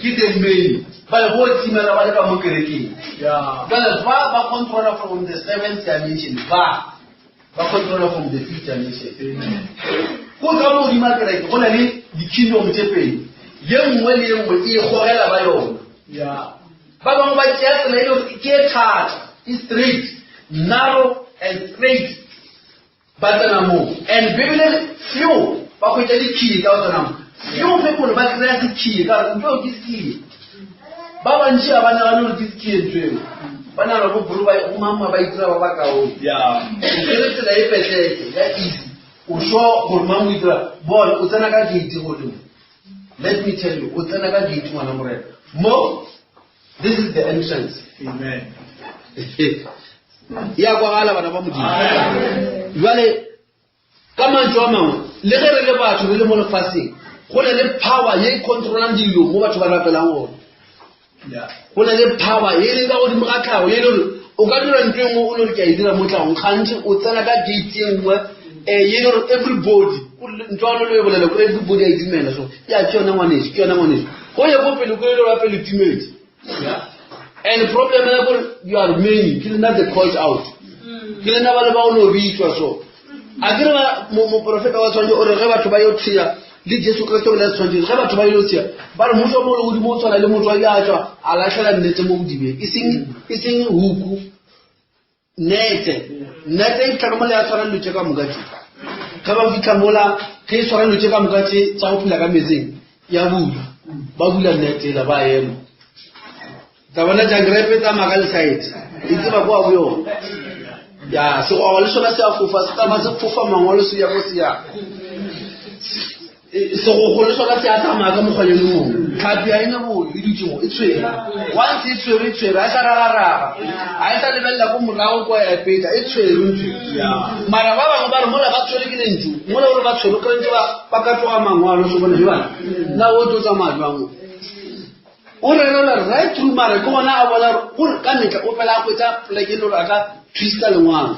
ke the main ba le go timela ba le ka mo kerekeng jale ba ba controla from the seventh dimension ba ba controla from the fifth dimension go ka mo godima kereke go na le di-kingdom tše pedi ye nngwe le ye nngwe e gogela ba yona Ba bangwe ba tšea tsela e le gore ke e thata, e straight, narrow and straight, ba tsena moo. And Bibele re few ba hwetša dikhiye ka go tsena mo. Few people ba kry-a sekhiye ka gore ntho eo ke sekhiye. Ba bantši ga ba nagane gore ke sekhiye ntho eo. Ba nagana bo bro ba bo mamma ba itira ba ba kaone. O kere tsela e petleke ya easy. O sure gore mang o itira bona o tsena ka gate godimo. Let me tell you, o tsena ka gate ngwana morena. Mo, this is the entrance. Amen. Ya kwagala bana ba Modimo. Jwale ka mantšu a mangwe, le ge re le batho re le mo lefaseng, go na le power ye e controlang dilo mo batho ba rapelang gona. Go na le power ye e leng ka godimo ga tlhago ye e le gore o ka dira ntho e nngwe o le gore ke a e dira mo tlhagong gantsi o tsena ka gate e nngwe um ye e le gore everybody ntho ya le e bolela ko everybody a e dumela so ya ke yone ngwaneso ke yone ngwaneso go ye ko pele ko e le gore pele timetse and problem ya gore you are many ke lena the called out ke lena ba le ba o no bitswa so a ke re moporofeta wa tshwanetse o re ge batho ba yo tshea le jesu kriste o le tshwanetse ge batho ba yo tshea ba re mmuso mo legodimo o tshwana le motho a a tswa a latlhela nnete mo bodibeng e seng huku nete nete e fitlha ka mola ya tshwara dilo tše ka moka tše ge ba fitlha mola ge e tshwara dilo tše ka moka tše tsa go phela ka metseng ya bula ba bula nete ela ba ema Tla bona jangrepe tsamaya ka lesaete e tseba kwa bo yona ya segwago le sona se a fofa se tsamaya se fofa mangwalo se ya ko se ya segogo le sona se a tsamaya ka mokgwanyane mongwe tlhapi ga ena bolo e dutse mo e tshwere once e tshwere e tshwere ga e sa ragaraga ga e sa lebelela ko morago kwa ya peta e tshwere ntho mara ba bangwe ba re mola ba tshwere ke lentšu mola gore ba tshwere kry ntse ba ka tloga mangwalo se bone jebana na o tlo tsamaya jwang O rerela right through mara ke gona a bona gore ka metla o fela a hwetša poleke e le gore a ka twista lengwalo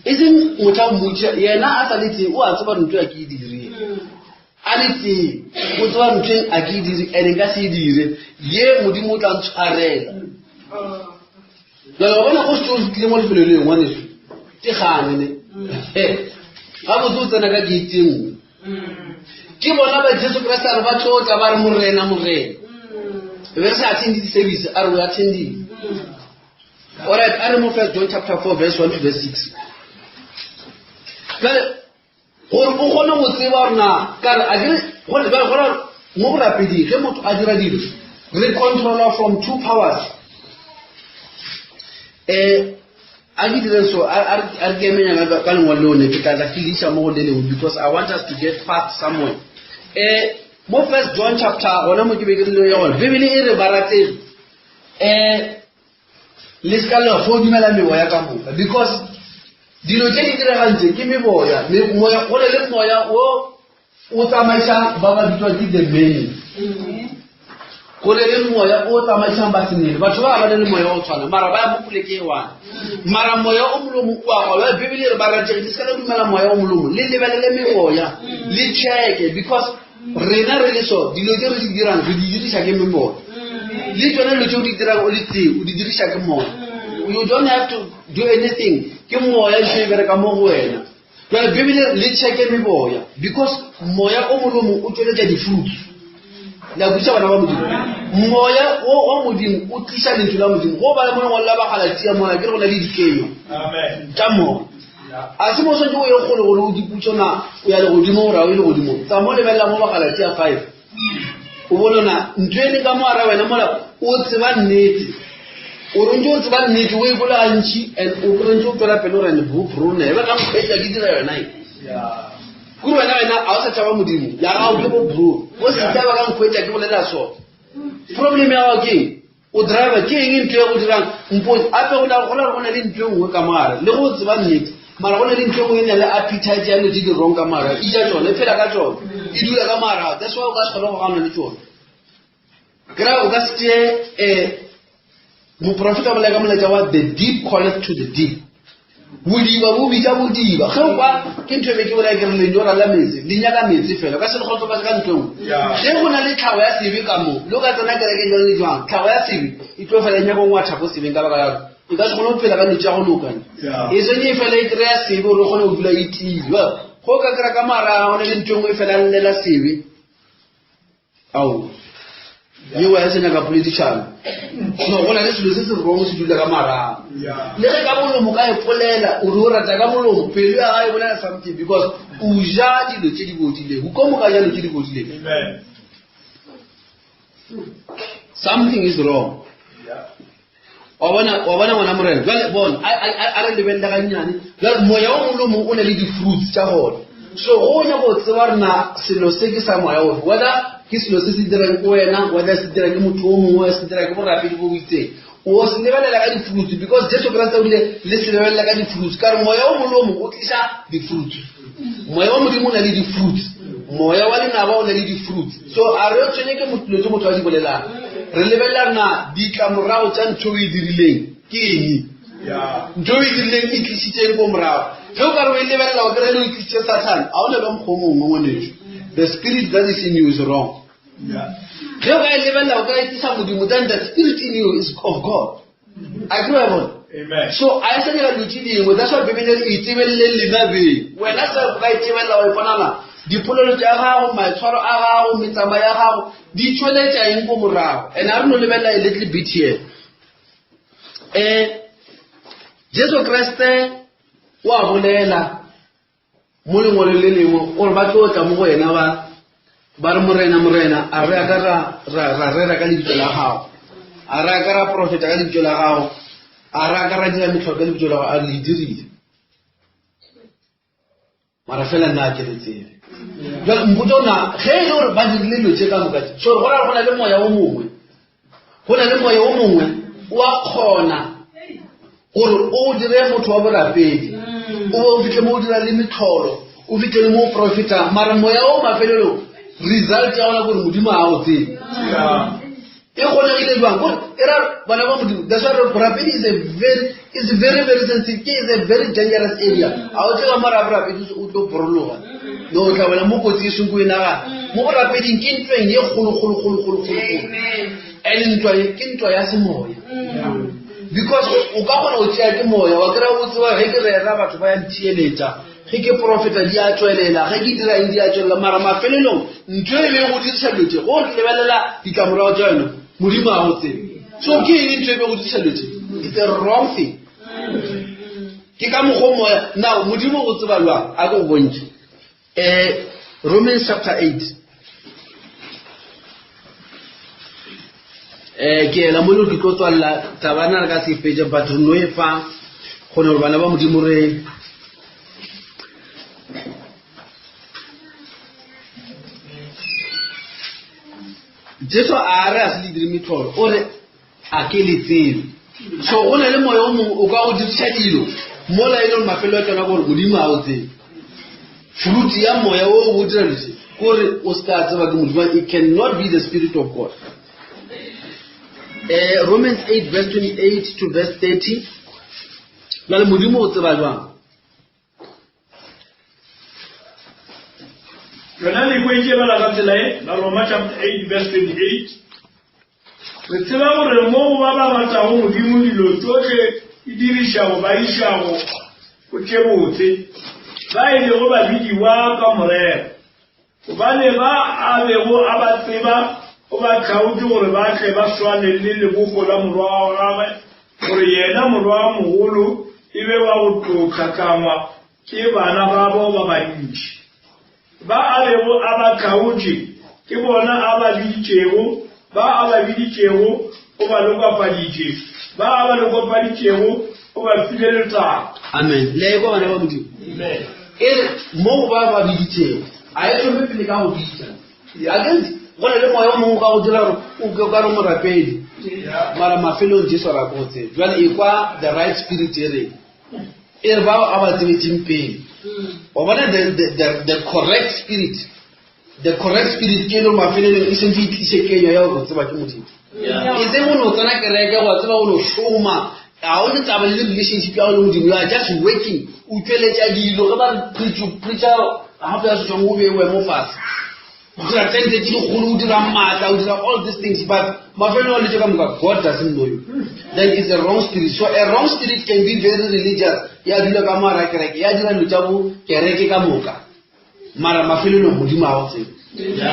e seng motho a mmotša yena a sa le tee o a tseba gore ntho ya ke e dirile. A le tee o tseba ntho a ke e dire and nka se e dire ye modimo o tla ntshwarela jale wa bona go setse o fitlhile mo lefelo le ngwaneso ke gane ne gabotse o tsena ka gate e nngwe ke bona ba jesu kreste a re ba tlotla ba re morena morena e be re sa attend di-service a re o attendile alright a re mo first john chapter 4 verse 1 to verse 6 jale gore o kgone go tseba gore na kare a kere gore jale gona mo borapeding ge motho a dira dilo re controller from two powers um a ke dire so a re ke emenyana ka lengwalo le one ke tla tla feleša mo go le lengwe because i want us to get fast somewhere um mo first john chapter gona mo ke be ke rile ya gone bibele e re barategi um le se ka le go dumela meoya ka moka because dilo tse di diregang tse ke meboya moya go ne le moya o o tsamaisang ba ba bitswang ke the many go ne le moya o tsamaisang ba senele batho ba ba ne le moya o tshwana mara ba ya mo poleke e one mara moya o molomo o a gola bibele re ba ratege le se ka la dumela moya o molomo le lebelele meoya le checke because rena re le so dilo tse re di dirang re di diriša ke memoya le tsone dilo tse o di dirang o le tee o di diriša ke moya you don't have to do anything ke moya ntho e bereka mo go wena jale bibele le checke meboya because moya o molomo o tsweletša di-fruits le a kwešiša bana ba modimo moya o wa modimo o tliša lentšu la modimo go ba le mo lengwalo la bagalatia mola ke re go na le dikenywa tša moya a se mo swantse o ye kgole gore o diputso na o ya legodimo gore a o ye legodimo tsa mo lebelela mo bagalatia five o bonona ntho e le ka mo ara wena mola o tseba nnete o re ntse o tseba nnete o e bola gantši and o kry ntse o tswela pele gore ne boprone e ba ka mokgweetsa ke dira yona e kore wena wena ga o sa tšhaba modimo ya gago ke bobro o se tšhaba ka nkgweetsa ke bolela so problem ya gago ke eng o driver ke eng ntho e go dirang mpotse ape go na go na go na le ntho e nngwe ka mogare le go tseba nnete mara go na le ntho e nngwe e na le appetite ya dilo tse di wrong ka mogare e ja tsone e phela ka tsone e dula ka mogare that's why o ka se kgone go gana le tsone kry o ka se tee um moprofeta bolela ka molaetša wa the deep calleth to the deep bodiba bo bitša bodiba ge o kwa ke ntho e be ke bolaya ke re lenyora la metsi le nyaka metsi fela ka se le kgotsofatse ka ntho engwe ge go na le tlhago ya sebe ka moo le o ka tsena kerekeng jang le jwang tlhago ya sebe e tlo fela e nyaka ngwa thapo sebeng ka baka la e ka se kgone go phela ka metsi ya go lokane e seng e fela e kry-a sebe gore o kgone go dula e tiile go ka kry-a ka mara go ne le ntho engwe e fela llela sebe ao yeo ya se nyaka poledišano no go na le selo se se wrong se dula ka marago le ge ka molomo ka e polela o re o rata ka molomo pelo ya gae bolela something because o ja dilo tse di bodileng o komoka ja dilo tse di bodileng something is wrong wa bona wa bona ngwana morena jwale bona a re lebelele gannyane jwale moya o mongwe le mongwe o na le di-fruits tša gona so go nyaka go tseba rena selo se ke sa moya ofe whether ke selo se se dirang ke wena whether se dira ke motho o mongwe se dira ke borapedi bo bo itseng o se lebelela ka di-fruits because jesu kreste o rile le se lebelela ka di-fruits ka re moya o mongwe le o mongwe o tlisa di-fruits moya wa modimo o na le di-fruits moya wa lenaba o na le di-fruits so a re tshwenye ke dilo tse motho a di bolelang re lebelela na ditlamorago tša ntho o e dirileng ke eng ntho o e dirileng e tlisitseng ko morago ge o ka re o e lebelela o kry le o e tlisitse satan ga o ne ka mokgwa o mongwe ngwaneso the spirit that is in you is wrong ge o ka e lebelela o ka e tlisa modimo then the spirit in you is of god a ke wa bona so a e sa nyaka dilo tse dingwe that's why bibele e itebelele lena beng wena se o ka itebelela wa iponana dipolelo tša gago maitshwaro a gago metsamao ya gago di tšweletša eng ko morago and a re no lebelela a little bit here um jesu kriste o a bolela mo lengwalong le lengwe gore ba tlo tla mo go yena ba ba re morena morena a re ka ra ra rera ka lebitso la gago a re ka ra profeta ka lebitso la gago a re ka ra dira metlholo ka lebitso la gago a le dirile mara fela nna a ke le tsebe jale mpotsa ona ge e le gore ba dirile dilo tse ka moka so go ra go na le moya o mongwe go na le moya o mongwe o a kgona gore o dire motho wa borapedi o be o fitlhe mo o dira le metlholo o fitlhe le mo o profetang mara moya o mafelelong result ya gona gore modimo ga o tsebe e kgonegile jwang kore e ra bana ba modimo that's why borapedi is a very is very very sensitive ke is a very dangerous area ga o tle ka mora borapedi o tlo borologa. No o tla wela mo kotsi e seng ko e nagana. Mo borapeding ke ntweng ye kgolo kgolo kgolo kgolo kgolo kgolo. And ntwa e ke ntwa ya semoya. Because o ka kgona go tšea ke moya wa kry-a o tseba ge ke rera batho ba ya ntheeletša ge ke profeta di a tswelela ge ke dira eng di a tswelela mara mafelelong ntho e be go dirisa dilo tše go re lebelela ditlamorago tša yone modimo a go tsebe so ke eng ntho e be go dirisa dilo tše it's a wrong thing ke ka mokgwa moya now modimo o tseba jwang a ke go bontšhe um romans chapter 8 um ke ela mo le ke tlo tswalela tabana re ka se fetše but re no e fa kgone gore bana ba modimo re jesu a re a se le dire metlholo o re a ke le tsebe so go na le moya o mongwe o ka go diriša dilo mola e le gore mafelo a tsona gore modimo a o tsebe fruit ya moya o o dira dilo kore o se ka tseba ke modimo it cannot be the spirit of god eh, romans 8 verse 28 to verse 30 jale modimo o tseba jwang Yona le hwetše bala ka tsela e, Baroma chapter 8 verse 28. Re tseba gore mo go ba ba ratago Modimo dilo tšohle di diriša go ba iša go go tše botse, ba e lego babidiwa ka morero. Gobane ba a bego a ba tseba o ba hlaotše gore ba tle ba swane le lebopo la morwa wa gagwe, gore yena morwa wa mogolo e be wa go tlo hlatlangwa ke bana babo ba bantši. Ba a bego a ba hlaotše ke bona a ba biditšego, ba a ba biditšego o ba lokafaditše, ba a ba lokafaditšego o ba file letago. Amen. Le a ekwa bana ba Modimo? E re mo go ba ba biditšego, a e thome pele ka go bitša. Against go na le moya o mongwe o ka go dira gore o ke o ka re morapedi mara mafelong Jesu a ra ko tsebe. Jwale e kwa the right spirit e reng e re bao a ba tsebetseng pele. Wa bona the, the, the, the correct spirit the correct spirit ke e le gore mafelelong e sentse e tlise kenyo ya gore o tseba ke modimo e seng o ne o tsena kereke wa tseba o ne o šoma ga o ne taba le relationship ya go le modimo you are just working o tšweletša dilo ge ba re preach o preacha gape ya setswang o be o emo fase o dira tente tse dikgolo o dira maatla o dira all these things but mafelelong a letse ka moka god doesn't know you then it's a wrong spirit so a wrong spirit can be very religious ya dula ka moara kereke ya dira dilo tsa bo kereke ka moka mara mafelelong modimo a go tsebe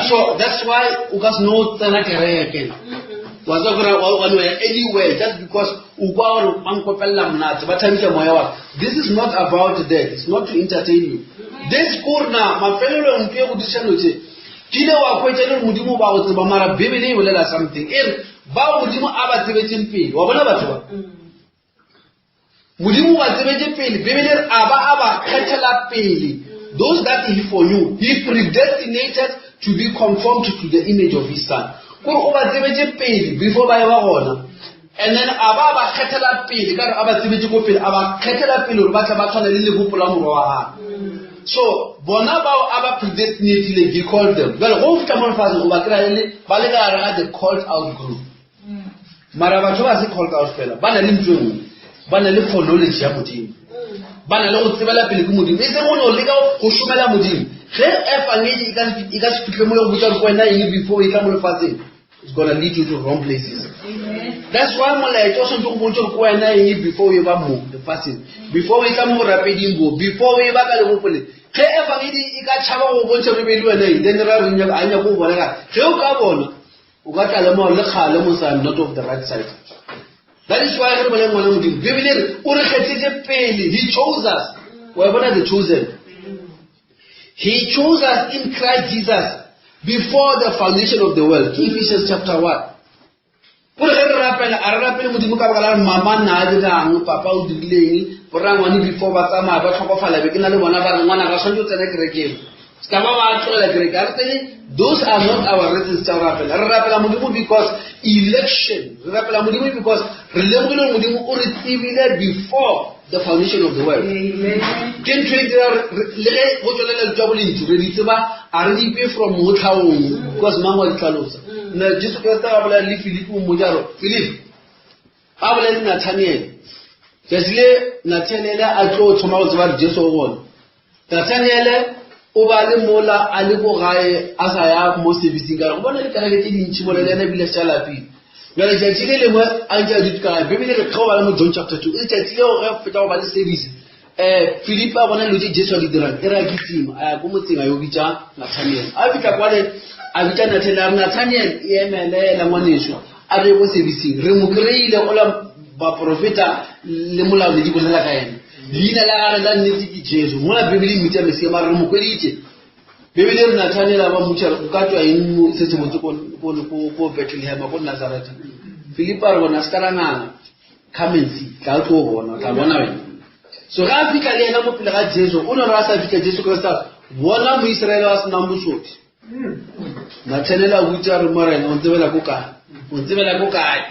so that's why o ka se no tsena kereke wa tseba gore wa no ya anywhere just because o kwa gore ba nkopelela monate ba thabisa moya wa this is not about that it's not to entertain you this kore na mafelelong ntho e go diriša dilo tse kile wa hwetša le gore modimo ba go tseba mara bibele e bolela something e re bao modimo a ba tsebetseng pele wa bona batho ba Modimo o ba tsebetše pele. Bibele e re a ba a ba kgethela pele. Those that he foreknew, he predestinated to be conformed to the image of his son. Kore o ba tsebetše pele before ba eba gona. And then a ba a ba kgethela pele, ka re a ba tsebetše ko pele, a ba kgethela pele gore ba tle ba tshwane le lebopo la morwa wa gagwe. So bona bao a ba predestinatileng, he called them. Jale go fihla mo lefatsheng o ba kry-a e le ba le ka gare ga the called out group. mara batho ba se called out fela ba na le ntho e nngwe ba na le foreknowledge ya modimo ba na le go tsebela pele ke modimo e seng go no leka go šomela modimo ge efangedi e ka e se fitlhe mo le go botsa gore wena eng before e tla mo lefatsheng it's gonna lead you to wrong places that's why molaetša o tshwanetse go bontšha gore ke wena eng before o e ba mo lefatsheng before o e tla mo borapeding bo before o e ba ka lebopoleng ge efangedi e ka tšhaba go bontšha gore e be le wena eng then ra re a nyako go bona ka ge o ka bona O ka tla lemoga le kgale mos I'm not of the right side. That is why re bole ngwana Modimo. Bibele re o re kgethetse pele. He chose us. Wa bona the chosen. He chose us in Christ Jesus before the foundation of the world. Ke Ephesians chapter 1. Gore ge re rapela, a re rapele Modimo ka baka la gore mama nna a dirang, papa o dirileng, borangwane before ba tsamaya ba tlhokofala be ke na le bona ba re ngwana ga tshwanetse o tsene kerekeng. Se ka ba wa tlogela kereke. A re tsene, those are not our reasons tša go rapela. Re rapela Modimo because election. Re rapela Modimo because re lemogile gore Modimo o re tsebile before the foundation of the world. Ke ntho e dira gore le ge go tswelela dilo tša bolentšu re di tseba a re di kwe from mo tlhaong because mang wa di tlhalosa. Nna Jesu Kriste ga bolela le Filipi o mmotša gore Filipi ga bolela le Nathaniele. Tšatši le Nathaniele a tlo thoma go tseba gore Jesu o gona. Nathaniele O ba le mola a le ko gae a sa ya mo servicing ka gore go bona dikereke tše dintši mola le yena ebile se a lapile. Bjale letšatši le lengwe a ntše a dutše ka gae, Bibele re ge o bala mo John chapter 2, letšatši leo ge fetša go ba le service, um Filipi a bona dilo tše Jesu a di dirang, e re a kitima a ya ko motseng a yo bitša Nathaniel. A fihla kwale a bitša Nathaniel a re Nathaniel e emelela ngwaneso a re ye ko servicing re mo kry-ile ola baprofeta le molao ne di bolela ka yena. Leina la gagwe la nnete ke Jesu. Mola Bibele e mmitša Mesia, mara re mo hweditše. Bibele e re Nathaniel a ba mmotša re, o ka tšwa eng mo se sebotse ko, ko, ko, ko Bethlehem, ko Nazaretha? Filipo a re bona se ka ra nganga. Come and see. Tla o tlo bona, o tla bona wena. So ge a fihla le yena mo pele ga Jesu, o no re a sa fihla Jesu Kriste a re, bona Moisraele wa senang bosodi. Nathaniel a botša a re, Morena, o ntsebela ko kae? O ntsebela ko kae?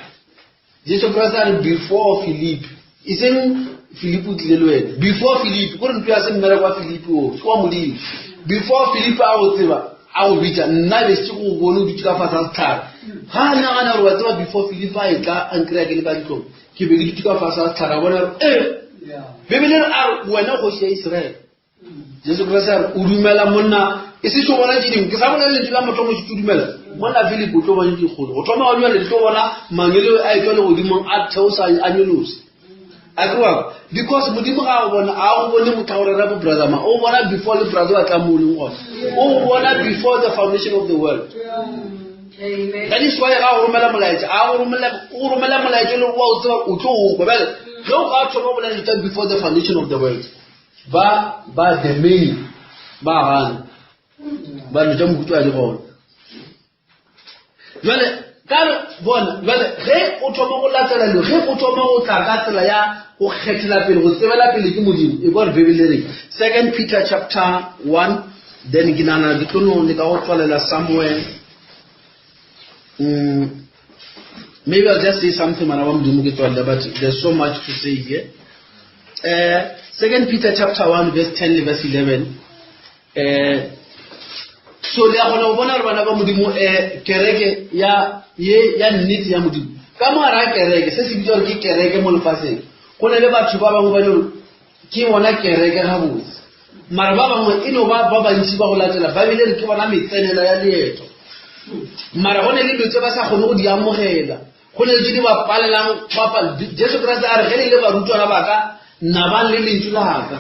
Jesu Kriste a re before Philip, e seng Philip o tlile le wena, before Philip, kore ntho ya se mmereko wa Philip o, ke wa Modimo. Before Philip a go tseba, a go bitša, nna be se go bone o dutše ka fase ga setlhare. Ga a nagana gore wa tseba before Philip a etla a nkry-a ke le ka ntlong, ke be ke dutše ka fase ga setlhare, a bona gore ee, Bibele re a re wena kgoši ya Israele. Jesu Kriste a re o dumela monna e se tlo bona tše dingwe ke sa bolela lentšu la motho mo se dumela monna Philip o tlo bona dikgolo go thoma go dumela di tlo bona mangelo a etšwa legodimong a theosa a nyolosa a ke wa because modimo ga o bona a go bone motho a go rera bo brother ma o bona before le brother wa tla mo leng gona o bona before the foundation of the world that is why ga go romela molaetša a go romela o romela molaetša le wa o tseba o tlo o kwa bjale ge o ka thoma go bolela before the foundation of the world Ba ba the many ba gana ba no tša mohuta wa di gona jale ka re bona jale ge o thoma go latela dilo ge o thoma go tla ka tsela ya go kgethela pele go tsebela pele ke modimo e kwa re bibele re second peter chapter 1 then ke nagana ke tlo no leka go tswalela somewhere mm, maybe i'll just say something mana wa modimo ke tswalela but there's so much to say here uh, second peter chapter 1 verse 10 le verse 11 uh, so le ya kgona go bona gore bana ba modimo um kereke ya ye ya nnete ya modimo ka mo gare ga kereke se se bitsa gore ke kereke mo lefatsheng go ne le batho ba bangwe ba le ke bona kereke gabotse mara ba bangwe e no ba ba bantši ba go latela ba bile re ke bona metsenela ya leeto mara go ne le dilo tse ba sa kgone go di amogela go ne le tse di ba palelang jesu kriste a re ge le ile barutwana ba ka nabang le lentšu laka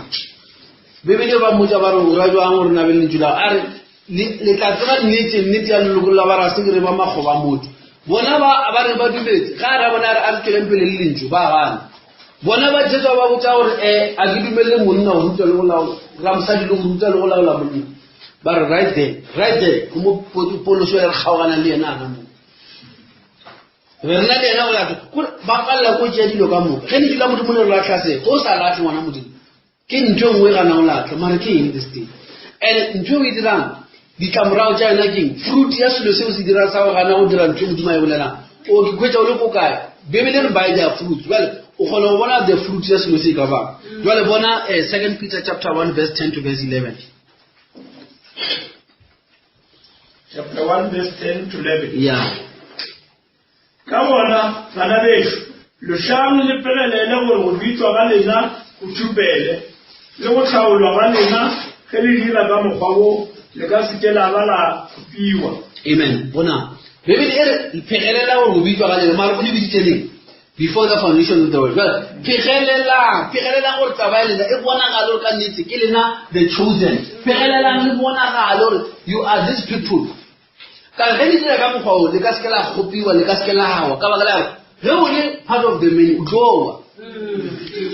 bebele ba mmotsa ba re o ra jwang gore nabe le lentšu laka a re Le tla tseba nnete, nnete ya leloko la ba ra se re ba makgoba motho. Bona ba ba re ba dumetse, ga a ra bona a re a re tšweleng pele le lentšu, ba gana. Bona ba Jesu ba botša gore eh a ke dumelele monna go ruta le go laola, ra mosadi le go ruta le go laola monna. Ba re right there, right there, ke mo poloso ya re kgaogana le yena ana mo. Re re na le yena go ya gore ba palela ko tšea dilo ka moka. Ge lentšu la Modimo le re lahla se, go sa lahle ngwana Modimo. Ke ntho e nngwe e gana go latlha mara ke eng this thing and ntho e o e dirang ditlamorago tša yona ke eng fruit ya selo seo se dirang sa go gana go dira ntho e modimo a e bolelang o ke khwetša o le ko kae bebele re by their fruit jale o kgona go bona the fruit ya selo se e ka bang jale bona eh, second peter chapter 1 verse 10 to verse 11 chapter 1 verse 10 to 11 yeah Ka gona, bana bešo, lošang le phegelele gore go bitšwa ga lena go tšhupele, le go hlaolwa ga lena, ge le dira ka mokgwa wo, le ka se ke la ba la kgopiwa. Amen. Bona, Bibele e re phegelela gore go bitšwa ga lena, mara o le biditše neng? Before the foundation of the world. Jwale, phegelelang, phegelelang gore taba ya lena e bonagale gore ka nnete ke lena the chosen. Phegelelang le bonagale gore you are these people. Ka re ge le dira ka mokgwa wo, le ka se ke la kgopiwa, le ka se ke la wa, ka baka la gore ge o le part of the many, o tlo wa.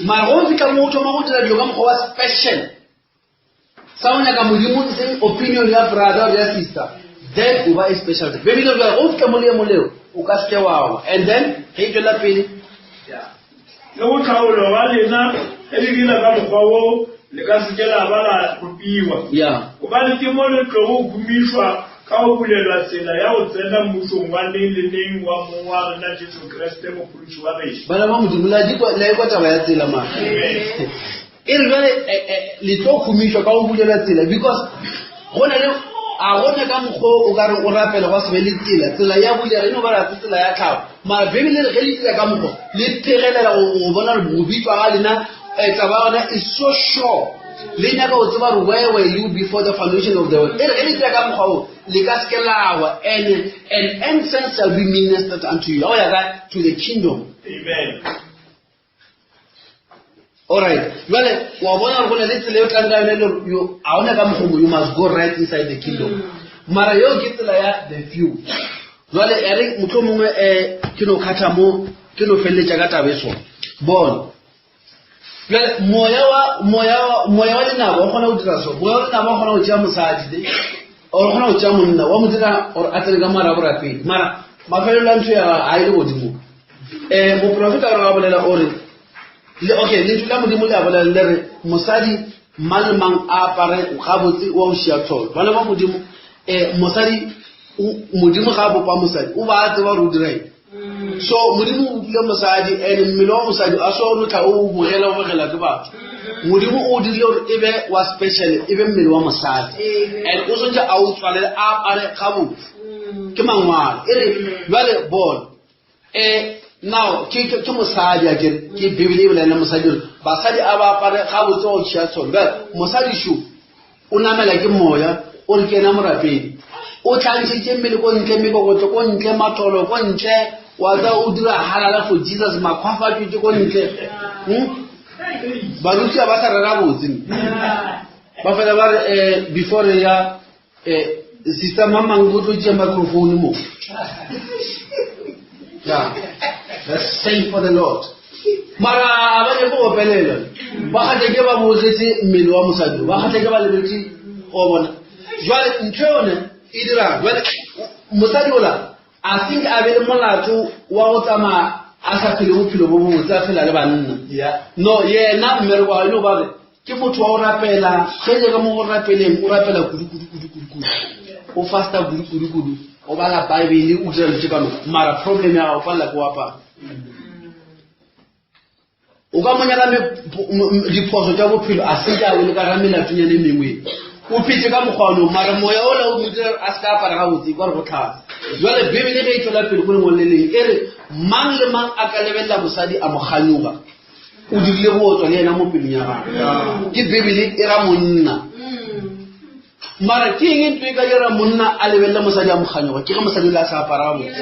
Mara go fihla mo o thoma go dira dilo ka mokgwa wa special, sa go nyaka Modimo e seng opinion ya brother or ya sister, then o ba a special. Bebile jale go fihla mo leemo leo, o ka se ke wa wa. And then ge e tšwela pele, Le go hlaolwa ga lena, ge le dira ka mokgwa wo, le ka se ke la ba la kgopiwa. Yeah. Gobane ke mo le tlogo humišwa ka go bulelwa tsela ya go tsena mmušong wa neng le neng wa Mong wa rena Jesu Kriste, Mophološi wa gešo. Bana ba Modimo, la di kwa, la ekwa taba ya tsela mara. Amen. E re bjale eh, eh, le tlo humišwa ka go bulelwa tsela because go na le a go na ka mokgwa o ka re o rapela gwa se be le tsela tsela ya bulega e no ba ra se tsela ya tlhago mara bibele re ge le dira ka mokgwa le phegelela go bona gore go bitšwa ga lena um taba ya gona is so sure. Le nyaka go tseba gore where were you before the foundation of the world. E re ge le dira ka mokgwa wo, le ka se ke la wa, and an entrance shall be ministered unto you. Ya go ya kae? To the kingdom. Amen. Alright, jwale wa bona gore go na le tsela e o tlang ka yone e le gore you ga ona ka mokgwa you must go right inside the kingdom. Mara yeo ke tsela ya the few. Jwale e re motlho mongwe um ke no kgatha mo ke no feleletša ka taba e so. Bona. Jwale moya wa moya wa moya wa lenaba o kgona go dira so. Moya wa lenaba o kgona go tšea mosadi le or o kgona go tšea monna wa mo dira gore a tsene ka moara borapedi. Mara mafelelo a ntho ya ga e le godimo. Um moprofeta o re ga bolela o re le okay lentšu la modimo le a bolela le re mosadi mang le mang a apare gabotse wa go šia tlholo bana ba modimo um mosadi modimo ga a bopa mosadi o ba a tseba gore o dira eng so modimo o bopile mosadi and mmele wa mosadi a so o tla o bogela o bogela ke batho modimo o dirile gore e be wa special e be mmele wa mosadi and o swantse a o tswalele a apare gabotse ke mangwalo e re jale bona um now ke ke mosadi a kere ke bibele e bolela mosadi gore basadi a ba apare gabotse go tšhia tsholo bjale mosadi šo o namela ke moya o re ke ena morapedi o tlhantšhitše mmele ko ntle mekokotlo ko ntle matholo ko ntle wa tsa o dira halala for jesus makgwafatšwetše ko ntle hmm? baruti ba sa rera botse ba fela ba re um before ya um sister mamang o tlo tšea microphone mo yeah that's same for the lord mara a ba nyako go opelela ba kgatle ke ba bogetse mmele wa mosadi ba kgatle ke ba lebetse o bona jwale ntho yone e dira jwale mosadi ola a think a be le molato wa go tsamaya a sa phele bophelo bo bobotse a phela le banna no yena mmereko wa eno ba re ke motho wa go rapela ge je ka mo go rapeleng o rapela kudu kudu kudu kudu kudu o fasta kudu kudu kudu o bala bible o dira dilo ka moka mara problem ya gago palela ke o apara o ka mo nyaka diphoso tša bophelo a se ka le ka ga melatonyana e mengwe o phetse ka mokgwa ono mara moya ola o mo dira a se ka apara gabotse kwa re go tlhatsa jale bibele ge e tswela pele ko lengwalo le leng e re mang le mang a ka lebelela mosadi a mo kganyoga o dirile bootswa le yena mo pelong ya gagwe ke bibele e ra monna mara ke eng ntho e ka dira monna a lebelele mosadi a mokganyoga ke ge mosadi ole a sa apara gabotse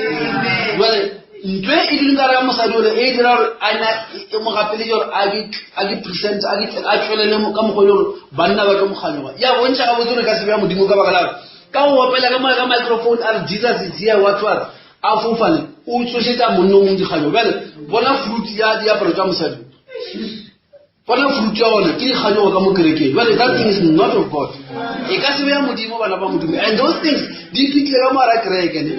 jale ntho e e dileng ka re ya mosadi ole e dira gore ana e mo gapeletse gore a ke present a tswelele ka mokgwa e le gore banna ba tlo mokganyoga ya bontšha gabotse gore ka sebe ya modimo ka baka la gore ka go opela ka moya ka microphone a re jesus is here what what a fofane o tsošetša monna o mongwe dikganyogo bjale bona fruit ya diaparo tša mosadi bona fruit ya gona ke dikganyogo ka mo kerekeng jale that thing is not of god e ka se be ya modimo bana ba modimo and those things di fitlile ka moara kereke ne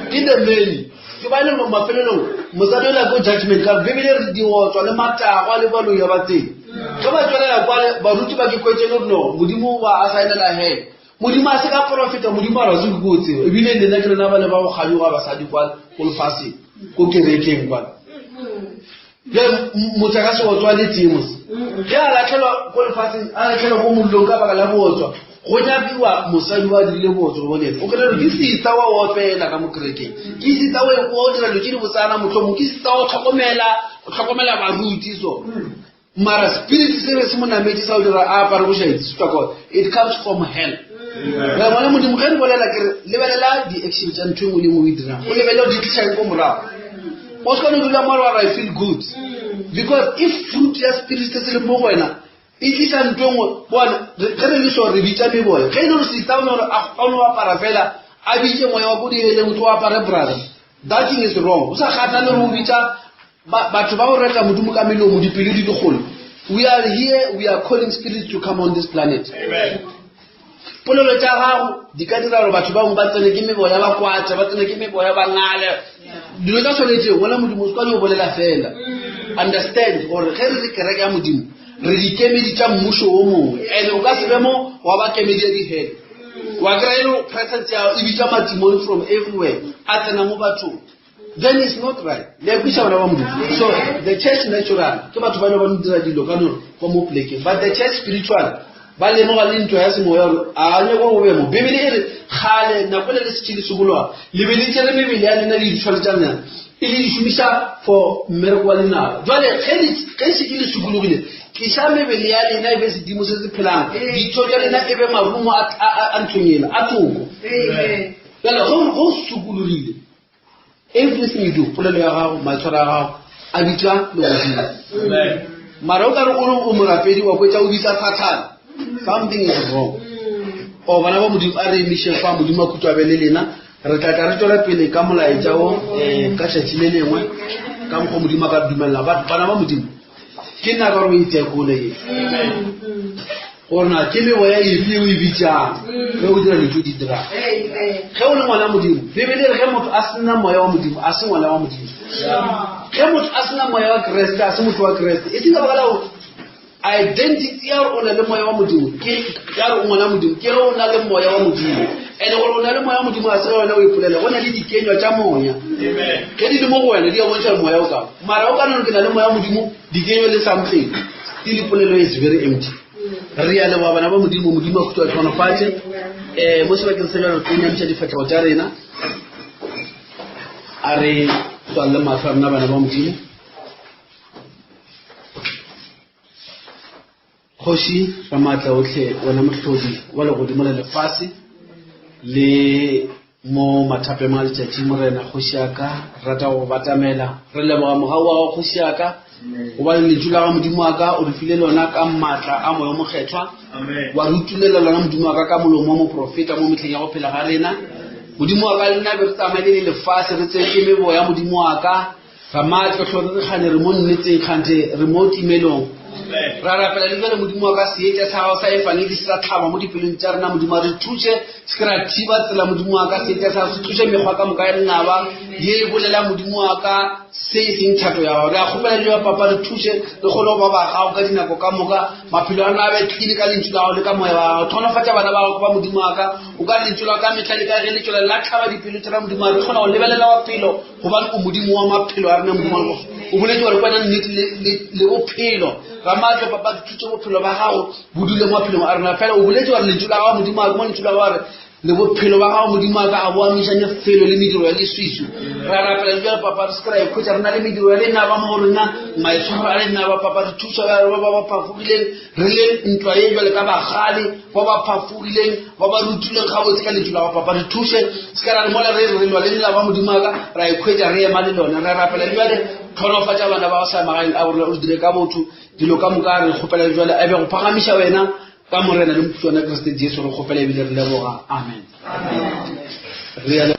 ke the many ke ba e leng gore mafelelong mosadi o la ko judgment ka bibele re diotswa le matagwa le baloi ya ba teng ge ba tswelela kwale baruti ba ke kwetse le no modimo ba a saenela he modimo a se ka porofeta modimo a rase ko tseo ebile lena ke lena ba le ba go kganyoga basadi kwa ko lefatsheng ko kerekeng kwa le motho a ka se otswa le tee mose ge a latlhelwa ko lefatsheng a latlhelwa ko mollong ka baka la bootswa go nyakiwa mosadi wa dirile bootswa bone o kry ke sista wa opela ka mo kerekeng ke sista wa o dira dilo tse di botsana motlhomong ke sista wa tlhokomela o tlhokomela baruti so mara spirit se be se mo nametse sa o dira a apare bošaedi se tswa it comes from hell re bona modimo ge re bolela ke re lebelela di-action tša ntho e nngwe le nngwe o e dirang o lebelele o di tlišang ko morago o se kone dula mo wa i feel good because if fruit ya spirit se se leng mo go wena e tlisa ntho e nngwe bona ge re le so re bitsa meboya ge e le gore sista o ne gore a o apara fela a bitse moya wa ko diheleng o tlo apare brother that thing is wrong o sa kgathale gore o bitsa batho ba go reta modimo ka melomo dipelo di dikgolo we are here we are calling spirits to come on this planet polelo tša gago di ka dira gore batho bangwe ba tsene ke meboya ba kwatsa ba tsene ke meboya ba ngale dilo tsa tshwanetseng ngwana modimo o se kwane o bolela fela mm. understand gore ge re le kereke ya modimo re dikemedi tša mmušo wo mongwe and o ka se be mo wa ba kemedi ya dihele mm. wa kry-a e le presence ya e bitsa matimoni from everywhere a tsena mo bathong then it's not right le a kwiša bana ba modimo so the church natural ke batho ba ile ba no dira dilo ka no kwa mo plekeng but the church spiritual ba lemoga le ntwa ya semoya gore a nyako go be mo bibele e re kgale nako le le setšhile sokologa le be le tšere mebele ya lena le ditshwalo tša lena E le di šomiša for mmereko wa lenaba. Jwale ge le ge šetše le sokologile, tliša mebele ya lena e be sedimo se se phelang, ditho tša lena e be marumo a, a, a, a nthong yela, a toko. Jwale ge o ge o sokologile, everything you do, polelo ya gago, maitshwaro a gago, a bitša legodimo. Mara o ka re o re o morapedi wa hwetša o bitsa Sathane, something is wrong. O bana ba Modimo, a re emišeng fa, Modimo a khutšo a be le lena. Re tla tla re tšwela pele ka molaetša wo um ka tšatši le lengwe ka mokgwa Modimo a ka re dumelela. Ba- Bana ba Modimo, ke nako ya gore o itekole ye gore na ke meoya efe o e bitšang ge o dira dilo tse o di dirang. Ge o le ngwana Modimo, Bibele e re ge motho a sena moya wa Modimo, a se ngwana wa Modimo. Ge motho a sena moya wa Kreste, a se motho wa Kreste. E seng ka baka la gore Identity ya gore o na le moya wa Modimo ke ya gore o ngwana Modimo ke ge o na le moya wa Modimo. And gore o na le moya wa Modimo ga se wena o ipolela, go na le dikenywa tša moya. Ge di le mo go wena di a bontšha gore moya o kago. Mara o ka no re ke na le moya wa Modimo, dikenywa le something, still polelo is very empty. Re a leboga bana ba Modimo, Modimo a khutšo a hlohonofatše. Um mo sebakeng se bjalo re tlo nyamiša difahlego tša rena. A re tswalele mahlo a rena bana ba Modimo. Kgoši Ramaatlaohle, wena Mohlodi wa legodimo le lefase, le mo mathapeng a letšatši, Morena Kgoši ya ka, re rata go go batamela. Re leboga mogau wa gago Kgoši ya ka, gobane lentšu la gago Modimo wa ka o re file lona ka maatla a Moya o Mokgethwa, wa re utulela lona Modimo wa ka ka molomo wa moprofeta mo mehleng ya go phela ga rena. Modimo wa ka, le nna be re tsamaile le lefase, re tsene ke meboya Modimo wa ka, Ramaatla hlore re kgane re mo nnetseng kganthe re mo timelong. Ra rapela le bjale Modimo wa ka seetša sa gago sa efangedi se sa tlhaba mo dipelong tša rena Modimo a re thuše se ke ra thiba tsela Modimo wa ka seetša sa gago se tloše mekgwa ka moka ya lenaba ye e bolela Modimo wa ka se e seng thato ya gago. Re a kgopela le bjale Papa re thuše re kgone go ba ba gago ka dinako ka moka maphelo a rena a be clean ka lentšu la gago le ka moya wa gago. Tlhonofatša bana ba gago ba Modimo wa ka o ka re lentšu la ka mehla le ka ge le tšwela la tlhaba dipelo tša rena Modimo wa re kgona go lebelela bophelo gobane o modimo wa maphelo a rena modimo wa o boletse gore kwena nnete le bophelo ramaatlo papa ke thutse bophelo ba gago bo dule mo maphelong a rena fela o boletse gore lentšu la gago modimo a mo lentšu la gago a re le bophelo ba gago modimo a ka ga bo amišane felo le mediro ya leswiswi ra rapela le jale papa re se ke ra ikhwetša re na le mediro ya lenaba mo go rena maitshwaro a lenaba papa re thuša ba ba ba phafogileng re le ntwa ye jale ka bagale ba ba phafogileng ba ba rutilweng gabotse ka lentšu la gago papa re thuše se ka ra re mola re re lwa le lelapa modimo wa ka ra ikhwetša re ema le lone re rapela le bjale tlhonofatša bana ba go sa magaeng a gore o dire ka botho dilo ka moka re kgopela le jale a be go phagamiša wena ka morena le moputso wa kriste jesu re kgopela ebile re leboga amen, amen.